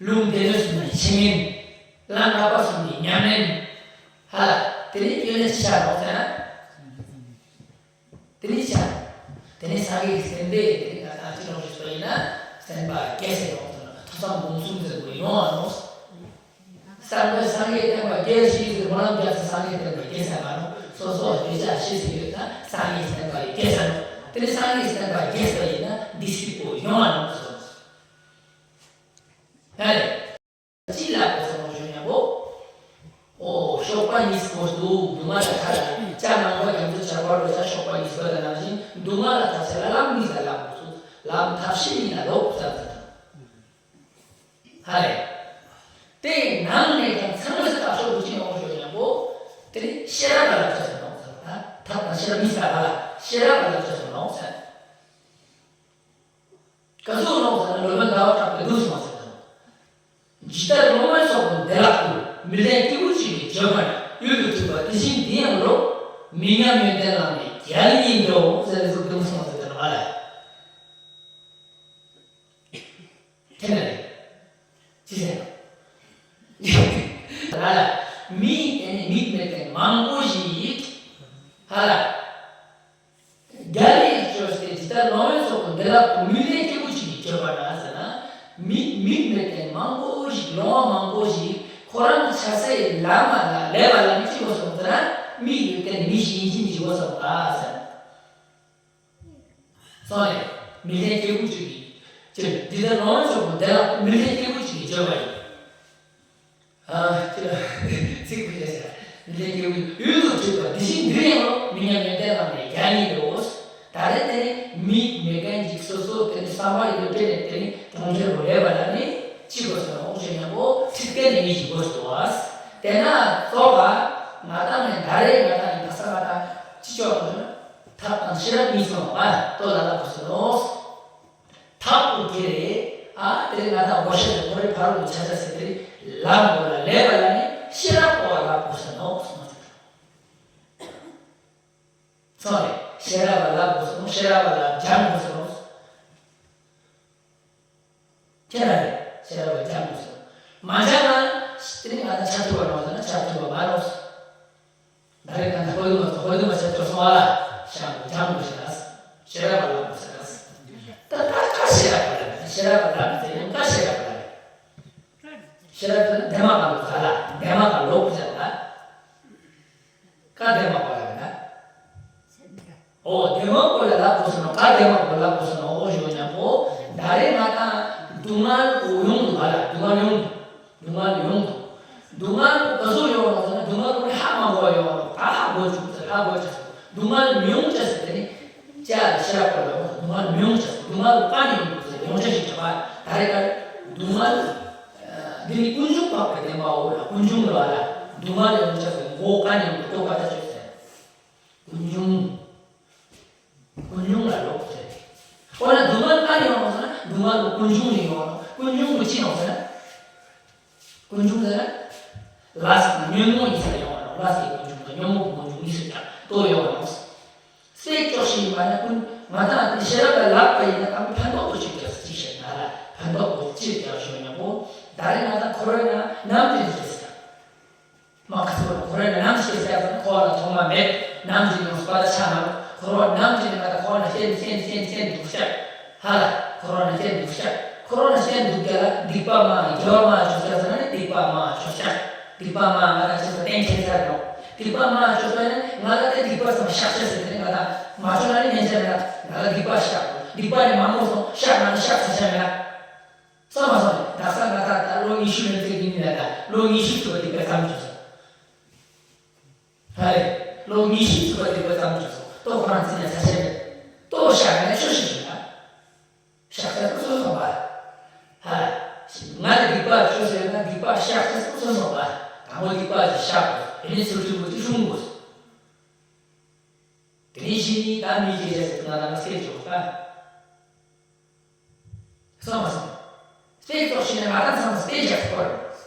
ལུང་སྡེ་སྣོད་གསུམ་གྱི་འཆད་ཉན། ལམ་བསླབ་པ་གསུམ་གྱི་ཉམས་ལེན། ཧ་ལ་དེ་ནི་ཡོན་ཏན་ཆེ་ཤ་རོགས་ཟེར་ན། དེ་ནི་ཆ། དེ་ནི་སངས་རྒྱས་ཀྱི་བསྟན་པས་དེ་ནི་ང་ཚང་སྤྱི་ལོ་རེ་སོ་ཡིན་ན་བསྟན་པ་རྒྱས་སེ་ཡོང་ཐུབ་ན་ཐོས་བསམ་སྒོམ་གསུམ་ཟེར་དགོས་ཡོང་བ་ནོ། བསྟན་པ་སངས་རྒྱས་བསྟན་པ་རྒྱས་ཤིག་ཟེར་སྨོན་ལམ་རྒྱག་ཚེ་སངས་རྒྱས་བསྟན་པ་རྒྱས་ས་མ་ནོ། སོ་སོ་དཔེ་ཆ་ཤེས་སེ་ཡོད་ན་སངས་རྒྱས་བསྟན་པ་རྒྱས་ས་ནོ། དེ་ནི་སངས་རྒྱས་བསྟན་པ་རྒྱས་པ་ཡིན་ན་འདི་སྲིད་པོ་ཡོང་བ་ནོ་སོ། ཧ་ལས། ཅི་ལ་གོ་སོང་ཞུ་ཉམ་པོ། ཨོ་གཤོག་པ་གཉིས་གོ་འདུག་སྡུག་བསྔལ་ལ་ཐར་ལ་ཅ་ནང་པ་རྒྱ་མཚོ་ཆར་པ་རོ་ཅ་གཤོག་པ་གཉིས་པ་དང་ནང་བཞིན་སྡུག་བསྔལ་ལ་ཐར་ཆེད་ལ་ལམ་གཉིས་ལ་ལམ་གོ་སོང་ལམ་ཐབས་ཤེས་གཉིས་ལ་ལོག་ས་ས་དང་། ཧ་ལས། དེའི་ནང་ནས་ཀྱང་ཚང་མས་བརྟག་ཤོག་ཅི་ཡོང་ཞུ་ཉམ་པོ། དེ་ནི་ཤེས་རབ་ལ་ལ་ཆ་སོང་ནོ་ས་ད་ཐབས་དང་ཤེས་རབ་གཉིས་ལ་ལ་ཤེས་རབ་ལ་ལ་ཆ་སོང་ནོ་ས། ག་ཟུག་ལོག་ཟེར་ན་ལོ་མ་ཟླ་བ་གྲགས་པའི་འདུག་སོང་ཟེར་དང་། ཇི་ལྟར་ལོང་བས་སོགས་པའི་བདེ་བླག་ཏུ་མི་ལྡན་སྐྱེས་བུ་གཅིག་གིས་བརྗོད་པ་ན་ཡུལ་དུ་གྲུབ་པ་དེ་བཞིན་འདི་ཡང་ལོ། མི་མཉམ་ཡོན་ཏན་བླ་མེད་རྒྱལ་ཡིན་འགྲོ་ཟེར་ཟུག་འདུག་སོང་ཟེར་དང་ཨ་ལ། དེ་ནས་ཅི་ཟེར། ཨ་ལ། མི་དེ་ནི་མིག་མེད་མཁན་མང་པོ་ཞིག་ཨ་ལ། རྒྱལ་བའི་ཆོས་དེ་ཇི་ལྟར་ལོང་བས་སོགས་པའི་བདེ་བླག་ཏུ་མི་ལྡན་སྐྱེས་བུ་གཅིག་གིས་བརྗོད་པ་ན་ཟེར་ན། མིག་མིག་མེད་མཁན་མང་པོ་ཞིག་ལོང་བ་མང་པོ་ཞིག་ཁོ་རང་གི་ཆ་སའི་ལམ་ལ་ལས་པ་ལ་ནི་ཅི་གོ་སོང་ཟེར་ན། མིག་ཡོད་མཁན་མི་ཞིག་ཡིན་གཅིག་མིན་གཅིག་གོ་སོང་ད་ཟེར། སོང་ལས་མི་ལྡན་སྐྱེས་བུ་གཅིག་གིས་ཅི་འདི་ལྟར་ལོང་བས་སོགས་པའི་བདེ་བླག་ཏུ་མི་ལྡན་སྐྱེས་བུ་གཅིག་གིས་བརྗོད་པ་ཡིན། ཨ། ཁྱེད་ལ་ཚིག་ཕུད་བྱས་ཟེར། མི་ལྡན་སྐྱེས་བུ་ཡུལ་དུ་གྲུབ་པ་དེ་བཞིན་འདིར་ཡང་ལོ། མི་མཉམ་ཡོན་ཏན་བླ་མེད་རྒྱལ་ཡིན་འགྲོ། ད་རེས་དེ་ནི་མིག་མེད་མཁན་གྱི་སོ་སོ་དེ་ནི་བསམ་པ་ཡོད་དེ་ནི་དེ་ནི་གྲོང་ཁྱེར་རུ་ལས་པ་ལ་ནི་ཅི་དགོས་སོ་ནོ་ཞེས་ཉམ་པོ་ཁྲིད་མཁན་ནི་མི་ཞིག་དགོས་སོ། དེ་ན་གཙོ་བ་ང་དང་ནི་ད་རེས་ང་དང་ནི་ད་ས་ང་དང་ཅི་ཆོག་ནོ་ཐབས་དང་ཤེས་རབ་གཉིས་སོང་བ་ལྟོ་ལ་ལ་དགོས་སོ་ནོ། ཐབས་པོ་དེ་རེད། ཨ་དེ་རིང་ང་དང་འོ་ཤ་དང་ཐོ་རེ་ཕ་རོལ་ཏུ་ཕྱག་རྒྱ་ཟེར་དེ་རིང་ལམ་པོ་ལ་ལས་པ་ལ་ནི་ཤེས་རབ་པོ་ལ་ལབ་དགོས་ས་ནོ་གསུངས་པ་དེ། སོང་རེད། ཤེས་རབ་པ་ལ་ལབ་དགོས་ས་ནོ། ཤེས་རབ་པ་ལ་སྦྱང་དགོས་ས་ནོ། ཁྱེད་རང་རེད། ཤེས་རབ་པ་སྦྱང་དགོས་ས་ནོ། མ་སྦྱང་ན་དེ་རིང་ང་དང་ཕྱག་ཐུབ་པ་རོགས་ཟེར་ན་ཕྱག་ཐུབ་པ་མ་རོགས། ད་རེས་ད་ལྟ་ཧོལ་མ་ཧོལ་མ་ཆ་ཅོ་སོང་བ་ལ་ཤང་ཇང་མོ་ཤ་ཤེས་རབ་པ་ལ་མོ་ཤ་ད་ད་ཀ་ཤེས་རབ་པ་ལ་ཤེས་རབ་པ་ལ་ཟེར་ཡང་ཀ་ཤེས་རབ་པ་ལ་ཤེས་རབ་ཟེར་ན་དེ་མ་ག་ལོ་ཟ་ལ་དེ་མ་ག་ལོ་ཟ་ལ་ཀ་དེ་མ་ག་ལ་ན། ཨོ་དེ་མ་གོ་ལ་ལབ་དགོས་སོ་ནོ། ཀ་དེ་མ་གོ་ལབ་དགོས་སོ་ནོ། ཨོ་ཞོ་ཉམ་པོ་ད་རེས་ང་དང་སྡུག་བསྔལ་ཡོང་འདུག་ག་ལ་སྡུག་བསྔལ་ཡོང་འདུག་སྡུག་བསྔལ་ཡོང་འདུག་སྡུག་བསྔལ་ག་ཚོད་ཡོང་ལ་ཟེར་ན་སྡུག་བསྔལ་ཧ་མ་གོ་ཡོང་ལ་ད་ཧ་གོ་བཅུག་ཟེར་ཧ་གོ་ཆ་སོང་། སྡུག་བསྔལ་མི་ཡོང་ཆ་ཟེར་དེ་ནི་ཅ་ལ་ཤེས་རབ་པ་ལ་ཡོང་སྡུག་བསྔལ་མི་ཡོང་ཆ་སོང་། སྡུག་བསྔལ་ག་ནས་ཡོང་འདུག་ཟེར་ཡོང་ཆ་ཞིག་ཆ་བ་ད་རེས་ད་འདུག་བསྔལ་འདི་ནི་ཀུན་འབྱུང་འཕགས་པའི་བདེན་པའོ་ལ་ཀུན་འབྱུང་ལ་བ་ལ་སྡུག་བསྔལ་ཡོང་ཆ་སོང་མགོ་ག་ནས་ཡོང་འདུག་ལྟོ་ག་ཆ་ཆོད་ཟེར། ཀུན་འབྱུང་། ཀུན་འབྱུང་ལ་ལོག་ཟེར། འོ་ན་སྡུག་བསྔལ་ག་ནས་ཡོང་ཟེར་ན་སྡུག་བསྔལ་ལ་ཀུན་འབྱུང་ནས་ཡོང་ནོ། ཀུན་འབྱུང་གི་ཅི་ཡོང་ཟེར་ན། ཀུན་འབྱུང་ཟེར་ན། ལས་དང་ཉོན་མོངས་གཉིས་ཀ་ཡོང་བ་རེད། ལས་ཀྱི་ཀུན་འབྱུང་དང་ཉོན་མོངས་ཀྱི་ཀུན་འབྱུང་གཉིས་སུ་ཀྱང་དོ་ཡོང་བ་རེད། སྲེག་གཅོག་བྱེད་ཡིན་པ་ན་ཀུན་ང་དང་དེ་ཤེས་རབ་ལ་ལབ་པ་ཡིན་ན་ད་ཕན་ཐོགས་པོ་ཅིག་རྒྱག་ཅིག་བྱེད་ན་ལ་ཕན་ཐོགས་པོ་ཅིག་རྒྱག་ཞོར་ཉམ་པོ་ད་རེས་ང་དང་ཁོ་རོ་ན་ནམ་དུ་སྐྱེས་ས། མ་ཁ་སོ་ཁོ་རོ་ན་ནམ་སྐྱེས་ས་ཡ་ཙམ་ཁོ་ལ་ཐོག་མ་མེད། ནམ་ཞིག་ཡོང་སྤ་ད་ཆ་ན་ཁོ་རོ་ན་ནམ་ཞིག་ནི་ང་དང་ཁོ་ལ་སྐྱེས་སྐྱེས་སྐྱེས་སྐྱེས་འདུག་ཤག་ཧ་ལ་ཁོ་རོ་ན་སྐྱེས་འདུག་ཤག་ཁོ་རོ་ན་སྐྱེས་འདུག་རྒྱ་ལ་སྡིག་པ་མ་རྒྱལ་བ་མ་བྱོས་ཤག་ཟེར་ན་ནི་སྡིག་པ་མ་བྱོས་ཤག་སྡིག་པ་མ་ང་དང་ཅི་ཙམ་གཏན་འཁེལ་ཚར་རོགས། སྡིག་པ་མ་བྱོས་པ་ནི་ང་ལ་དེ་སྡིག་པ་ཙམ་བཤགས་ཤག་ཟེར་ཏེ་ང་དང་མ་བྱོས་ན་ནི་ཉན་ཆ་མེད་ན་ང་ལ་སྡིག་པ་བཤགས་དགོས། སྡིག་པ་ནི་མང་པོ་སོང་བཤགས་ན་ནི་བཤགས་ཚར་ཆ་མེད་ན། སོང་མ་སོང་། དག་ས་ང་དང་ད་ལོ་ཉི་ཤུ་ལོན་ཚེ་གི་ནི་ལ་ད་ལོ་ཉི་ཤུ་ཚུགས་པ་སྡིག་པ་ཙམ་བྱོས་སོང་། ཧ་རེ། ལོ་ཉི་ཤུ་ཚུགས་པ་སྡིག་པ་ཙམ་བྱོས་སོང་། ལྟོ་ཁོ་རང་ཚེ་ནས་ཚ་ཆེ་རེད། ལྟོ་བཤགས་ན་ཆོས་ཤིག་ཡིན་ན། བཤགས་ཚར་སོ་སོ་སོང་བ། ཧ། ང་ལ་སྡིག་པ་བྱོས་ཟེར་ན་སྡིག་པ་བཤགས་ཚར་སོ་སོ་སོང་བ། དང་པོ་སྡིག་པ་ཞིག་བཤགས་དགོས། དེ་ནས་ཚུར་ཚུར་གོ་ཅི་སྲུང་དགོས། དེ་ནས་གཞི་ནི་ད་མི་སྐྱེ་བྱ་ཟེར་ང་རང་སྐད་ཆོག་ད། སོང་བ་སོང་། སྤེ་ར་ཙོགས་ཤིག་ནས་ང་དང་ཚང་མ་སྤེ་ར་རྒྱག་ཐུབ་པ་རེད།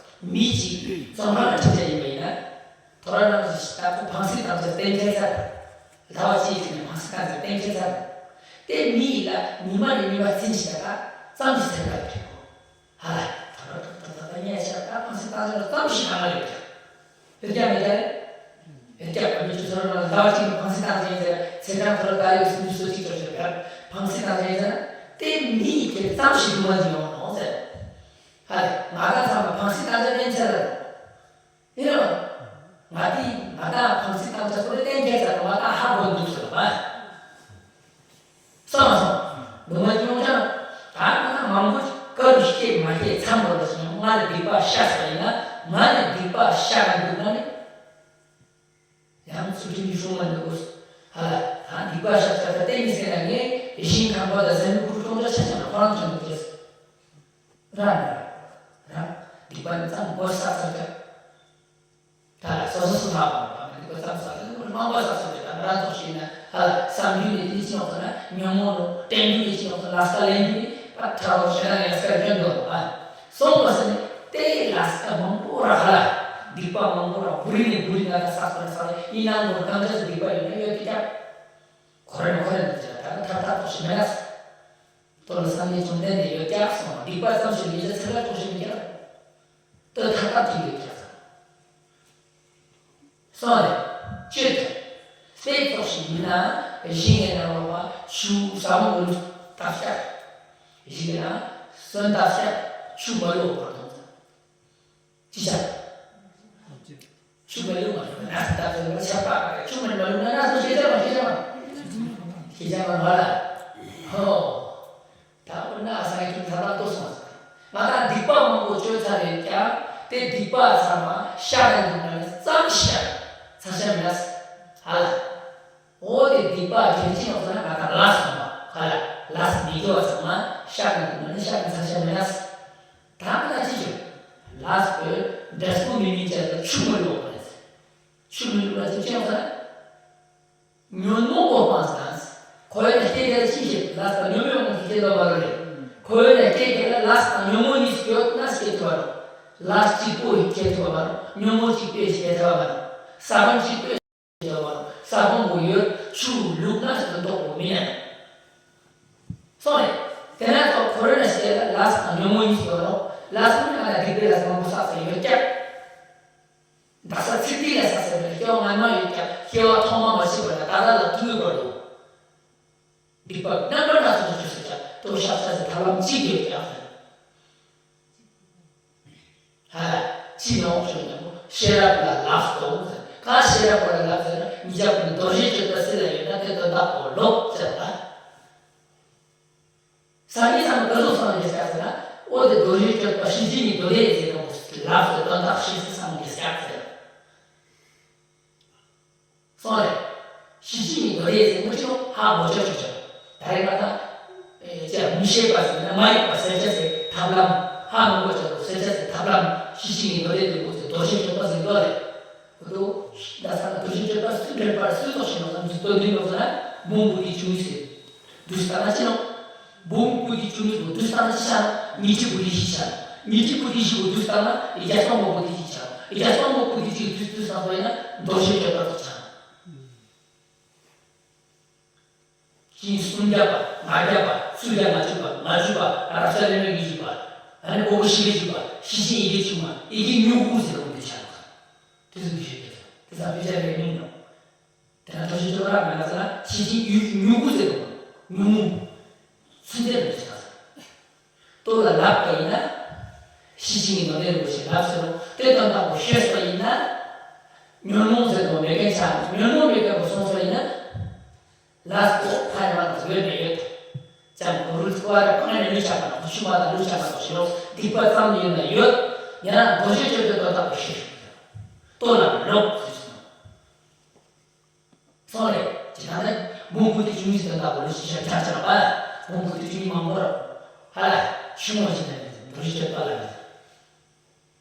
མི་གཅིག་རྩོམ་པ་ལ་ཁྲིད་བྱ་ཡིན་པ་ཡིན་ན། ཐོ་ར་ནང་བཞིན་ཞིག་ད་ཁོ་ཕངས་སེམས་བཏང་བྱ་གཏན་འཁེལ་ཚར། ཟླ་བ་གཅིག་ཅིག་ནས་ཕངས་སེམས་བཏང་བྱ་གཏན་འཁེལ་ཚར། དེ་མི་ཡིན་ལ་ཉི་མ་ནས་ཉི་མ་ཚིན་ཞིག་ད་ད་ཙམ་ཞིག་ཚེ་རབས་ཁྲིད་དགོས། ཧ་ལ། ཐོ་ར་ཐོ་ཐོ་ཐོ་ཐོ་ཉལ་ཤག་ད་ཕངས་སེམས་བཏང་བྱ་ཙམ་ཞིག་གང་ལ་ཡོད་ཀྱང་། ཡོད་ཀྱང་མེད་ཀྱང་། ཡོད་ཀྱང་མི་ཚོ་ཚོར་ལ་ཟླ་བ་གཅིག་ནས་ཕངས་སེམས་བཏང་བྱས་ཟེར་ཚེ་གྲངས་ཐོ་ར་ད་ཡོད་སུམ་ཅུ་སོ་གཅིག་ཙམ་ཞིག་ཕར་ཕངས་སེམས་བཏང་བྱས་ཟེར་ན་དེ་མི་ཡི་གེ་ཙམ་ཞིག་སྡུག་བསྔལ་ཅིག་ཡོང་ནོ་ཟེར། ཧ་ལས་ང་དང་ཚང་མ་ཕངས་སེམས་བཏང་བྱ་ལེན་ཚར་རེད། ཡིན་རུང་། ང་དེ་ང་དང་ཕངས་སེམས་བཏང་བྱ་ཁོ་རེ་གཏན་འཁེལ་ཚར་རེད། ང་དང་ཧ་གོ་འདུག་ཟེར་བ། སོང་སོང་། སྡུག་བསྔལ་མྱོང་བྱ། ད་ང་དང་མང་པོ་སྐབས་སྐྱེས་མ་སྐྱེས་མཚམས་བོར་ཞིང་ང་ལ་སྡིག་པ་བཤགས་པ་ཡིན་ན་ང་ལ་སྡིག་པ་བཤགས་ན་འདུག་ན་ནི། ཡང་ཚུལ་ཁྲིམས་ཀྱི་སྲུང་མ་འདུག་གོ། ཧ་ལ་ད་སྡིག་པ་བཤགས་བྱ་ད་གཏན་ནས་ཟེར་ན་ངས་ཞིང་ཁམས་པ་དང་ཟན་ཀུ་ཀྲུང་ཅ་ཆ་ཆ་ན་ཁོ་རང་ཚོ་འདུག་ཅེས། རང་རང་རང་སྡིག་པ་ནི་ཙམ་མགོ་བསགས་ཚར་ཀྱང་། ད་ལ་སོ་སོ་སོ་མ་བ་མ་མི་འདུག་ཙམ་ས་ལ་མང་པོ་བསགས་སོ་ད་ང་རང་ཚོ་ཞིག་ན་ཧ་ལ་བསམ་རྒྱུ་ནི་དེ་ཅི་ཡོང་ཟེར་ན་ཉོན་མོངས་ནོ་དྲན་རྒྱུ་ནི་ཅི་ཡོང་ཟེར་ལ་ས་ལེན་རྒྱུ་ནི་ད་ཁྲ་བོ་ཞེ་ན་ཡང་སྐལ་སྐྱོན་འདུག་ཨ། སོང་བ་ཟེར་ནས་དེ་ལ་ས་མང་པོ་ར་ཧ་ལ་སྡིག་པ་མང་པོ་ར་བུ་རི་ནས་བུ་རི་ན་ད་བསགས་པ་ར་བསགས་ཡིན་ན་ངོར་གང་འདྲ་སྡིག་པ་ཡོད་ན་ཡོད་ཀྱི་ཀྱང་། ཁོ་རེ་ཁོ་རེ་འདུག་ཅེས་ད་ཐབས་ཐབས་ཐོག་ཞིག་མེད་ན། ལྟོ་ལ་བསམ་ཡས་བཅོམ་ལྡན་འདས་ཡོད་ཀྱང་སོང་སྡིག་པ་ཙམ་ཞིག་ཡོད་ཅེས་ཚེ་ལ་ཐོག་ཞིག་མེད་ཀྱང་། ལྟོ་ཐབས་ཐབས་ཀྱི་ཡོད་ཀྱང་སོང་། སོང་རེད། ཅེས་དང་། སྲེག་ཙོགས་ཤིག་ཡིན་ན་ཞིང་ངེ་ན་ལོག་པ་ཆུ་ཟམ་གོ་ལུ་བཏབ་ཤག་ཞིང་ངེ་ན་སོན་བཏབ་ཤག་ཆུ་མ་ལུག་བར་དུ། ཅི་བྱ། ཆུ་མ་ལུག་མ་ལུག་ན་ད་ཚོ་ཆ་པ་ཆུ་མ་ལུག་ན་ན་ཚོ་ཤེས་བྱ་མ་ཤེས་བྱ་མ། ཤེས་བྱ་མ་ལ། ཧོ། ད་འོ་ན་ས་ཡི་ཐུགས་ཐ་ལ་ཏོ་སོང་། ང་དང་སྡིག་པ་མང་པོ་བཅོས་ཚར་རེད་ཀྱང་དེ་སྡིག་པ་ཚང་མ་ཤ་ར་འདུག་ན་ཙམ་ཤ་ཚ་ཤ་མེད་ན། ཧ་ལ། འོ་དེ་སྡིག་པ་རྒྱན་ཅི་ཡོང་ཟེར་ན་ང་དང་ལས་སོང་བ་ཧ་ལ་ལས་མི་དགེ་བ་ཚང་མ་ཤ་ར་འདུག་ན་ཤ་ར་ཚ་ཤ་མེད་ན། ད་ང་དང་ཅི་བྱུང་། ལས་པོ་འབྲས་བུ་མི་སྨིན་ཅན་ལ་ཆུ་མི་ལུག་པ་རེད། ཆུ་མི་ལུག་པ་ཅི་བྱུང་ཟེར་ན། ཉོན་མོངས་པོ་སྤངས་སྟངས། ཁོ་ཡོད་ན་སྐྱེ་དེ་ལ་ཅི་བྱེད་ལ་ས་ཉོན་མོངས་པོ་སྐྱེ་ཐུབ་པ་མ་རེད། ཁོ་ཡོད་ན་སྐྱེ་དེ་ལ་ལ་ས་ཉོན་མོངས་གཉིས་ཡོད་ན་སྐྱེ་ཐུབ་པ་རེད། ལ་གཅིག་པོ་ཡིས་སྐྱེ་ཐུབ་པ་མ་རེད། ཉོན་མོངས་གཅིག་པོས་སྐྱེ་ཐུབ་པ་མ་རེད། ས་བོན་གཅིག་པོས་སྐྱེ་ཐུབ་པ་མ་རེད། ས་བོན་པོ་ཡོད་ཆུ་བླུགས་ན་ཞིག་ཏུ་འདོགས་པོ་མིན་ན། སོང་རེད། དེ་ན་ཚོ་ཁོ་རེ་ན་སྐྱེ་ལ་ལ་ས་ཉོན་མོངས་གཉིས་ཡོད་རོགས་ལ་ས་ནི་ང་ལ་སྡིག་པའི་ལ་ས་མང་པོ་བསགས་ས་ཡོད་ཀྱང་། དག་ས་ཚིག་དེ་ལ་ས་ཟེར་བའི་སྐྱེ་བ་སྔ་མ་ཡོད་ཀྱང་སྐྱེ་བ་ཐོག་མ་མ་བྱས་པ་ལ་ད་ལྟ་ལ་ཐུག་ཡོད་པར་འདུག་སྡིག་པ་རྣམ་པར་སྣ་ཚོགས་སུ་བྱས་ཀྱང་དོ་ཤ་ཚ་ཟེར་ཐབས་ལམ་གཅིག་ཡོད་ཀྱང་ཟེར། ཧ་ལ་ཅི་ནོག་ཞུ་ན་ཤེས་རབ་ལ་ལགས་སོ་ཟེར། ག་ཤེས་རབ་ལ་ལགས་ཟེར་ན་མི་རྒྱག་པའི་རྡོ་རྗེ་གཅོད་པ་སྲིད་ལ་ཡོད་ན་དེ་དོན་དག་གོ་ལོག་ཟེར་བ། སངས་རྒྱས་ཚང་མ་ག་ཚོད་སངས་རྒྱས་ཀྱང་ཟེར་ན། འོ་དེ་རྡོ་རྗེ་གཅོད་པ་ཤེས་བྱེད་ཀྱི་མདོ་སྡེ་ཟེར་ནོ། ལགས་སོ་དོན་དག་ཤེས་སུ་སངས་རྒྱས་ཀྱང་ཟེར། སོང་རེད། ཤེས་བྱེད་ཀྱི་མདོ་སྡེ་ཟེར་མི་ཆོག་ཧ་གོ་ཆོག་ཆོག་ཆོག་ད་རེས་ང་དང་། ཨེ་ཅེ་མི་ཤེས་པ་ཟེར་ན་མ་ཡིན་པ་སེལ་བྱ་ཟེར་ཐབས་ལམ་ཧ་མི་གོ་ཆོག་སེལ་བྱ་ཟེར་ཐབས་ལམ་ཤེས་བྱེད་ཀྱི་མདོ་སྡེ་དེ་གོ་ཚེ་རྡོ་རྗེ་གཅོད་པ་ཟེར་མདོ་རེད། འོ་དོ། ད་ས་ན་རྡོ་རྗེ་གཅོད་པ་སུ་འདྲེན་པར་སུས་རྟོགས་ཤེས་ནོ་བསམ་ཚུལ་སྟོན་དུས་ནོ་ཟེར་ན་འབུམ་པོ་ཏི་བཅུ་གཉིས་ཟེར། འདུས་ལྟ་ན་ཅི་ནོ། འབུམ་པོ་ཏི་བཅུ་གཉིས་པོ་འདུས་ལྟ་ན་ཅི་ཤ་ནོ་ཉི་ཁྲི་པོ་ཏི་ཤི་ཤ་ནོ། ཉི་ཁྲི་པོ་ཏི་བཞི་པོ་དུས་བཏང་ན་བརྒྱ་སྟོང་པོ་པོ་ཏི་གཅིག་ཆགས། བརྒྱ་སྟོང་པོ་པོ་ཏི་གཅིག་དུས་དུས་བཏང་པ་ཡིན་ན་རྡོ་རྗེ་གཅོད་པ་དུ་ཆགས། ཅིང་སུམ་བརྒྱ་པ། ལྔ་བརྒྱ་པ། སུམ་བརྒྱ་ལྔ་བཅུ་པ། ལྔ་བཅུ་པ། རབ་གསལ་ལས་མེད་ཀྱི་བཅུ་པ། ཨ་ནི་པོ་པོ་ཞི་བའི་བཅུ་པ། ཞི་ཞིང་ཡི་གེ་བཅུ་མ། ཡི་གེ་མྱུ་གུ་ཟེར་བ་འདི་ཆགས། དེ་ཚོ་འདི་ཞིག་དེ་ཚོ་དེ་ཚོ་དཔེ་ཆ་རེ་མིན་ནོ། དེ་ན་རྡོ་རྗེ་གཅོད་པ་རབ་མེད་ན་ཟེར་ན་ཞི་ཞིང་ཡུ་མྱུ་གུ་ཟེར་བ། མྱུ་གུ། ཚུན་ཆད་དུ་ཆགས། ལྟོ་ལ་ལབ་པ་ཡིན་ན། ཞི་ཞིང་གི་མདོ་སྡེ་རིན་པོ་ཆེ་ལབ་ཟེར་རོ། དེ་དོན་དག་པོ་ཤེས་པ་ཡིན་ན། ཉོན་མོངས་ཟེར་དོ་མེད་མཁན་ཆགས། ཉོན་མོངས་མེད་མཁན་པོ་སོང་པ་ཡིན་ན། ལ་སོགས་ཕ་ཡི་མ་དང་ཡོད་ནས་ཡོད། ཅང་གོ་རུ་ཚོ་བ་ར་ཕང་ནས་ལུས་ཆགས་པ་དང་ཆུ་མ་དང་ལུས་ཆགས་པ་དང་ཞེ་རོ། སྡིག་པ་ཙམ་ཡོད་ན་ཡོད། ཡང་ན་རྡོ་རྗེ་གཅོད་པའི་དོན་དག་པོ་ཤེས། ལྟོ་ལ་ལོག་ཟེར་སོང་། སོང་རེད། ཇི་ལྟར་ན་འབུམ་དགུ་སྟེ་བཅུ་གཉིས་ཟེར་དག་པོ་ལུས་ཤེས་བྱ་བྱ་བྱ་བ། འབུམ་དགུ་སྟེ་བཅུ་གཉིས་མང་པོ་ར། ཧ་ལ། ཆུ་མོ་ཞིག་ན་རེད། འགྲོ་ཞིག་སྤྱོད་པ་ལ་རེད།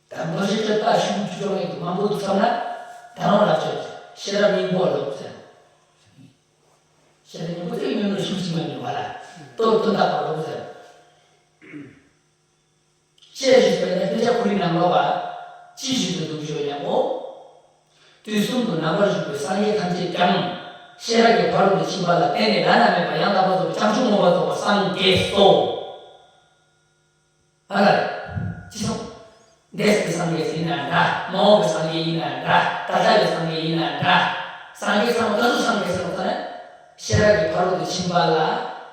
ད་འགྲོ་ཞིག་སྤྱོད་པ་ཤུགས་ཆུ་ཆོག་མེད་དུ་མང་པོ་འདུག་བསམ་ན། ད་རང་ལ་སྤྱོད། ཤེས་རབ་སྙིང་པོ་ལོག་ཟེར། ཤེས་རབ་སྙིང་པོ་དེ་ཉུང་ནས་ཤུགས་ཆེ་མེད་ལུས་པ་ལ། ལྟོ་དོན་དག་པ་ལོག་ཟེར། ཅེས་ཞུས་པས་ན་དཔེ་ཆ་ཁོ་རའི་ནང་ལོགས་པ། ཅི་ཞུས་ཏེ་འདུག་ཞུ་ཡང་མོ། དུས་གསུམ་དུ་རྣམ་པར་བཞུགས་པའི་སངས་རྒྱས་ཐམས་ཅད་ཀྱང་། ཤེས་རབ་ཀྱི་ཕ་རོལ་ཏུ་ཕྱིན་པ་ལ་བརྟེན་ནས་བླ་ན་མེད་པ་ཡང་དག་པར་རྫོགས་པའི་བྱང་ཆུབ་མངོན་པར་རྫོགས་པར་སངས་རྒྱས་སོ། ཨ་ལ་རེ། ཅི་སོང་། འདས་པའི་སངས་རྒྱས་ཡིན་ན་འདྲ། མ་འོངས་པའི་སངས་རྒྱས་ཡིན་ན་འདྲ། ད་ལྟ་བའི་སངས་རྒྱས་ཡིན་ན་འདྲ། སངས་རྒྱས་ཚང་མ་ག་ཚོད་སངས་རྒྱས་ཟེར་བ་ད་ནི། ཤེས་རབ་ཀྱི་ཕ་རོལ་ཏུ་ཕྱིན་པ་ལ་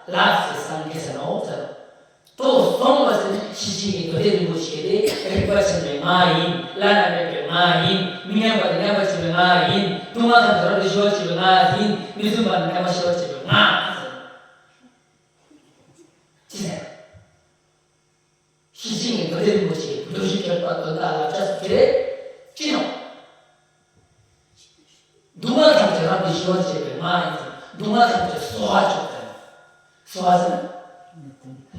ལ་སོགས་སངས་རྒྱས་ཟེར་ནོ་ཟེར། ལྟོ་སོང་བ་ཟེར་ནི་ཤེས་བཞིན་གྱི་མདོ་སྡེ་རིན་པོ་ཆེ་དེ་རིག་པ་ཆེན་པོའི་ངག་ཡིན། བླ་ན་མེད་པའི་ངག་ཡིན། མི་མཉམ་པ་དང་མཉམ་པར་བྱེད་པའི་ངག་ཡིན། སྡུག་བསྔལ་ཐམས་ཅད་རབ་ཏུ་ཞི་བར་བྱེད་པའི་ངག་ཡིན། མི་བརྫུན་པ་དང་མཉམ་པར་ཞི་བར་བྱེད་པའི་ངག་ཟེར། ཅི་ཟེར། ཤེས་བཞིན་གྱི་མདོ་སྡེ་རིན་པོ་ཆེ་མདོ་སྡེ་གཅོད་པ་དོན་དག་ལ་བྱ་སོ་ཁྱེར་ཅི་ནོ། སྡུག་བསྔལ་ཐམས་ཅད་རབ་ཏུ་ཞི་བར་བྱེད་པའི་ངག་ཡིན་ཟེར། སྡུག་བསྔལ་ཐམས་ཅད་གསོ་བར་བྱེད་ཟེར། གསོ་བ་ཟེར་ན།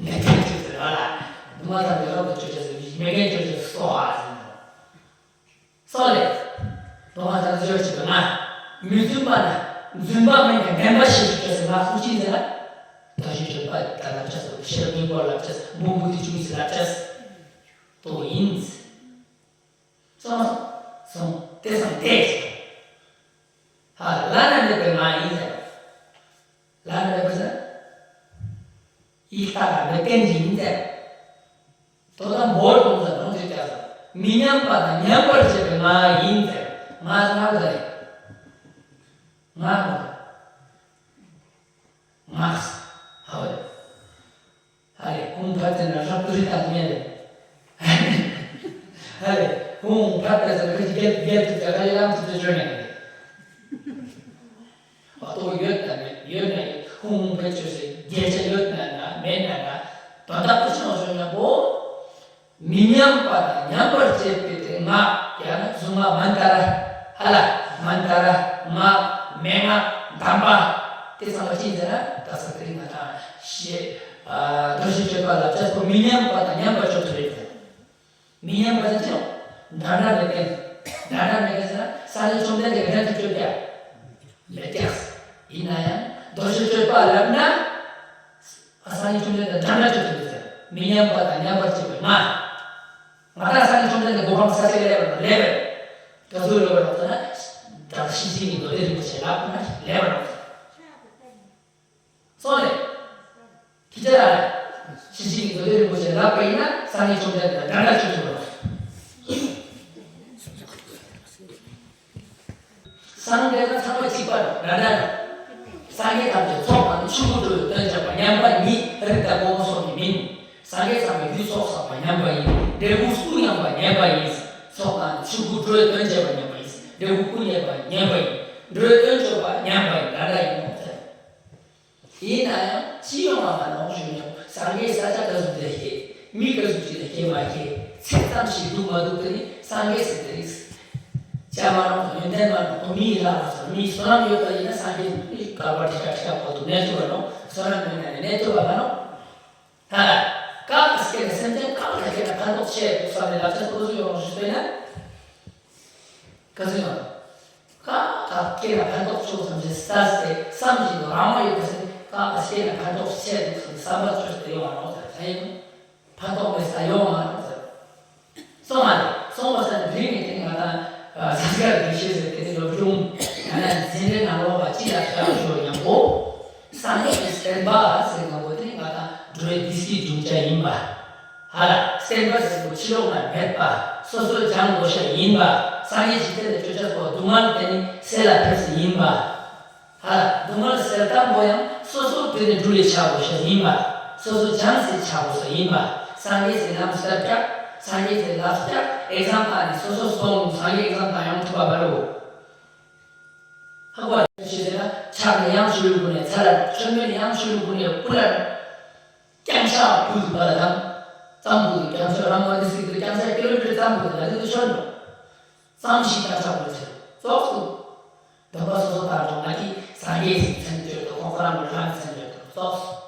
མེད་མཁན་བྱེད་ཟེར་བ་ལ། སྡུག་བསྔལ་ཐམས་ཅད་རབ་ཏུ་ཆོས་ཅན་ཟེར་མེད་མཁན་ཆོས་ཅན་གསོ་བ་ཟེར་ན། སོང་ལེ། སྡུག་བསྔལ་ཐམས་ཅད་ཆོས་ཅན་ང་། མི་བརྫུན་པ་ན། བརྫུན་པ་མིན་ཀྱང་བདེན་པ་ཞེས་བརྗོད་ཟེར་ང་སུ་ཅི་ཟེར་ན། ད་ཞིག་བརྗོད་པ་ད་ལབ་ཅེས་སོ་ཤེས་རབ་སྙིང་པོ་ལབ་ཅེས་འབུམ་པོ་ཏི་བཅུ་གཉིས་ལབ་ཅེས། ཏོ་ཡིན། སོང་སོང་། དེ་སོང་དེ། ཧ་ལ་ན་མེད་པའི་ང་ཡིན་ཟེར། ལ་ན་མེད་པ་ཟེར། ཡིག་ཐག་ལ་མེད་མཁན་ཡིན་ཟེར། དོ་དམ་བོར་གཏོང་ཟེར་གྲོང་ཁྱེར་བསྐྱལ་ཟེར། མི་མཉམ་པ་དང་མཉམ་པར་བྱེད་པའི་ང་ཡིན་ཟེར། ང་ཟེར་ང་ག་རེད། ང་ག་རེད། ང་ཧ་ལས། ཧ་ལས་ཁོང་ཕར་ཙམ་ན་རབ་ཏུ་རི་དྭགས་ཉལ་རེད། ཧ་ལས་ཁོང་ཕར་ཙམ་ན་ཁ་ཅིག་རྒྱལ་རྒྱལ་དུ་ཙམ་ཁ་ཅིག་ལམ་དུ་ཙམ་བྱོན་ནས་རེད། ཨ་ཏོ་ཡོད་དང་མེད་ཡོད་ན་ཡོད་ཁོང་ཕར་ཙམ་ཟེར་རྒྱལ་ཆ་ཡོད་ན་ན་མེད་ན་ན་དོན་དག་ཏུ་ཆང་བྱོན་ན་པོ། མི་མཉམ་པ་དང་མཉམ་པར་བྱེད་པའི་དེ་ངག་ཡང་ན་གཟུངས་སྔགས་མན་ཏ་ར། ཧ་ལ་མན་ཏ་ར་ངག་མན་ངག་གདམས་པ། དེ་ཚང་མ་ཅི་ཡིན་ཟེར་ན་ད་ས་དེ་རིང་ང་དང་ཤེས། རྡོ་རྗེ་གཅོད་པ་ལ་བཅས་པོ་མི་མཉམ་པ་དང་མཉམ་པར་གཅོད་ཐུབ་རེད་ཟེར། མི་མཉམ་པ་ཟེར་ཅི་ཡང་འདྲ་འདྲ་མེད་མཁན། འདྲ་འདྲ་མེད་མཁན་ཟེར་ན་སངས་རྒྱས་བཅོམ་ལྡན་འདས་ཀྱི་འགྲན་དུ་གཅོད་ཀྱང་མེད་ཀྱང་། ཡིན་ན་ཡང་རྡོ་རྗེ་གཅོད་པ་ལབ་ན། ཨ་སངས་རྒྱས་བཅོམ་ལྡན་འདས་འདྲ་འདྲ་གཅོད་ཐུབ་ཟེར། མི་མཉམ་པ་དང་མཉམ་པར་བྱེད་པའི་ང་། ང་དང་སངས་རྒྱས་བཅོམ་ལྡན་འདས་གོ་འཕང་ས་ཆ་ལས་པར་ལས་པར། ག་ཚོད་ལས་པར་ལོག་ཟེར་ན། ད་ཤེས་བཞིན་གྱི་མདོ་སྡེ་རིན་པོ་ཆེ་ལབ་ན་ལས་པར་ལོག་ཟེར། སོང་ལེ། ཁྱི་ཅག་ལ། ཤེས་བཞིན་གྱི་མདོ་སྡེ་རིན་པོ་ཆེ་ལབ་པ་ཡིན་ན་སངས་རྒྱས་བཅོམ་ལྡན་འདས་དང་འདྲ་འདྲ་གཅོད་ཐུབ་ལོ། སངས་རྒྱས་ཚང་མ་གཅིག་པ་རེད། འདྲ་འདྲ་རེད། སངས་རྒྱས་ཐམས་ཅད་ཚོགས་དང་ཆུ་བོ་འགྲོ་བའི་དོན་བྱེད་པ་མཉམ་པ་ཉིད་རིགས་དང་པོ་སོགས་ཀྱིས་མིན། སངས་རྒྱས་ཚང་མའི་རྒྱུད་ཚོགས་བསགས་པ་མཉམ་པ་ཡིན། འབྲས་བུ་སྐུ་མཉམ་པ་མཉམ་པ་ཡིན། ཚོགས་དང་ཆུ་བོ་འགྲོ་བའི་དོན་བྱེད་པ་མཉམ་པ་ཡིན། འབྲས་བུ་སྐུ་མཉམ་པ་མཉམ་པ་ཡིན། འགྲོ་བའི་དོན་བྱེད་པ་མཉམ་པ་ཡིན། འདྲ་འདྲ་ཡིན་ནོ་ཟེར། ཡིན་ན་ཡང་ཅི་ཡོང་བ་མ་ནོར་ཞུ་ཉོག་སངས་རྒྱས་ས་ཆ་ག་ཟུག་དེ་ཤེས། མི་ག་ཟུག་ཅིག་དེ་ཤེས་མ་ཤེས། ཚིག་ཙམ་ཞིག་འདུག་མ་འདུག་དེ་ནི་སངས་རྒྱས་ཟེར་དེ་རིགས། ཅ་མ་རུང་ཡོན་ཏན་མ་རུང་མིའི་ལག་ལ་སོགས་མིའི་བསོད་ནམས་ཡོད་པ་ཡིན་ན་སངས་རྒྱས་ནི་བསྐལ་པ་ཁྲི་ཕྲག་ཁྲི་ཕྲག་བར་དུ་གནས་ཐུབ་པ་རུང་བསོད་ནམས་མེད་ན་ནི་གནས་ཐུབ་པ་མ་རུང་། ད་ལ་ཀ་ལ་སྐྱེས་ན་སེམས་ཅན་གང་ལ་སྐྱེས་ན་ཕན་ཐོགས་ཆེ་འདུག་བསམ་ནས་ལབ་ཚེ་ཁོ་ཚོ་ཡོང་རུང་ཞུ་ན། ག་ཚོད་ཡོང་། ཀ་ཀ་སྐྱེས་ན་ཕན་ཐོགས་ཆོག་བསམ་ཞིག་ས་སེ་བསམ་བཞིན་དུ་རང་དབང་ཡོད་པ་སེ་ཀ་ཀ་སྐྱེས་ན་ཕན་ཐོགས་ཆེ་འདུག་བསམ་བསམ་པ་བཅོས་ཏེ་ཡོང་བ་རོགས་ཟེར་ད་ཡིན། ཕན་ཐོགས་མེད་ས་ཡོང་བ་རོགས་ཟེར། སོང་བ་རེད། སོང་བ་ཟེར་ནས་དེ་རིང་ནས་དེ་ནི་ང་དང་ས་སྐྱ་དགེ་བཤེས་ཟེར་དེ་ནི་སློབ་སྦྱོང་ཡང་ན་འཛིན་གྲྭའི་ནང་ལོགས་པ་ཅི་ལ་བྱ་ཞོར་ཡང་གོ་སངས་རྒྱས་ཀྱི་བསྟན་པ་ཟེར་ང་གོ་དེ་ང་དང་འགྲོ་བའི་བདེ་སྐྱིད་འབྱུང་བྱ་ཡིན་པ། ཧ་ལ་བསྟན་པ་ཟེར་གོ་ཕྱི་ལོགས་ན་མེད་པ་སོ་སོ་སྦྱང་དགོས་ཤ་ཡིན་པ། སངས་རྒྱས་ཀྱི་བསྟན་ལ་སྤྱོད་བྱ་གོ་སྡུག་བསྔལ་དེ་ནི་སེལ་ལ་ཕེབས་སུ་ཡིན་པ། ཧ་ལ་སྡུག་བསྔལ་སེལ་སྟངས་པོ་ཡང་སོ་སོ་དེ་ནས་འགྲུལ་ལས་བྱ་དགོས་ཤ་ཡིན་པ། སོ་སོ་སྦྱངས་སེ་བྱ་དགོས་ཤ་ཡིན་པ། སངས་རྒྱས་སེ་ལམ་སྟབས་བཀྱག་སངས་རྒྱས་སེ་ལབ་བཀྱག་ཨེག་ཛམ་བཏང་ནས་སོ་སོ་སོང་སངས་རྒྱས་ཨེག་ཛམ་བཏང་ཡོང་ཐུབ་པ་བ་ལོ། ཧ་གོ་བ་ཞེས་ཟེར་ན་ཕྱག་ནས་ཡང་ཆོས་ལུགས་ཀུན་ནས་ཚ་ལ་ཆོས་མེད་ནས་ཡང་ཆོས་ལུགས་ཀུན་ནས་ཀུ་ལར་རྐྱང་ཕྱག་བུ་དུ་བ་ལ་དང་། ཙམ་བུ་དུ་རྐྱང་ཕྱག་རང་མ་དུ་སིག་དུ་རྐྱང་ཕྱག་ཀི་ལོ་མི་ཊར་ཙམ་བུ་དུ་ལ་དུ་ཆོད་འགྲོ། ཙམ་ཞིག་ལྟར་ཆགས་པར་བྱེད། ཙོགས་སུ། སྡོམ་པ་སོ་སོ་ལྟར་དུ་ང་གིས་སངས་རྒྱས་སུ་མཚན་བརྗོད་དུ་ཁོང་ཁོ་རང་གི་ལྷ་མི་མཚན་བརྗོད་དུ་ཙོགས་སུ།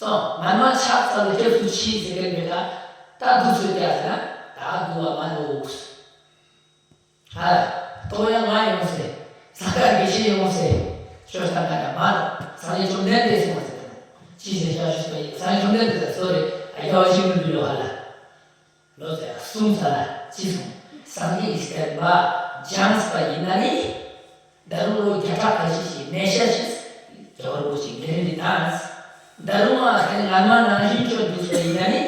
སོང་ང་མ་ཕྱག་འཚལ་ལོ་སྐྱབས་སུ་མཆི་ཟེར་མཁན་མེད་ད། ད་འདུག་སུ་བསྐྱལ་ཟེར་ན་ད་འདུག་བ་མ་འདུག་ཧ་ལ་ཏོ་ཡང་ང་ཡོང་སེ། ས་ཀ་དགེ་བཤེས་ཡོང་སེ། ཆོས་ལྟར་ང་ཡང་མ་རོ། སངས་རྒྱས་བཅོམ་ལྡན་འདས་སེ་མ་ཟེར་ད། ཅི་ཟེར་བྱ་ཞུས་པ་ཡིན། སངས་རྒྱས་བཅོམ་ལྡན་འདས་ཟེར་སོ་རེ་ཨ་རྒྱ་བ་ཞིག་མི་འདུག་ཡོད་ཧ་ལ། ལོ་ཙཱ་གསུངས་ས་ལ་ཅི་གསུངས། སངས་རྒྱས་ཀྱི་བསྟན་པ་སྦྱངས་པ་ཡིན་ན་ནི། ད་རུང་ལོ་བརྒྱ་ཕྲག་ཁ་ཤས་ཤིག་གནས་ཤ་ཞིག་རྒྱལ་བ་རིན་པོ་ཆེའི་ལས་རིམ་འདི་དང་། ད་རུང་ཨ་ཁན་ང་མ་ནང་བཞིན་སྐྱོན་འདུག་ས་ཡིན་ན་ནི།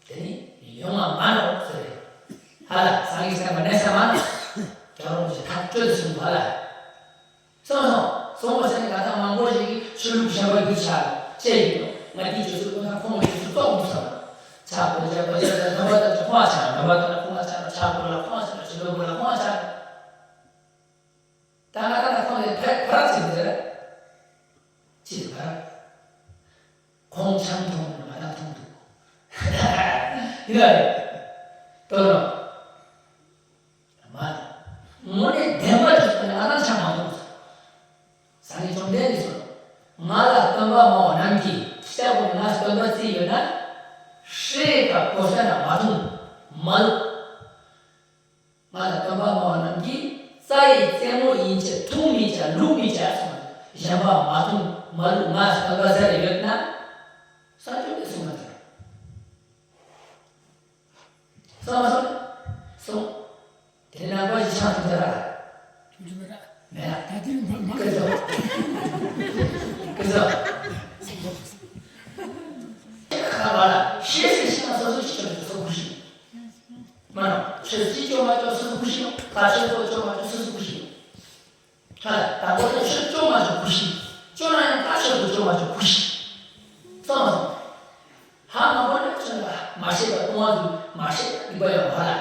དེ་ནི་ཡོང་བ་མ་ནོག་ཟེར། ཧ་ལ་སངས་རྒྱས་བསྟན་པ་གནས་ས་མ་ནོག་རྒྱལ་བ་རིན་པོ་ཆེ་ཐག་གཅོད་གསུངས་ཧ་ལ། སོང་སོང་། སོང་བ་ཟེར་ནས་ང་དང་མང་པོ་ཞིག་གིས་ཆོས་ལུགས་གཞན་པ་རྒྱུད་ཆགས་བཤད་ཡོད་དོ། ང་དེའི་རྗེས་སུ་ཀུན་ད་ཁོང་གི་རྗེས་སུ་ཙོག་འདུག་བསམ། ཕྱག་པོ་ཅག་པོ་ཅག་ལ་ནོར་བ་དང་ཁོང་ལ་ཆགས་ནོར་བ་དང་ཁོང་ལ་ཆགས་ཕྱག་པོ་ལ་ཁོང་ལ་ཆགས་ཆོས་ལུགས་པོ་ལ་ཁོང་ལ་ཆགས། ད་ང་དང་ཁོང་ལས་ཕར་ཕར་ཕྱིན་ཟེར། ཕྱིན་ཕར། ཁོང་ཆང་འཐུང་ང་དང་འཐུང་འདུག་ཡིན་ན་རེད། དོ་ནོ། མ། དངོས་གནས་བདེན་པ་ཅིག་ཐོག་ནས་ང་རང་ཆང་མ་འཐུང་། སངས་རྒྱས་བཅོམ་ལྡན་འདས་སོ། ང་ལ་སྟོན་པ་མང་བ་རྣམས་ཀྱིས་ཤ་བོ་ནས་ང་སྟོན་པ་བརྩིས་ཡོད་ན། ཧྲེ་ཀ་གོ་ས་ན་མ་འཐུང་། མ་ལུག་ང་ལ་སྟོན་པ་མང་བ་རྣམས་ཀྱིས་རྩྭ་ཡི་རྩེ་མོ་ཡིན་ཕྱིར་འཐུང་མི་བྱ་ལུག་མི་བྱ་གསུངས། གཞན་པ་མ་འཐུང་མ་ལུག་ང་སྟོན་པ་ཟེར་ཡོད་ན། སངས་རྒྱས་འདས་གསུངས་མ་ཟེར། སོང་སོང་། སོང་། དེ་ནང་པ་ཞིག་ཆང་འཐུང་ཚར་ར། མེད་ལ། ད་དེ་མ་མ་ཀི་ཟོ། ཀི་ཟོ། ཁ་བ་ལ་ཤེས་སེ་ཤེས་ན་སོ་སོ་ཅི་ཅོ་སོ་སོ་ཁུ་ཤི། མ་ན་ཆོས་ཅི་ཅོ་མ་ཅོ་སོ་སོ་ཁུ་ཤི། ཁ་ཆོས་པོ་ཅོ་མ་ཅོ་སོ་སོ་ཁུ་ཤི། ཧ་ལ་དང་པོ་དེ་ཆོས་ཅོ་མ་ཅོ་ཁུ་ཤི། ཅོ་ན་ཡང་ཁ་ཆོས་པོ་ཅོ་མ་ཅོ་ཁུ་ཤི། སོང་སོང་། ཧ་མ་གོ་ན་ཁྱོད་ལ་མ་ཤེས་པ་ལྟུང་བ་འདུག་མ་ཤེས་པ་སྡིག་པ་ཡོད་ཧ་ལ།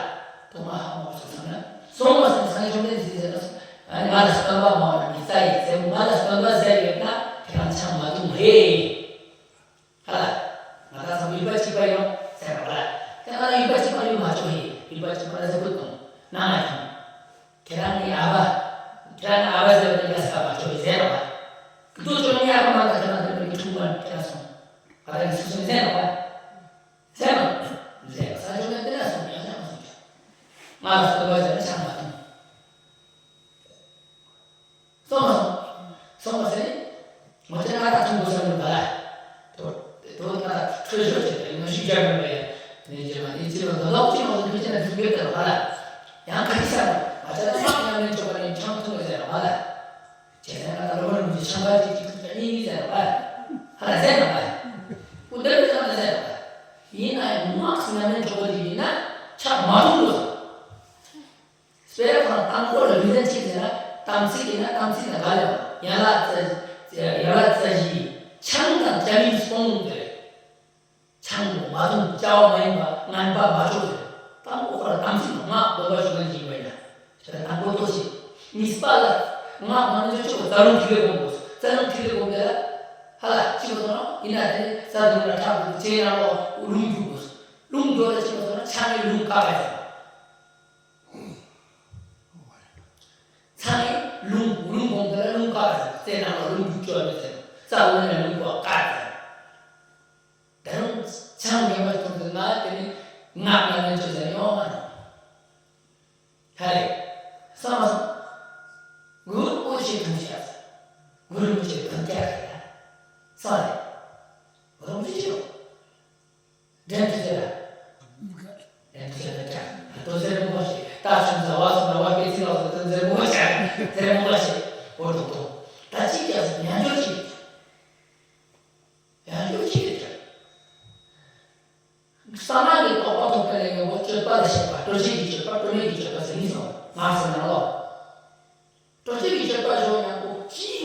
ལྟུང་བ་ཧ་མ་གོ་ཚོད་ཚང་ན། སོང་བ་སོང་སངས་རྒྱས་བཅོམ་ལྡན་འདས་ཟེར་ན། ང་ལ་སྟོན་པ་མ་འོངས་ན་མི་ཚ་ཡི་ཚེ་ང་ལ་སྟོན་པ་ཟེར་ཡོད་ན་དེ་རང་ཆང་མ་འཐུང་ཧེ། ཧ་ལ། ང་དང་ཚང་མ་ཡུལ་པ་གཅིག་པ་ཡོང་ཟེར་བ་ལ། དེ་ང་ལ་ཡུལ་པ་གཅིག་པ་ཡོང་མ་ཆོག་ཧེ། ཡུལ་པ་གཅིག་པ་ལ་ཟེར་བུ་དང་ནང་ང་ཡོང་། ཁྱེད་རང་ངའི་ཨ་ཕ། ཁྱེད་རང་ཨ་ཕ་ཟེར་བ་ཡ་ས་མ་ཆོག་ཟེར་བ། ཁྱེད་ཚོ་ངའི་ཨ་ཕ་མ་ག་ཁྱེད་རང་ཚོ་ངའི་ཆུང་མ་ཁྱེད་རང་སོང་། ང་རང་གི་སུ་སོང་ཟེར་བ། ཟེར་བ། ཟེར་བ་ས་ཆོག་ནས་དེ་ལ་སོང་ཡང་ཆང་མ་སོང་ཀྱང་། ང་ལ་སོ་བ་ཟེར་ན་ཆང་མ་འཐུང་། སོང་མ་སོང་། སོང་མ་ཟེར་ནས། ང་ཚོ་ང་ད་ཐུང་གོ་ས་མི་འདུག་ལ། དོ། དོ་ང་ད་འཕྲོད་ཤོར་བྱས་ཏེ་ང་ཞིག་རྒྱབ་མེད་པས། ནས་རྗེས་མ་ནས་ཅི་ལ་ད་ལོག་ཅི་ལོག་ཟེར་ཁྱོད་ཅི་ན་ཐུག་ཡོད་དེ་ལ་ལ། ཡང་ཁ་ཅིག་ས་ང་ཚོ་ད་སྔགས་ཉམས་ལེན་བྱེད་པ་ནས་ཆང་འཐུང་བའི་ཟེར་ལ་ལ། བྱས་ཙང་ང་ད་ལོ་རིམ་གྱི་ཆང་ཁ་ཅིག་ཅིག་ཐུག་ཅིག་གཉིས་གཉིས་ཟེར་ལ་ལ། ཧ་ལ་ཟེར་ལ་ལ། ཁོ་འདི་ལ་ཟེར་ལ་ཟེར་ལ་ལ། ཡིན་ན་ཡང་སྔགས་ཉམས་ལེན་བྱེད་པ་ཅིག་ཡིན་ན་ཆང་མ་འཐུང་དགོས། སྤེ་ར་ཁོ་རང་དང་པོ་ལ་ལུས་ལྡན་གཅིག་ཟེར་ན་དམ་ཚིག་ཡིན་ན་དམ་ཚིག་ནི་ག་ལ་ཡང་ཡན་ལག་རྩ་ཡན་ལག་རྩ་བཞི་ཆང་དང་སྐྱ་མིན་སོང་དེ་རེད། ཆང་མ་འཐུང་བཅའ་བ་མ་ཡིན་པ་ངན་པ་མ་བཅོ་ཟེར། དང་པོ་ཁོ་རང་དམ་ཚིག་ནི་སྔགས་སྡོམ་པ་ཞུ་མཁན་ཅིག་ཡིན་པ་ཡིན་ན་དེ་ལ་དང་པོ་ལྟོ་ཆས། གཉིས་པ་ལ་སྔགས་མ་ནུ་ཆོ་ཆོ་རྩ་རླུང་ཐིག་ལེ་སྒོམ་དགོས། རྩ་རླུང་ཐིག་ལེ་སྒོམ་དེ་ལ་ཧ་ལ་གཅིག་པ་སོང་ན་ཡིན་ན་དེ་རྩ་རླུང་ལ་ཁྲག་དང་ལྕེ་ནང་ལོགས་རླུང་རྒྱུག་དགོས། རླུང་རྒྱུག་ལ་གཅིག་པ་སོང་ན་ཆང་གི་རླུང་བཀག་ཡ་ཟེར། ཚང་ནས་རླུང་རླུང་སྒོམ་དེ་ལ་རླུང་བཀག་ཟེར། རྩའི་ནང་ལ་རླུང་རྒྱུག་བཅོ་མི་ཟེར། རྩ་བོ་ནས་རླུང་བཀག་ཟེར། ད་རུང་ཆང་ཉེས་པ་བྱུང་ཟེར་ན་དེ་ནི་སྔགས་ཉམས་ལེན་བྱོས་ཟེར་ཡོང་མ་རུང་། ཧ་ལས། སོང་མ་སོང་། གུ་རུ་ཨོ་ཞེས་འཐུང་བྱ་ཟེར། གུ་རུ་མི་བྱེད་དོན་རྒྱག་རེད་ཡ། སོང་རེད། གུ་རུ་མི་བྱེད། འདྲེན་དུ་ཟེར།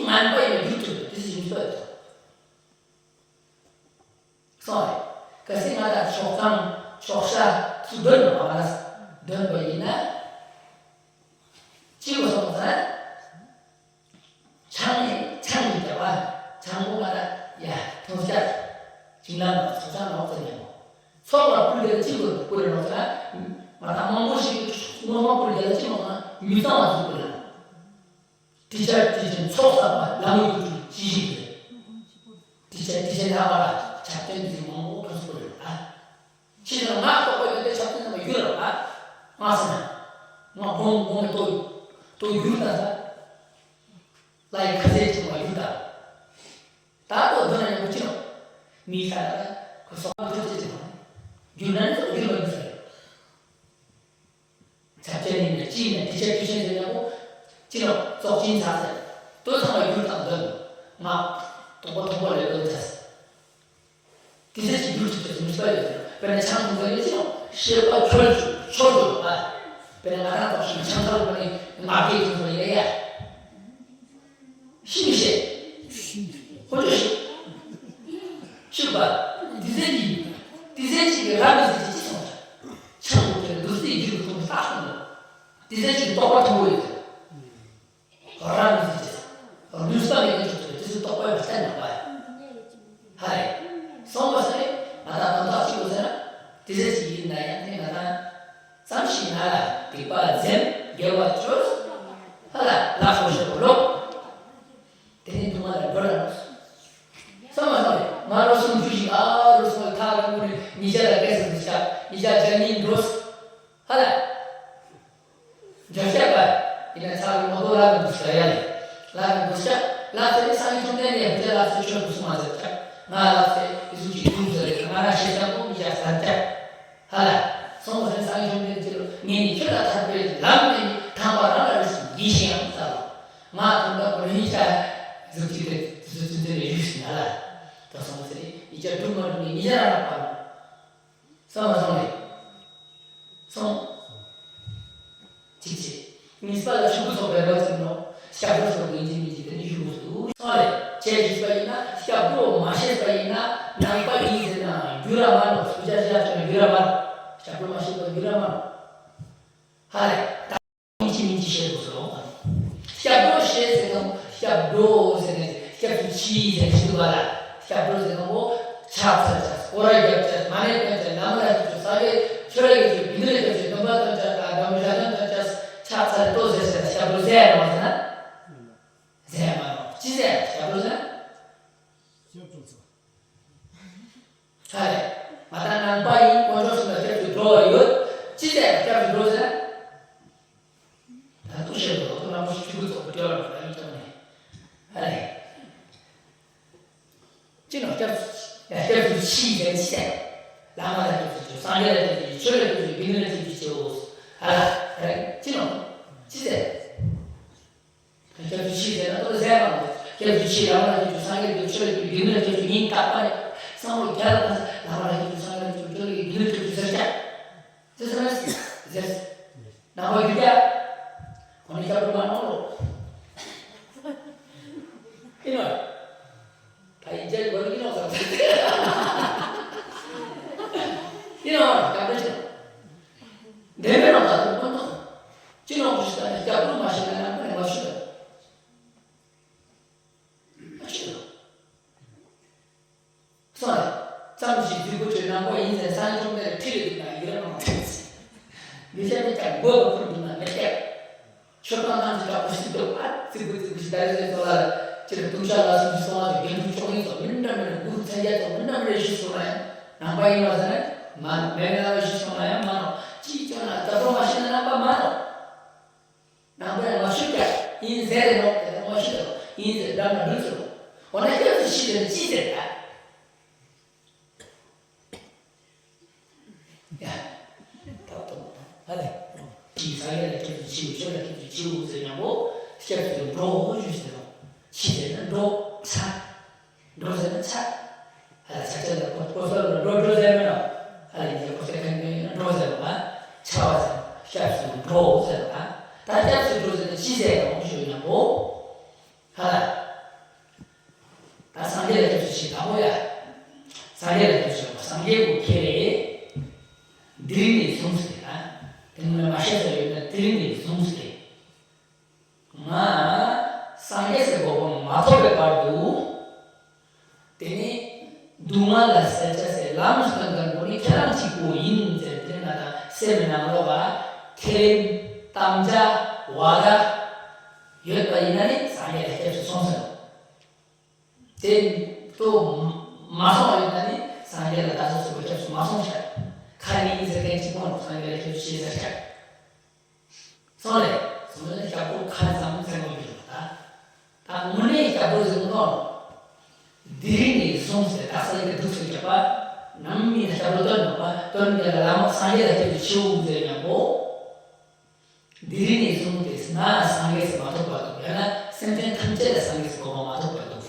ངན་པ་ཡིན་ན་རྒྱུ་ཐུབ་པའི་དེ་ཚོ་ཡིན་ཚོད་དང་། སོང་རེད། གལ་སྲིད་ང་དང་ཕྱོགས་གཙང་ཕྱོགས་ཤ་སུ་འདོན་ནོ་ང་ལ་འདོན་པ་ཡིན་ན། གཅིག་པ་སོང་ཙང་། ཆང་ནི་ཆང་གི་བརྒྱབ་པ། ཆང་པོ་ང་ལ་ཡ་ཐོང་ཤ་ཅིང་ལ་ཚོགས་ཆང་ནོག་ཙེ་ཉམས་མོ། ཚོགས་ལ་ཕུལ་དེ་ལ་གཅིག་པ་ཕུལ་རེ་ནོག་ཙེ་ན། ང་དང་མང་པོ་ཞིག་ངོ་མ་ཕུལ་དེ་ལ་གཅིག་ནོག་ཙེ་ན་མི་གཙང་བ་ཚོ་ཕུལ་རེ་ནོག་དྲི་ཆབ་དྲི་ཆེན་ཚོགས་བསགས་པ་ལམ་ཡུལ་དུ་ཅི་ཞིག་ཡོད། དྲི་ཆབ་དྲི་ཆེན་ལྷག་པ་ལ་ཆབ་ཆེན་འདི་མང་པོ་གང་སུ་ཡོད་ཨ། ཕྱི་ནང་ང་རྟོགས་པ་ཡོད་དེ་ཆབ་ཆེན་རྣམ་པ་ཡོད་ར་ཨ། ང་སེ་ན། ང་སྒོམ་སྒོམ་མེ་ཏོ་ཏོ་ཡུལ་ད་ས། ལ་ཡི་ཁ་ཟས་ཆུང་བ་ཡུལ་ད། ད་ཏོ་འདོན་ན་ཉམ་པོ་ཅི་ནོ། མི་ས་ལ་ཁོ་སོགས་པ་ཐུགས་རྗེ་ཆེ་ནོ། རྒྱུ་ན་ནི་ཏོ་རྒྱུ་ལ་མི་ས་ཡོད། ཆབ་ཆེན་ཡིན་ན་ཅི་ཡིན་ན་དྲི་ཆབ་དྲི་ཆེན་ཟེར་ཡག་པོ། ཅི་ལོ་ཙོག་ཅིན་ཚ་ཟེར། ལྟོས་ཚང་མ་རྒྱུ་དང་འདོན། ང་དོག་པ་མཐོན་པོ་ལས་འདོན་ཚ་ཟེར། དེ་ཚེ་ཅི་རྒྱུ་ཐུབ་ཚེ་མི་སྤར་ཡོད་ཟེར། དཔེར་ན་ཆང་འཐུང་ཚ་ཡོད་ཅི་ལོ་ཤེས་པ་འཆོལ་འཆོལ་འཆོལ་པ། དཔེར་ན་ང་རང་ཙོག་ཞིག་ཆང་ཁ་ལོ་པ་ནི་ང་རྒྱལ་འཐུང་ཚ་ཡིན་ལ་ཡ། ཤི་མི་ཤེས། ཤི། ཁོ་ཚོ་ཤི། ཤི་བ། དེ་ཚེ་གཅིག་དེ་ཚེ་གཅིག་གི་རབ་མི་ཟེར་གྱི་ཅི་སོང་ད། ཆང་བླུགས་ཏེ་འདུག་སེ་རྒྱུ་རུ་ཐོན་པ་ལྟ་སོང་ངོ་། དེ་ཚེ་གཅིག་རྟོགས་པ་མཐོན་པོ་ཡོད་ཚེ། རབ་མི་ཟེར་གྱི། ནུས་པ་མེད་ཀྱི་འཇུག་ཚེ་དེ་ཚེ་རྟོགས་པ་ཡོད་ཚེ་ནང་པ་ཡ། ཧ་རེ། སོང་བ་ཟེར། ང་དང་དོན་དག་གཅིག་ཡོད་ཟེར་ན། དེ་ཚེ་གཅིག་ཡིན་ན་ཡང་དེ་ང་དང་། ཙམ་ཞིག་ང་ལ་སྡིག་པ་འཛེམ་དགེ་བ་བཅོས། ཧ་ལ་ལག་ཤོ་ཤོ་ལོག་དེ་ནས་དུ་མ་ལ་འགྲོ་ལ་ནོ། ས་མ་ས་རེ་ང་རོ་སུམ་ཅུ་ཞིག་ཨ་རུ་སོང་ཐག་རིང་པོ་ནས་ཉི་ཤར་ལ་སྐད་ཟེར་དུ་ཆག་ཉི་ཤར་ཇ་ཉིན་འགྲོ། ཧ་ལ། འཇོ་ཤ་པ། ཡིན་ན་ཚ་རུ་མ་གོ་ལ་རུ་འདུ་ཤ་ཡ་ལེ། ལ་རུ་འདུ་ཤ། ལ་ཚེ་རེ་སང་ཉིན་ཐུང་ནས་ནས་བུ་ཇ་ལ་ཚེ་ཆོས་འདུ་སུ་མ་ཟེར་ཆག་ང་ལ་ཚེ་ཡི་སུ་ཅིག་འདུ་ཟེར་རེ་ང་ར་ཤེས་ཤ་པོ་ཉི་ཤར་ཟ་ཆག་ཧ་ལ། སོང་བ་སེམས་བཟང་ཡོང་དེ་ཚེ་ལོ་ངེད་གཉིས་ཁྱོད་ལ་ཐར་པའི་ལམ་མེད་ནི་དང་པ་རང་ལ་རེ་ཞིག་འདི་ཤེས་ཡང་ས་ལ། ང་དང་པ་གོ་ལ་ཡིན་ཤ། གཟུགས་ཅིག་དེ་དུས་ཚོད་ཚུན་ཚོད་ནས་ཡུལ་ཞིག་ན་ལ། ད་སོང་བ་ཚེ་ཡིན་ཤ་སྒྲུབ་མ་སྒྲུབ་ནི་ཉི་ཤ་རང་ལ་པ་ལ། སོང་བ་སོང་རེད། སོང་། གཅིག་བྱས། གཉིས་པ་ལ་ཆུ་བུ་ཚོགས་པའི་རོ་ཚིག་ནོ། ཞབས་བྲོ་སོགས་ཡིན་གཅིག་མིན་གཅིག་དེ་ནི་ཞུ་དགོས་འདུག་སོང་རེད། བྱས་བཞིན་པ་ཡིན་ན་སྐྱབས་འགྲོ་མ་ཤེས་པ་ཡིན་ན་ནང་པ་ཡིན་ཟེར་ན་འགྱུར་ར་མ་ནོ། སུ་ཇ་ཞི་ལ་ཆོས་འགྱུར་ར་མ་ནོ། སྐྱབས་འགྲོ་མ་ཤེས་པ་འགྱུར་ར་མ་ནོ། ཧ་ལས། ད་ཡིན་གཅིག་མིན་གཅིག་བཤད་དགོས་སོ། སྐྱབས་འགྲོ་ཤེས་ཟེར་ན་སྐྱབས་འགྲོ་ཟེར་ནས་སྐྱབས་སུ་མཆི་ཟེར་ཞུ་བ་ལ། སྐྱབས་འགྲོ་ཟེར་ན་འོ་ཕྱག་འཚལ་བྱ། སྐོར་ར་རྒྱབ་བྱ། མ་ཎི་བཏོན་བྱ། ལམ་ར་རྒྱབ་བྱ། ས་གའི་ཆོས་ར་རྒྱབ་བྱ། བི་འདི་ར་རྒྱབ་བྱ། འདོན་པ་བཏོན་བྱ། དང་འདོན་ཞག་འདོན་བཏོན་བྱ། ཕྱག་འཚལ་ཏོ་ཟེར་ཟེར་སྐྱབས་འགྲོ་ཟེར་ཡ་རེད་མ་ཟེར་ན། ཟེར་ཡ་མ་རེད། ཅི་ཟེར་སྐྱབས་འགྲོ་ཟེར་ན། སྐྱབས་འགྲོ་ཟེར། ཧ་ལས། ང་དང་ནང་པ་ཡིན་དཀོན་མཆོག་གསུམ་ལ་སྐྱབས་སུ་འགྲོ་བ་ཡོད། ཅི་ཟེར་སྐྱབས་སུ་འགྲོ་ཟེར་ན། ད་དུ་ཤེས་དགོས་དོ་རྣམ་པ་ཆུ་བུ་ཚོགས་པ་སྐྱོ་ར་ད་ཡིན་ཀྱང་ནས། ཧ་ལས། ཅི་ནོ་སྐྱབས་སུ་ཡ་སྐྱབས་སུ་མཆི་ཟེར་ཅི་ཟེར། བླ་མ་ལ་སྐྱབས་སུ་མཆི། སངས་རྒྱས་ལ་སྐྱབས་སུ་མཆི། ཆོས་ལ་སྐྱབས་སུ་མཆི། བི་འདི་ལ་སྐྱབས་སུ་མཆིའོ། ཧ་ལས། ཅི་ནོ། ཅི་ཟེར། སྐྱབས་སུ་མཆི་ཟེར་ན་ཏོ་ཟེར་མ་མོ། སྐྱབས་སུ་མཆི། བླ་མ་ལ་སྐྱབས་སུ་མཆི། སངས་རྒྱས་ལ་སྐྱབས་སུ་མཆི། ཆོས་ལ་སྐྱབས་སུ་མཆི། བི་འདི་ལ་སྐྱབས་སུ་མཆི། ཉིན་རྟག་པར་བསམ་བློ་རྒྱ་ལ་བཏང་ས་བླ་མ་ལ་སྐྱབས་སུ་མཆི། སངས་རྒྱས་ལ་སྐྱབས་སུ་མཆི། ཆོས་ལ་སྐྱབས་སུ་མཆི། བི་འདི་ལ་སྐྱབས་སུ་མཆི་ཟེར། ཟེར། ནང་པ་རྒྱུད་རྒྱ། ཁོ་ནི་སྐྱབས་འགྲོ་མ་གནང་རོགས། ཨིན་ནོ། ད་ཡིན་ཅན་གོ་རིག་ནོ་ཟེར། ཨིན་ནོ་སྐྱབས་འགྲོ་ཆེ། འདྲེ་མེད་ནོ་ད་དུང་མ་གཏོགས། ཅི་ནོ་ཞིག་ད་ནི་སྐྱབས་འགྲོ་མ་ཤེས་ན་ནང་པ་ནི་མ་ཤེས་ད། ཨ་ཅི་ལ། སོང་ལ། ཙམ་ཞིག་རྫིག་པོ་ཆོས་ནང་པ་ཡིན་ཟེར་སངས་རྒྱས་བཅོམ་ལྡན་འདས་ཁྲིད་ལ་འདུག་ན་ཡི་རང་མ་ཐུབ་ཟེར། མི་ཤ་མི་ཀྱང་མགོ་ལ་ཕུར་འདུག་ན་མི་སྐྱབས། ཆོས་གང་གང་ཞིག་དྲག་པོ་ཞིག་འདུག་ཨ་ཙི་གུ་ཙི་གུ་ཞིག་ད་རེས་ཟེར་སོང་ལ། ཅི་ལ་ལྟུང་བཤགས་ལ་སུམ་ཅུ་སོང་བ་དང་དགེ་འདུན་ཆོས་དབྱིངས་སོགས་མི་འདྲ་མི་འདྲ་གུ་རུ་མཚན་བརྒྱད་སོགས་མི་འདྲ་མི་འདྲ་ཞིག་སོང་ན་ཡང་ནང་པ་ཡིན་པ་ཟེར་ན་མ་ནོ། མེད་མེད་ལ་ཞིག་སོང་ན་ཡང་མ་ནོ། ཅིའི་སྐྱོན་ན་རྩ་བོ་མ་ཤེས་ན་ནང་པ་མ་ནོ། ནང་པ་ཡང་མ་ཤོད་ཀྱང་ཡིན་ཟེར་རེ་ནོ། དེ་ལྟར་མ་ཤོད་དོ། ཡིན་ཟེར་འདྲ་མ་འགྲུལ་ཟེར་རོ། འོ་ན་སྐྱབས་སུ་མཆི་ཟེར་ན་ཅི་ཟེར་ད། ཡ། ད་དོ་ཧ་ལས། ཅི་ས་ཡ་ལ་སྐྱབས་སུ་མཆིའོ། ཆོས་ལ་སྐྱབས་སུ་མཆིའོ་ཟེར་ཉམ་པོ་སྐྱབས་སུ་འགྲོ་ཞུ་ཟེར་རོ། མཆི་ཟེར་ན་འགྲོ་ཚ། འགྲོ་ཟེར་ན་ཚ། ཧ་ལ་ཚ་ཚ་ལ་གོ་གོ་ས་ལ་འགྲོ་འགྲོ་ཟེར་མེད་ནོ། ཧ་ལ་ཡིན་ཟེར་གོ་ས་ཁ་ཉོས་ཡིན་ན་འགྲོ་ཟེར་བ། ཚ་བ་ཟེར། སྐྱབས་སུ་འགྲོ་ཟེར་བ། ད་སྐྱབས་སུ་འགྲོ་ཟེར་ན་ཅི་ཟེར་ཡོང་ཞུ་ཡོང་བོ། ཧ་ལ། གོ་འཕང་མ་ཐོབ་པའི་བར་དུ། དེ་ནི་སྡུག་བསྔལ་ལ་སེལ་བྱ་ཟེར་ལམ་སྟོན་མཁན་པོ་ནི་ཁྱེད་རང་གཅིག་པོ་ཡིན་ཟེར་དེ་ན་ད་སེམས་ནང་ལོགས་ལ་ཁས་ལེན་དམ་བཅའ་བ་ད་ཡོད་པ་ཡིན་ན་ནི་སངས་རྒྱས་ལ་སྐྱབས་སུ་སོང་ཟེར། དེ་ལྟོ་མ་སོང་བ་ཡིན་ན་ནི་སངས་རྒྱས་ལ་ད་གཟོད་ཚུར་སྐྱབས་སུ་མ་སོང་ཤག་ཁ་ནི་ཡིན་ཟེར་མཁན་གཅིག་པོ་ནི་སངས་རྒྱས་ལ་སྐྱབས་སུ་མཆི་ཟེར་ཤག་སོང་རེད། སོང་ནས་སྐྱབས་འགྲོ་ཁ་ཙམ་མཚན་གོ་གྱུར་ལ་ད། ད་དངོས་གནས་སྐྱབས་འགྲོ་ཟེར་མཁན་དེ་རིང་ནས་བཟུང་སྟེ་དག་ས་ཡི་གེ་འདུག་ཟེར་བྱ་བ། ནམ་མིན་སྐྱབས་འགྲོ་སྟོན་དགོས་པ་སྟོན་དེ་ལ་བླ་མ་སངས་རྒྱས་ལ་སྐྱབས་སུ་མཆིའོ་ཟེར་ཡང་གོ། དེ་རིང་ནས་བཟུང་སྟེ་ང་སངས་རྒྱས་སུ་མ་ཐོབ་བར་དུ་ཡང་ན་སེམས་ཅན་ཐམས་ཅད་ལ་སངས་རྒྱས་སུ་གོ་འཕང་མ་ཐོབ་བར་དུ།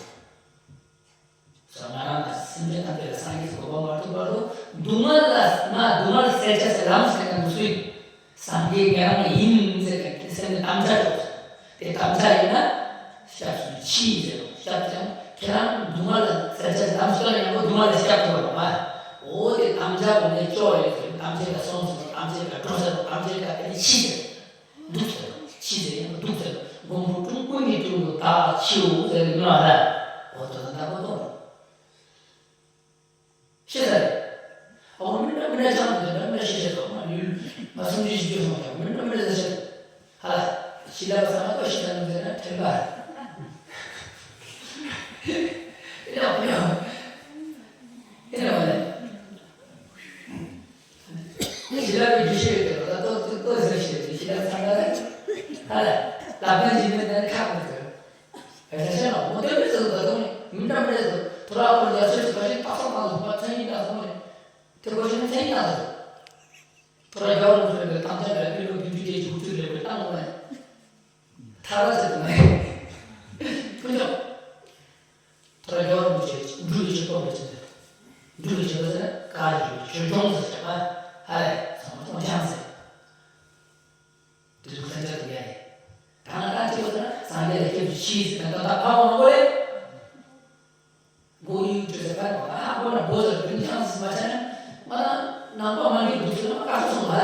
སོ་ང་རང་དང་སེམས་ཅན་ཐམས་ཅད་ལ་སངས་རྒྱས་སུ་གོ་འཕང་མ་ཐོབ་བར་དུ་སྡུག་བསྔལ་ལ་ང་སྡུག་བསྔལ་སེལ་བྱ་ཟེར་ལམ་སེལ་མཁན་པོ་སུ་ཡིན། སངས་རྒྱས་ང་རང་ཡིན་ཟེར་མཁན་དེ་སེམས་ནས་དམ་བཅའ་འཇོག་དེ་དམ་བཅའ་ཡིན་ན་སྐྱབས་སུ་མཆི་ཟེར་རོ། སྐྱབས་ཀྱང་ཁྱེད་རང་སྡུག་བསྔལ་ལ་སེལ་བྱ་ལམ་སྟོན་ཡང་གོ་སྡུག་བསྔལ་ལ་སྐྱབས་ཐོབ་རོགས་མ། འོ་དེ་དམ་བཅའ་འོ་ནས་ཅོ་ཡོད་ཟེར་དམ་བཅའ་ལ་སོང་ཟེར་དམ་བཅའ་ལ་འགྲོ་ཟེར་དམ་བཅའ་ལ་དེ་ནས་མཆི་ཟེར། འདུག་ཟེར། མཆི་ཟེར་ཡང་འདུག་ཟེར། མགོན་པོ་ཀྲུང་ཀུན་གྱི་དྲུང་དུ་བདག་མཆིའོ་ཟེར་ནོ་ཨ་ལ། འོ་དོ་དམ་བཅའ་གོ་ཏོ། ཤེས་ཚར་རེད། ཨོ་མི་འདྲ་མི་འདྲ་ཅང་མི་འདྲ་མི་འདྲ་ཤེས་ཤེས་སོ་མ་ཡུལ་མ་སུམ་ཅུ་བཞི་བཅུ་སོང་ཀྱང་མི་འདྲ་མི་འདྲ་ཟེར་ཤེས། ཧ་ལ། ཤི་ལ་བ་ས་མ་གཏོགས་ཤི་ལ་ནུ་ཟེར་ན་དྲན་པ། ཨེ་ཡོ་ཨེ་ཡོ། ཨེ་ཡོ་ལེ། ཤི་ལ་བའི་རྒྱུ་ཤེས་ཡོད་དེ་ལ་ཏོ་ཏོ་ཏོ་ཟེར་ཤེས་ཤི་ལ་ཚང་ལ། ཧ་ལ། ལ་པན་ཇི་མི་ནན་ཁག་མི་ཟེར། རེ་ཞེ་ན་མོ་དེ་མི་ཚོ་ད་དུང་མི་འདྲ་མི་འདྲ་དུ་ཐོ་ར་ཁོ་ཡ་ཆོས་ཀྱི་བཀའ་བཞིན་རྟགས་སོགས་མ་ལུག་པ་མཚན་ཉིད་དང་གསུམ་རེད། དེ་བཀའ་བཞིན་མཚན་ཉིད་དང་གསུམ། ཐོ་ར་རྒྱལ་བ་རིན་པོ་ཆེ་ལ་དམ་བཅའ་ལ་ཕྱི་ལོ་བདུན་ཅུ་བརྒྱད་ཅུ་དགུ་བཅུ་ལས་པའི་བཏང་དགོས་ན་ཐར་བ་ཆེད་དུ་མ་ཡིན། ཕུན་ཚོགས། ཐོ་ར་རྒྱལ་བ་རིན་པོ་ཆེ་འབྲུ་ཡི་ཆོས་སྐོར་ལ་ཆེད་དུ། འབྲུ་ཡི་ཆོས་སྐོར་ཟེར་ན་བཀའ་བརྒྱུད་ཆོས་སྐྱོང་ཟེར་བྱ་བ་ཧ་ལས་ཚང་མ་སྟོང་རྐྱང་ཟེར། དེ་ཚོ་ལྷན་སྐྱེས་དེ་ཡ་རེད། ད་ང་ད་ཅི་བ་ཟེར་ན་སངས་རྒྱས་ལ་སྐྱབས་སུ་མཆི་ཟེར་ན་ད་ད་ཕ་བ་མང་པོ་རེད། མགོ་ཡུ་བྲོས་ཟེར་ཕ་བ་ཧ་གོ་ན་མགོ་ཟེར་རིན་ཆང་ཟེར་མ་ཆ་ན་ང་ད་ནང་པ་མ་འགྱུར་འདུག་ཟེར་ན་ང་དཀའ་ཚོགས་སོང་བ་ལ།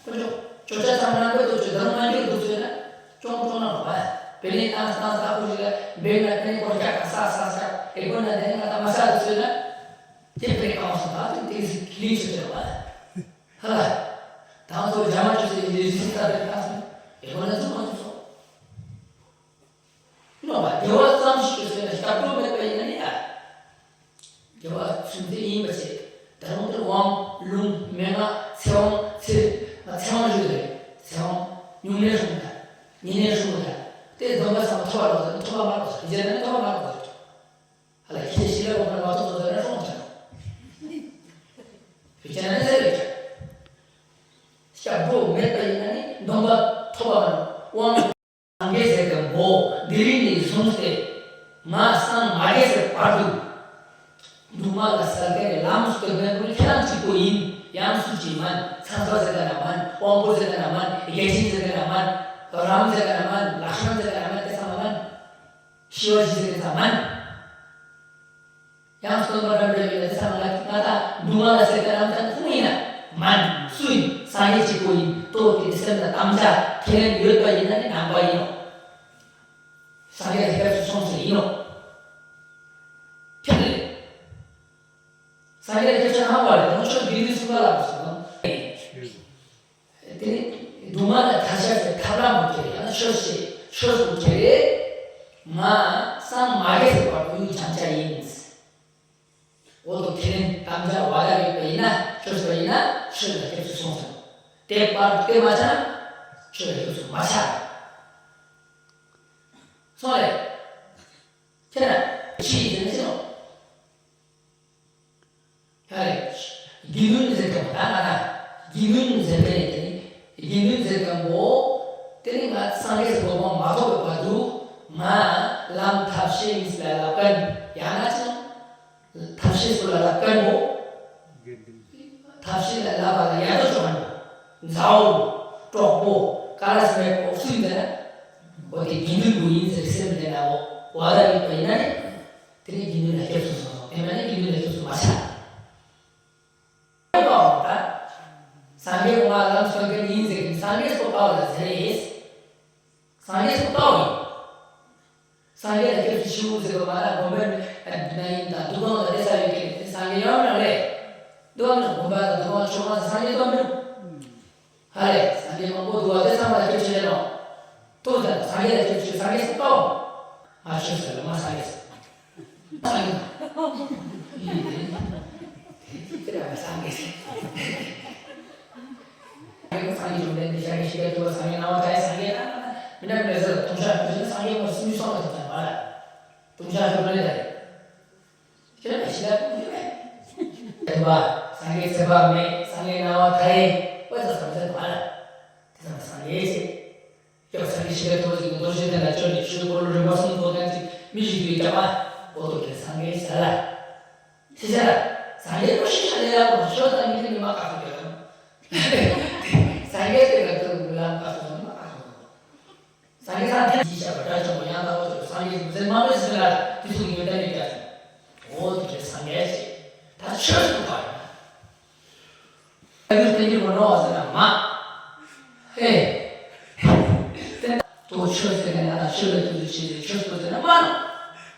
ཁོ་ཚོ་ཅོ་ཅོ་ཆ་ཚང་ནང་པའི་ཏོ་ཅོ་ད་རུང་མ་འགྱུར་འདུག་ཟེར་ན་ཅོང་ཅོང་ན་རོགས་པ། བེ་ནེ་ཏང་ཏང་ས་ཁོ་ཞིག་ལ་བེ་ན་ཏེ་ནེ་ཀོར་ཀྱག་ས་ས་ས་ཨེ་ཀོ་ན་ཏེ་ནེ་ང་ད་མ་ས་འདུག་ཟེར་ན། དེ་བེ་ནེ་ཀང་སོང་ད་དེ་དེ་ཟིག་ལིང་ཆོ་ཆོ་རོགས་པ། ཧ་ལ། དང་ཚོ་རྒྱ་མ་ཆོས་སྲིད་ལས་རིགས་སྲིད་ས་དེར་བཏང་སོང་། ཡེ་ཁོ་ན་ཚོ་མ་ཚོ་སོང་། ནོ་བ་དགེ་བ་ཙམ་ཞིག་ཆོས་སྲིད་ལ་སྐྱབས་འགྲོ་མེད་པ་ཡིན་ན་ནི་ཨ། དགེ་བ་ཚུན་ཚོད་ཡིན་པ་བྱེད། ད་རུང་དེ་དབང་ལུང་མན་ངག་ཚེ་དབང་ཚེ་ཚེ་དབང་ཞུ་རེད། ཚེ་དབང་ཉུང་ནས་སྲུང་དང་ཉིན་ནས་སྲུང་དང་དེ་སྡོམ་པ་ཚང་མ་ཐོབ་པ་ལོག་ཟེར་ཐོབ་པ་མ་ལོག་ཟེར་རྗེས་ནས་ཐོབ་པ་མ་ལོག་ཟེར། ཧ་ལ་ཁྱེད་ཤི་ལ་བོ་ན་མ་ཐོབ་ཟེར་ན་སྲུང་དང་། བུ་ཆ་ན་ཟེར་རེད། སྐྱབས་འགྲོ་མེད་པ་ཡིན་ན་ནི་སྡོམ་པ་ཐོབ་པ་མ་ལོག་དབང་། སངས་རྒྱས་ཟེར་མཁན་པོ་འདི་རིང་ནས་བཟུང་སྟེ་ང་སངས་མ་རྒྱས་སའི་བར་དུ་སྡུག་བསྔལ་ལ་སེལ་མཁན་ནི་ལམ་སྟོན་མཁན་པོ་ཁྱེད་རང་གཅིག་པོ་ཡིན། ཡང་སུ་གཅིག་མིན། ཚངས་པ་ཟེར་མཁན་ན་མིན། དབང་པོ་ཟེར་མཁན་ན་མིན། བརྒྱ་བྱིན་ཟེར་མཁན་ན་མིན། རམ་ཟེར་མཁན་ན་མིན། ལག་ཤམ་ཟེར་མཁན་ན་མིན། དེ་ཚང་མ་མིན། ཤི་བ་ཞིག་ཟེར་མཁན་ཚང་མ་མིན། ཡང་སྟོན་པ་རབ་འབྲས་ཡོད་ལ་དེ་ཚང་མ་ང་དང་སྡུག་བསྔལ་ལ་ཟེར་མཁན་རང་ཚང་ཁོང་ཡིན་ན་མིན། སུ་ཡིན། སངས་རྒྱས་གཅིག་པོ་ཡིན། ལྟོས་ཏེ་སེམས་ལ་དམ་བཅའ་ཁས་ལེན་ཡོད་པ་ཡིན་ན་ནི་ནང་པ་ཡིན་ནོ། སངས་རྒྱས་ལ་སྐྱབས་སུ་སོང་ཟེར་ཡིན་ནོ། ཁྱེད་ལས། སངས་རྒྱས་ལ་སྐྱབས་སུ་ཧང་བ་རེད། ཁོང་ཆོས་དགེ་འདུན་གསུམ་པ་ལ་སོང་། དེ་ནི་སྡུག་བསྔལ་ལ་ཐར་ཤེས་ཟེར་ཐར་ལམ་པོ་ཁྱེར་ཡང་ན་ཆོས་ཤེས་ཆོས་པོ་ཁྱེར་རེད། ང་སངས་མ་རྒྱས་ཟེར་བར་དུ་ཡུལ་བྱང་ཆ་ཡིན། འོ་དོ་ཁས་ལེན་དམ་བཅའ་བ་ད་ཡོད་པ་ཡིན་ན་ཆོས་པ་ཡིན་ན་ཆོས་ལ་སྐྱབས་སུ་སོང་ཟེར། དེ་བར་དེ་མ་ཆགས་ན་ཆོས་ལ་སྐྱབས་སུ་མ་ཆགས། སོང་རེད། ཁྱེད་རང་ཕྱི་ཡི་དེ་ནི་ཤེས་ནོ། ཡ་རེད། དགེ་འདུན་ཟེར་མཁན་པོ་ད་ང་དང་དགེ་འདུན་ཟེར་མཁན་དེ་ནི་དགེ་འདུན་ཟེར་མཁན་པོ་དེ་ནི་ང་སངས་རྒྱས་སུ་གོ་འཕང་མ་ཐོབ་པའི་བར་དུ་ང་ལམ་ཐབས་ཤེས་ཡིན་ཟེར་ལབ་མཁན་ཡང་ན་ཅི་ན་ཐབས་ཤེས་སུ་ལ་ལབ་མཁན་པོ་ཐབས་ཤེས་ལ་ལབ་པ་ལ་ཡ་དོ་ཅོ་མཁན་པོ་མཛའ་བོ་གྲོགས་པོ་ཀ་ར་སི་མེད་པོ་སུ་ཡིན་ཟེར་ན་འོ་དེ་དགེ་འདུན་པོ་ཡིན་ཟེར་སེམས་ལས་ན་འོ་བ་ད་ཡོད་པ་ཡིན་ན་ནི། དེ་ནས་དགེ་འདུན་ལ་སྐྱབས་སུ་སོང་སོང་། དེ་མ་ནས་དགེ་འདུན་ལ་སྐྱབས་སུ་མ་ཆགས། སངས་རྒྱས་ང་ལམ་སྟོན་མཁན་ཡིན་ཟེར་གྱིན་སངས་རྒྱས་སུ་དཀའ་བ་ལ་ཟེར་ཡིན། སངས་རྒྱས་སུ་དཀའ་བ་ཡིན། སངས་རྒྱས་ལ་སྐྱབས་སུ་མཆིའོ་ཟེར་བ་མ་རེད། དགོན་པའི་ན་ཡིན་དང་འདུ་ཁང་ལ་བསྡད་ས་ཡོད་ཀྱི་རེད། སངས་རྒྱས་ཡོད་མ་རེད། འདུ་ཁང་ལ་དགོན་པ་དང་འདུ་ཁང་ཆོས་ཁང་ལ་སངས་རྒྱས་འདུ་མི་རུང་། ཧ་ལས་སངས་རྒྱས་མང་པོ་འདུག་བ། དེ་ཚང་མ་ལ་སྐྱབས་སུ་མཆི་ལོ། ཐུགས་དང་སངས་རྒྱས་ལ་སྐྱབས་སུ་མཆི། སངས་རྒྱས་སུ་ལྟོ། ང་ཆོས་ཟེར་ལ་མ་སངས་རྒྱས་སུ། སངས་རྒྱས། དེ་ལ་སངས་རྒྱས་སུ། སངས་རྒྱས་བཅོམ་ལྡན་འདས། སངས་རྒྱས་ཤཱཀྱ་ཐུབ་པ། སངས་རྒྱས་སྣང་བ་མཐའ་ཡས། སངས་རྒྱས་མི་འདྲ་མི་འདྲ་ཟེར་ལ་དུང་ཞག་དུས་ཆེན་སངས་རྒྱས་མ་སུམ་ཅུ་སོ་ལྔ་དང་ལྡན་པ་ལ་དུང་ཞག་དུས་ཆེན་རེད། ཁྱོད་ལ་ཞི་ལ་ཀུན་འདུས་མེད། བདེན་པ། སངས་རྒྱས་ཚེ་དཔག་མེད། སངས་རྒྱས་སྣང་བ་མཐའ་ཡས། དཔེ་ཚ་ཟམ་ཟེར་བ་ལ། དེ་ཚང་མ་སངས་རྒྱས་ཟེར། སྐྱབས་སངས་རྒྱས་ཤཱཀྱ་ཐུབ་པ་ཅིག་གི་མདོ་ཆོས་ལྡན་ལ་བཅོལ་ནས་ཆོས་འཁོར་ལོ་རིམ་པ་གསུམ་བསྐོར་མཁན་ཅིག་མི་ཞིག་འདུག་ཀྱང་མ་འོ་ཐུགས་རྗེ་སངས་རྒྱས་ཟེར་ལ། ཤེས་བྱ་ལ། སངས་རྒྱས་པོ་ཤེས་བྱ་ལས་ལ་གོ་ཆོས་དང་མི་མཐུན་ནི་མ་བཀག་ཐུབ་ཀྱང་། སངས་རྒྱས་དེ་ལ་ཐུག་མི་ལ་བཀག་ཐུབ་ནི་མ་བཀག་ཐུབ། སངས་རྒྱས་ས་ཐེམ་གྱིས་བཤད་པ་དགྲ་བཅོམ་པ་ཡང་དག་པར་རྫོགས་པའི་སངས་རྒྱས་ཀྱི་མཚན་མ་སྨོས་ཟིན་ལ་དེ་ཚོ་གི་ཡོན་ཏན་ནི་བརྒྱ་ཚོ། འོ་དེ་འདྲའི་སངས་རྒྱས་ཞེས་ད་ཆོས་སུ་བཀར་ན། ཨ་ཡུར་ཐལ་འགྱུར་བ་འགྲོ་བ་ཟེར་ན་མ། ཨེ། དེ་ལྟོ་ཆོས་ཟེར་ན་ང་དང་ཆོས་ལ་ཐུག་ཚུལ་ཆེ་ཆེ་ཆོས་སུ་ཟེར་ན་མ་ནོ།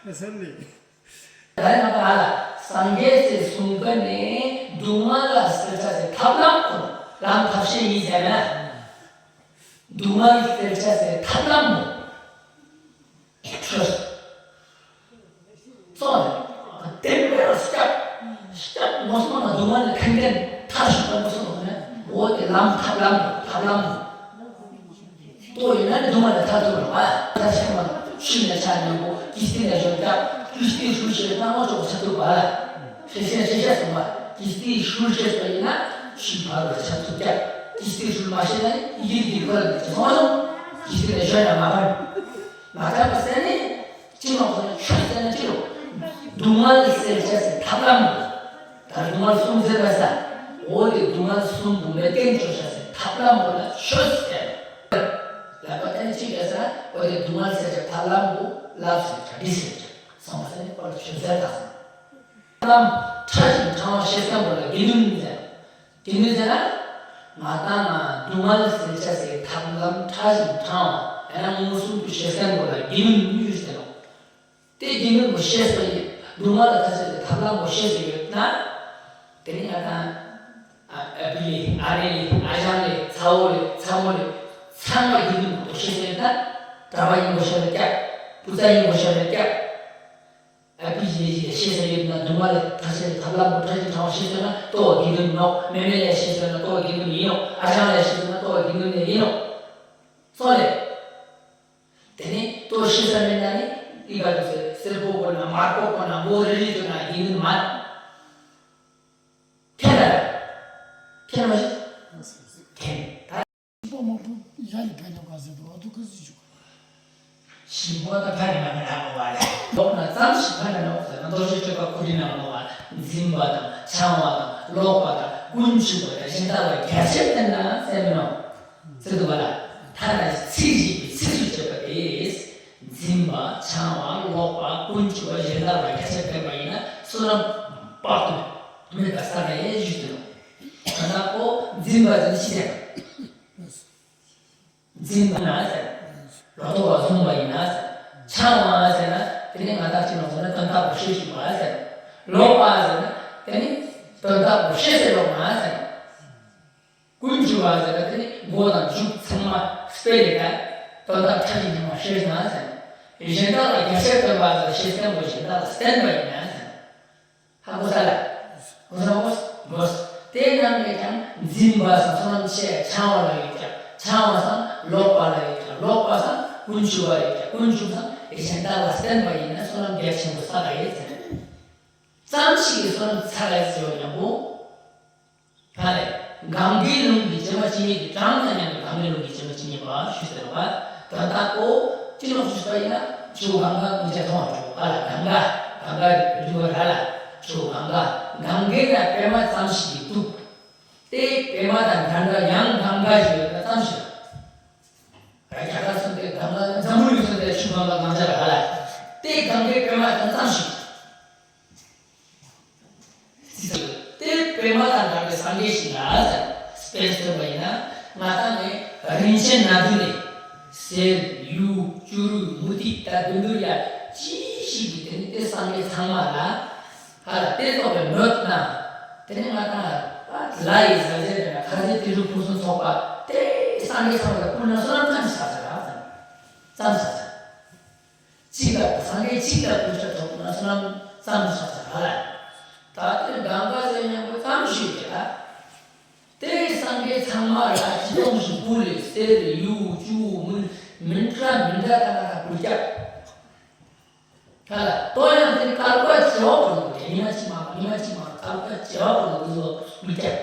ཨེ་ཟེར་ནི། ད་ཡང་ང་ལ་སངས་རྒྱས་ཟེར་གསུངས་པ་ནི་སྡུག་བསྔལ་ལ་སེལ་བྱ་ཟེར་ཐབས་ལམ་ཁོ་ལམ་ཐབས་ཤེས་ཡིན་ཟེར་ན། སྡུག་བསྔལ་སེལ་བྱ་ཟེར་ཐབས་ལམ་མོ། ཆོས། སོང་ལ། བདེན་པར་སྐྱབས། སྐྱབས་མོ་སོང་ན་སྡུག་བསྔལ་ནི་ཐན་ཐན་ཐར་ཞིག་པར་མོ་སོང་ན་འོ་དེ་ལམ་ཐབས་ལམ་མོ་ཐབས་ལམ་མོ། ལྟོ་ཡིན་ན་ནི་སྡུག་བསྔལ་ལས་ཐར་ཐུབ་རོགས་ཨ། ད་ཤི་མ་ཤི་ནས་ཆ་ཉམས་པོ་ཀི་སྟི་ནས་ཞོན་ཀྱག་ཀི་སྟི་ཧྲུལ་ཞེས་སྣང་བ་ཅོག་ཆ་ཐུབ་པ། ཧྲེ་ཤ་ཧྲེ་ཤ་སོང་བ་ཀི་སྟི་ཧྲུལ་ཞེས་པ་ཡིན་ན་ཤི་བར་བར་ཆ་ཐུབ་ཀྱག་ཀི་སྟི་ཧྲུལ་མ་ཤེས་ན་ནི་ཡི་གེ་གི་ཁོ་ར་ནས་ཅི་སོང་བ་སོང་། ཀི་སྟི་ནས་ཞོན་ཡང་མ་ཕན། མ་ཐར་པ་ཟེར་ནི། ཅི་མ་ཁོ་ན་ཆོས་ཟེར་ན་ཅི་རུང་། སྡུག་བསྔལ་སེལ་བྱ་ཟེར་ཐབས་ལམ་མོ། ད་སྡུག་བསྔལ་གསུམ་ཟེར་བ་ས། འོ་དེ་སྡུག་བསྔལ་གསུམ་པོ་མེད་མཁན་བཅོ་བྱ་ཟེར་ཐབས་ལམ་མོ་ལ་ཆོས་ཟེར། ལབ་པ་དེ་ནི་ཅི་ཡོད་ཟེར་ན་འོ་དེ་སྡུག་བསྔལ་སེལ་བྱ་ཐབས་ལམ་པོ་ལབ་ཟེར་བྱ་འདི་ཟེར་བྱ་སོང་བ་ཟེར་ནི་ཁོ་ལ་ཆོས་ཟེར་དང་སོང་། ཐབས་ལམ་ཕྲ་ཞིང་ཕྲ་བ་ཤེས་མཁན་པོ་ལ་དགེ་འདུན་ཟེར། དེ་ནི་ཟེར་ན། ང་དང་ང་སྡུག་བསྔལ་སེལ་བྱ་ཟེར་ཐབས་ལམ་ཕྲ་ཞིང་ཕྲ་བ་ཡང་ན་མངོན་སུམ་དུ་ཤེས་མཁན་པོ་ལ་དགེ་འདུན་ཡོད་ཟེར་ནོ། དེ་དགེ་འདུན་པོ་ཤེས་པ་ཡིན་སྡུག་བསྔལ་ལ་ཐར་ཟེར་ཏེ་ཐབས་ལམ་པོ་ཤེས་ཟེར་ཡོད་ན། དེ་ནི་ང་དང་ཨ་བི་ལེ་ཨ་རེ་ལེ་ཨ་ཞང་ལེ་ཚ་བོ་ལེ་ཚ་མོ་ལེ་ཚང་མ་དགེ་འདུན་པོ་ཤེས་ཟེར་ཡོད་ན། གྲྭ་པ་ཡིན་པོ་ཤེས་ལ་སྐྱབས། བུ་ཚ་ཡིན་པོ་ཤེས་ལ་སྐྱབས། ཨ་ཕི་ཞེས་ཞེས་ཤེས་ས་ཡོད་ན་སྡུག་བསྔལ་ལས་ཐར་ཤེས་ཐབས་ལམ་པོ་ཕྲ་ཞིང་ཕྲ་བ་ཤེས་ས་ན་ལྟོ་བ་དགེ་འདུན་ནོ། མེ་མེ་ལས་ཤེས་ས་ན་ལྟོ་བ་དགེ་འདུན་ཡིན་ནོ། ཨ་ཅང་ལས་ཤེས་ས་ན་ལྟོ་བ་དགེ་འདུན་ཡིན་ནོ། སོང་ལེ། དེ་ནི་ལྟོ་ཤེས་ས་མེད་ན་ནི་ཨི་ག་དུ་སེ་སེར་པོ་གོ་ན་དམར་པོ་གོ་ན་མགོ་རིལ་རིལ་གོ་ན་དགེ་འདུན་མ། ཁྱེད་ལ། ཁྱེད་མ་ཤེས། ཁྱེད། ཤིང་ཕོ་མང་པོ་ཡ་ལས་ཕན་ཡོད་ག་ཟེར་དུས་འོ་དུ་ཁ་ཟིག་བཅུག་ཤིང་ཕོ་དང་ཕ་རི་མ་ཕན་ལ་ནོ་བ་ལ། ལོག་ན་ཙམ་ཞིག་ཕན་ལ་ནོ་ཟེར་ན་རྡོ་རྗེ་སྤྱོད་པ་ཁོ་རི་ན་ནོ་བ་ལ། འཛིན་པ་དང་འཆང་བ་དང་ལོག་པ་དང་ཀུན་ཆུབ་པ་དང་གཞན་དག་ལ་རྒྱ་ཆེར་བསྟན་ན་ཟེར་མི་ནོ། ཟེར་དུ་བ་ལ། ཐ་ན་ཚིག་བཞི་པའི་ཚིགས་སུ་བཅད་པ་སྟེ། འཛིན་པ་འཆང་བ་ལོག་པ་ཀུན་ཆུབ་པ་གཞན་དག་ལ་རྒྱ་ཆེར་བསྟན་པ་ཡིན་ན་བསོད་ནམས་དཔག་ཏུ་མེད་པ་བསགས་ནས་ཞུས་ཏེ་ནོ། ད་ལྟ་ཁོ་འཛིན་པ་ཟེར་ན་ཤེས་ཡ། འཛིན་པ་ན་ཟེར། ལོ་ཏོག་ལ་བཟུང་བ་ཡིན་ན་ཟེར། འཆང་བ་ཟེར་ན་དེ་ནི་ང་དང་ཅི་ནོ་ཟེར་ན་དོན་དག་པོ་ཤེས་བཅུག་པ་ཟེར། ལོག་པ་ཟེར་ན་དེ་ནི་དོན་དག་པོ་ཤེས་ཟེར་ལོག་ན་ཟེར། ཀུན་འབྱུང་བ་ཟེར་ན་དེ་ནི་མགོ་དང་མཇུག་ཚང་མ་སྤེལ་ལེ་ད་དོན་དག་ཕྲ་ཞིང་ཕྲ་བ་ཤེས་ན་ཟེར། གཞན་དག་ལ་རྒྱ་ཆེར་བསྟན་པ་ཟེར་ཤེས་ལྡན་པོ་གཞན་དག་ལ་བསྟན་པ་ཡིན་ན་ཟེར། ཧ་གོ་ས་ལ། གོ་ས་གོ་གོ། དེ་རྣམས་ལས་ཀྱང་འཛིན་པ་ཟེར་བསོད་ནམས་ཆེ་འཆང་བ་ལ་ཡོད་ཀྱང་འཆང་བ་ཟེར་ལོག་པ་ལ་ཡོད་ཀྱང་ལོག་པ་ཟེར་ཀུན་འབྱུང་བ་ཡོད་ཀྱང་ཀུན་འབྱུང་ཟེར་གཞན་དག་ལ་བསྟན་པ་ཡིན་ན་བསོད་ནམས་རྒྱ་ཆེན་པོ་བསགས་ཡོད་ཟེར། ཙམ་ཞིག་གིས་བསོད་ནམས་བསགས་ཡོད་ཟེར་བ་ཡང་གོ། ཧ་ལས། གངྒཱའི་ཀླུང་གི་བྱེ་མ་བཅུ་གཉིས་ཀྱི་གྲངས་དང་མཉམ་པའི་གངྒཱའི་ཀླུང་གི་བྱེ་མ་བཅུ་གཉིས་པ་ཞུ་ཟེར་བ། ད་ལྟ་ཁོ་ཅི་ནོ་ཞུས་པ་ཡིན་ན་ཆུ་གངྒཱ་གཉིས་ཆ་མཐོང་བ་འགྲོ་ཧ་ལ་གངྒཱ་གངྒཱ་རྒྱུ་བ་ར་ལ་ཆུ་གངྒཱ་གངྒཱའི་ན་པད་མ་ཙམ་ཞིག་གིས་གཏུགས། དེ་པད་མ་དང་འདྲ་འདྲ་ཡང་གངྒཱ་ཞིག་ཡོད་ན་ཙམ་ཞིག་རྒྱ་གར་སོང་སྟེ་གངྒཱ་འཛམ་བུ་གླིང་སོང་སྟེ་ཆུ་གངྒཱ་གངས་ཅན་ར་ཧ་ལ། དེ་གངྒཱའི་པད་མ་དང་ཙམ་ཞིག་དེ་པད་མ་དང་འདྲ་བའི་སངས་རྒྱས་ཤིག་ལ་དཔེར་མཚོན་པ་ཡིན་ན་ང་དང་ནི་རིན་ཆེན་སྣ་བདུན་ནི་གསེར་གཡུ་ སྐྱུ་རུ་མུ་ཏིག་ད་བདུད་འདུལ་ཡ་ཅི་ཞིག་གིས་དེ་ནི་དེ་སངས་རྒྱས་ཚང་མ་ལ་ཧ་ལ་དེ་ཚོགས་པའི་མོད་ན། དེ་ནི་ང་དང་ལ་ཡི་ཟ་ཟེར་བས་ན་ཁ་ཟས་དེ་རུ་ཕུན་སུམ་ཚོགས་པ་དེ་སངས་རྒྱས་ཚང་མ་ལ་བསྐུར་ན་བསོད་ནམས་ཙམ་ཞིག་བསགས་ཟེར་ར། ཙམ་ཞིག་བསགས་ཟེར། གཅིག་ལ་སངས་རྒྱས་གཅིག་ལ་བསྐུར་ཆ་ཐོབ་ན་བསོད་ནམས་ཙམ་ཞིག་བསགས་ཟེར་ར་ལ། ད་དེ་གང་ག་ཟེར་མཉམ་པོ་ཙམ་ཞིག་གི་ལ། དེ་སངས་རྒྱས་ཚང་མ་ལ་ཅི་ཡོང་ཞིག་བུ་ལས་གསེར་ཡུ་ཅུ་མུ་མི་འདྲ་མི་འདྲ་ད་ང་ལ་བསྐུར་རྒྱབ། ད་ལ་ལྟོ་ཡང་དེ་དཀར་པོ་བྱེ་བ་པོ་འདུག་དེ་ཉི་མ་གཅིག་མ་ཉི་མ་གཅིག་མ་དཀར་པོ་བྱེ་བ་པོ་འདུག་བསྐུར་རྒྱབ།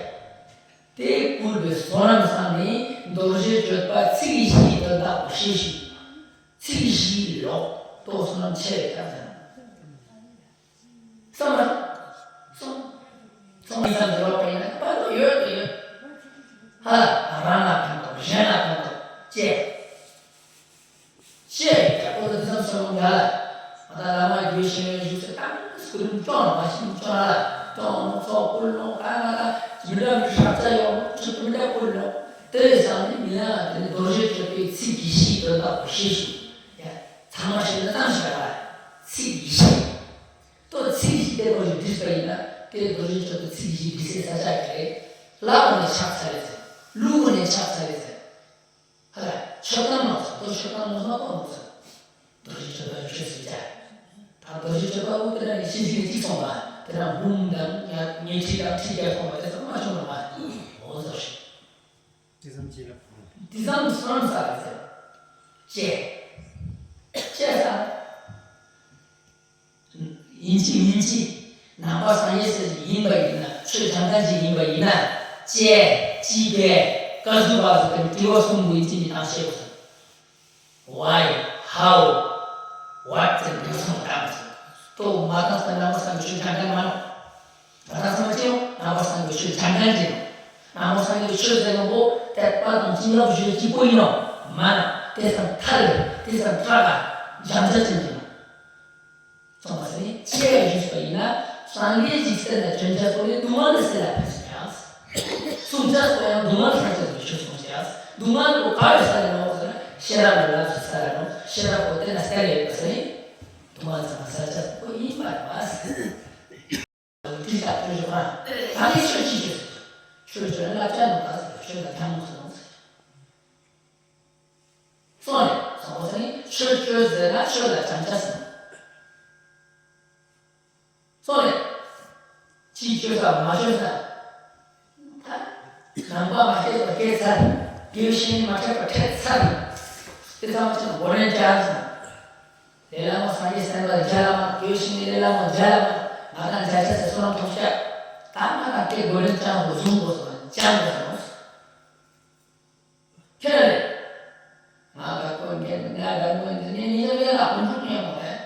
དེ་བསྐུར་བའི་བསོད་ནམས་བསམ་ནས་རྡོ་རྗེ་གཅོད་པ་ཚིག་བཞིའི་དོན་དག་པོ་ཤེས་ཤིག། ཚིག་བཞི་ལོག་ཏོ་བསོད་ནམས་ཆེ་བའི་ཁྱབ་ཙམ། སོང་བ། སོང་། སོང་བ་ཙམ་དུ་ལོག་པ་ཡིན་ན་ཕན་ཐོགས་ཡོད་དུ་ཡོད། ཧ་ལ་རང་ལ་ཕན་ཐོགས་གཞན་ལ་ཕན་ཐོགས་ཅེས། ཅེས་ཀྱང་ཁོ་ལ་འདི་ཙམ་སོང་ཡ་ལ། ང་དང་བླ་མ་རྒྱུད་བཤད་བཞུགས་ཚེ་ད་སྐུ་རིམ་སྐྱོང་ལ་མ་ཤིང་སྐྱོང་ལ་སྐྱོང་ཚོགས་སྐུལ་ལོང་ཁ་ང་ལ་མི་འདྲ་མི་ཧྲག་ཚ་ཡོང་ཆུ་མི་འདྲ་སྐུལ་ལོང་དེ་བས་ཙམ་ནི་མི་ལ་དེ་ནི་རྡོ་རྗེ་གཅོད་པའི་ཚིག་བཞི་དོན་དག་པོ་ཤེས་ཤིག། ཡ། ཚང་མ་ཤེས་ན་ཙམ་ཞིག་ལ་ཚིག་བཞི། ལྟོ་ཚིག་བཞི་དེ་ཁོ་ཞིག་བྲིས་པ་ཡིན་ན་དེ་རྡོ་རྗེ་གཅོད་པའི་ཚིག་བཞི་བྲིས་སའི་ས་ཆ་གི་རེད། ལག་ནས་ཆག་ཚར་རེད་ཟེར། ལུག་ནས་ཆག་ཚར་རེད་ཟེར། ཧ་ལ་མཆོད་གཏམ་མ་ཟེར་ལྟོ་མཆོད་གཏམ་མ་ཟེར་ལྟོ་མ་ཟེར། རྡོ་རྗེ་གཅོད་པ་ཆོས་སུ་བྱ། ད་རྡོ་རྗེ་གཅོད་པ་འུ་དེ་ན་ནི་ཤེས་ཤིང་གཅིག་སོང་བ་དེ་ན་འབུམ་དང་ཉ་ཉི་ཁྲི་དང་ཁྲི་བརྒྱ་སོང་བ་དེ་ཚོ་མ་བྱུང་བ་འོ་ཟེར་ཞིག། དེ་ཙམ་བྱས་ལ་ཕུང་། དེ་ཙམ་སོང་ས་ལ་ཟེར། ཅེས། ཅེས་ས། ཡིན་གཅིག་མིན་གཅིག་ནང་པ་སངས་རྒྱས་ཟེར་ཞིག་ཡིན་པ་ཡིན་ན་ཆོས་དྲང་གཏམ་ཅིག་ཡིན་པ་ཡིན་ན། ཅེས་ཅི་བས་བཀའ་ཟུར་པ་ཟེར་དེ་དྲི་བ་གསུམ་པོ་ཡིན་གཅིག་མིན་གཏམ་བཤད་དགོས་སོ། Why? How? What? ཟེར་དྲི་བ་གསུམ་བཏང་དགོས་སོ། ལྟོ་མ་བཏང་ས་ནང་པ་སངས་རྒྱས་ཆོས་དྲང་གཏམ་མ་ནོ། ད་ལྟ་ཚང་མ་ཅི་ཡོང་ནང་པ་སངས་རྒྱས་ཆོས་དྲང་གཏམ་ཅིག་ནང་པ་སངས་རྒྱས་ཆོས་ཟེར་ནོ་པོ་དད་པ་དང་བྱིན་རླབས་ཞུ་གཅིག་པོ་ཡིན་ནོ། མ་ན་དེ་ཙམ་ཐལ་དེ་ཙམ་ཏྲ་ག་འཇམ་ཅ་ཅན་ཅིག་ནོ། ཙམ་པ་ཟེར་ནི་ཅེས་ཞུས་པ་ཡིན་ན་སངས་རྒྱས་ཀྱི་སེམས་ལ་དྲན་ཆ་སོགས་ནི་སྡུག་བསྔལ་ལ་སེམས་ལ་ཕན་ཚུན་ཀྱང་། སྲུང་བྱ་སོགས་ཡང་སྡུག་བསྔལ་སངས་རྒྱས་ཀྱི་ཆོས་སྲུང་ཀྱང་སྡུག་བསྔལ་དུ་ག་རེ་ས་ལ་ནོ་ཟེར་ན་ཤེས་རབ་ལ་ལ་སོགས་ས་ལ་ནོ། ཤེས་རབ་པོ་དེ་ལ་སྟེར་ཡོད་པ་ཟེར་ནི་སྡུག་བསྔལ་ཙམ་ས་ཆ་པོ་ཡིན་པར་མ་ཟད། དྲི་ལ་ཐོས་ཞོག་ཨ། ད་ནི་ཆོས་ཅི་ཞིག་ཆོས་ཅོ་ན་བླ་བྱ་ནོ་ད་ཟེར་ཆོས་ལ་ཐལ་མོ་ཟེར་ནོ་ཟེར། སོང་ལེ། སོང་པོ་ཟེར་ནི་ཆོས་ཅོ་ཟེར་ན་ཆོས་ལ་བྱང་ཆ་ཟེར། སོང་ལེ། ཅི་ཅོ་ས་མ་ཅོ་ས། ད་ནང་པ་མ་སྐྱེས་པ་སྐྱེས་ཚར། དགེ་བའི་བཤེས་གཉེན་མ་འཕྲད་པ་འཕྲད་ཚར། དེ་ཚང་མ་ཅི་ན་འགོ་ནས་བྱ་ཟེར། ལས་སླ་མོ་སངས་རྒྱས་སེམས་དཔའ་བརྒྱ་ལ་མ། དགེ་བའི་བཤེས་གཉེན་ལས་སླ་མོ་བརྒྱ་ལ་མ། ང་དང་བརྒྱ་ཆ་ཟེར་བསོད་ནམས་ཐོབ་ཤག། ད་ང་དང་སྐད་དགོས་རིན་ཅང་དགོས་བཟུང་དགོས་སོང་ཅང་དགོས་སོང་། ཁྱེད་རེད། ང་དགའ་པོ་འདི་ང་དགའ་པོ་འདི་ནས་ཉིན་རེ་ལ་དགོན་ཚོགས་ཉན་མོ་རེད།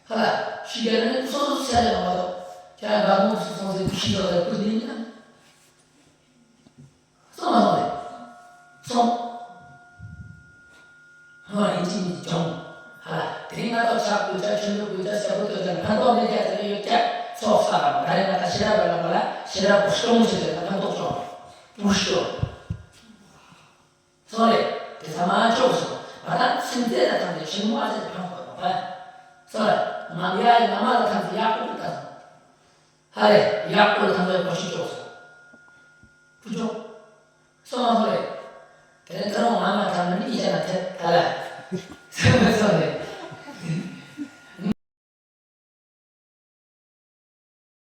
ཧ་ལ་ཤི་རྒྱ་ནི་སོ་སོ་ཚེ་རེ་མ་གཏོགས་ཁྱེད་རང་དགའ་པོ་སུ་སོང་ཟེར་ཤི་རྒྱ་ལ་ཁུ་འདི་ཡིན་ན། སོང་མ་སོང་རེད། སོང་། ཧོ་ཡིན་གཅིག་མིན་གཅིག་གྱོང་། ཧ་ལ་དེ་རིང་ང་ཚོ་ཕྱག་དགོས་ཆ་ཆོས་འདུལ་དགོས་ཆ་ཞབས་བྲོ་དགོས་ཆ་ཕན་ཐོགས་མེད་ཀྱག་ཟེར་ཡོད་ཀྱག་ཚོགས་ས་རང་ད་རེས་ང་ད་ཤེས་རབ་ར་ལ་བ་ལ་ཤེས་རབ་པོ་སྐྱོང་ཞིག་ཟེར་ན་ཕན་ཐོགས་ཆོག་པུ་ཤོ། སོང་རེད། དེ་ཚང་མ་ཆོག་སོང་། ང་ད་ཚིམ་ཚད་ལ་ཐམས་ཅད་ཆེན་མོ་ཨ་ཚད་ཕན་ཐོགས་པ། སོང་རེད། ང་ཡ་ཡི་ང་མ་ལ་ཐམས་ཅད་ཡག་པོ་ལྟ་སོང་། ཧ་རེ་ཡག་པོ་ལ་ཐམས་ཅད་གོ་ཤེས་ཆོག་སོང་།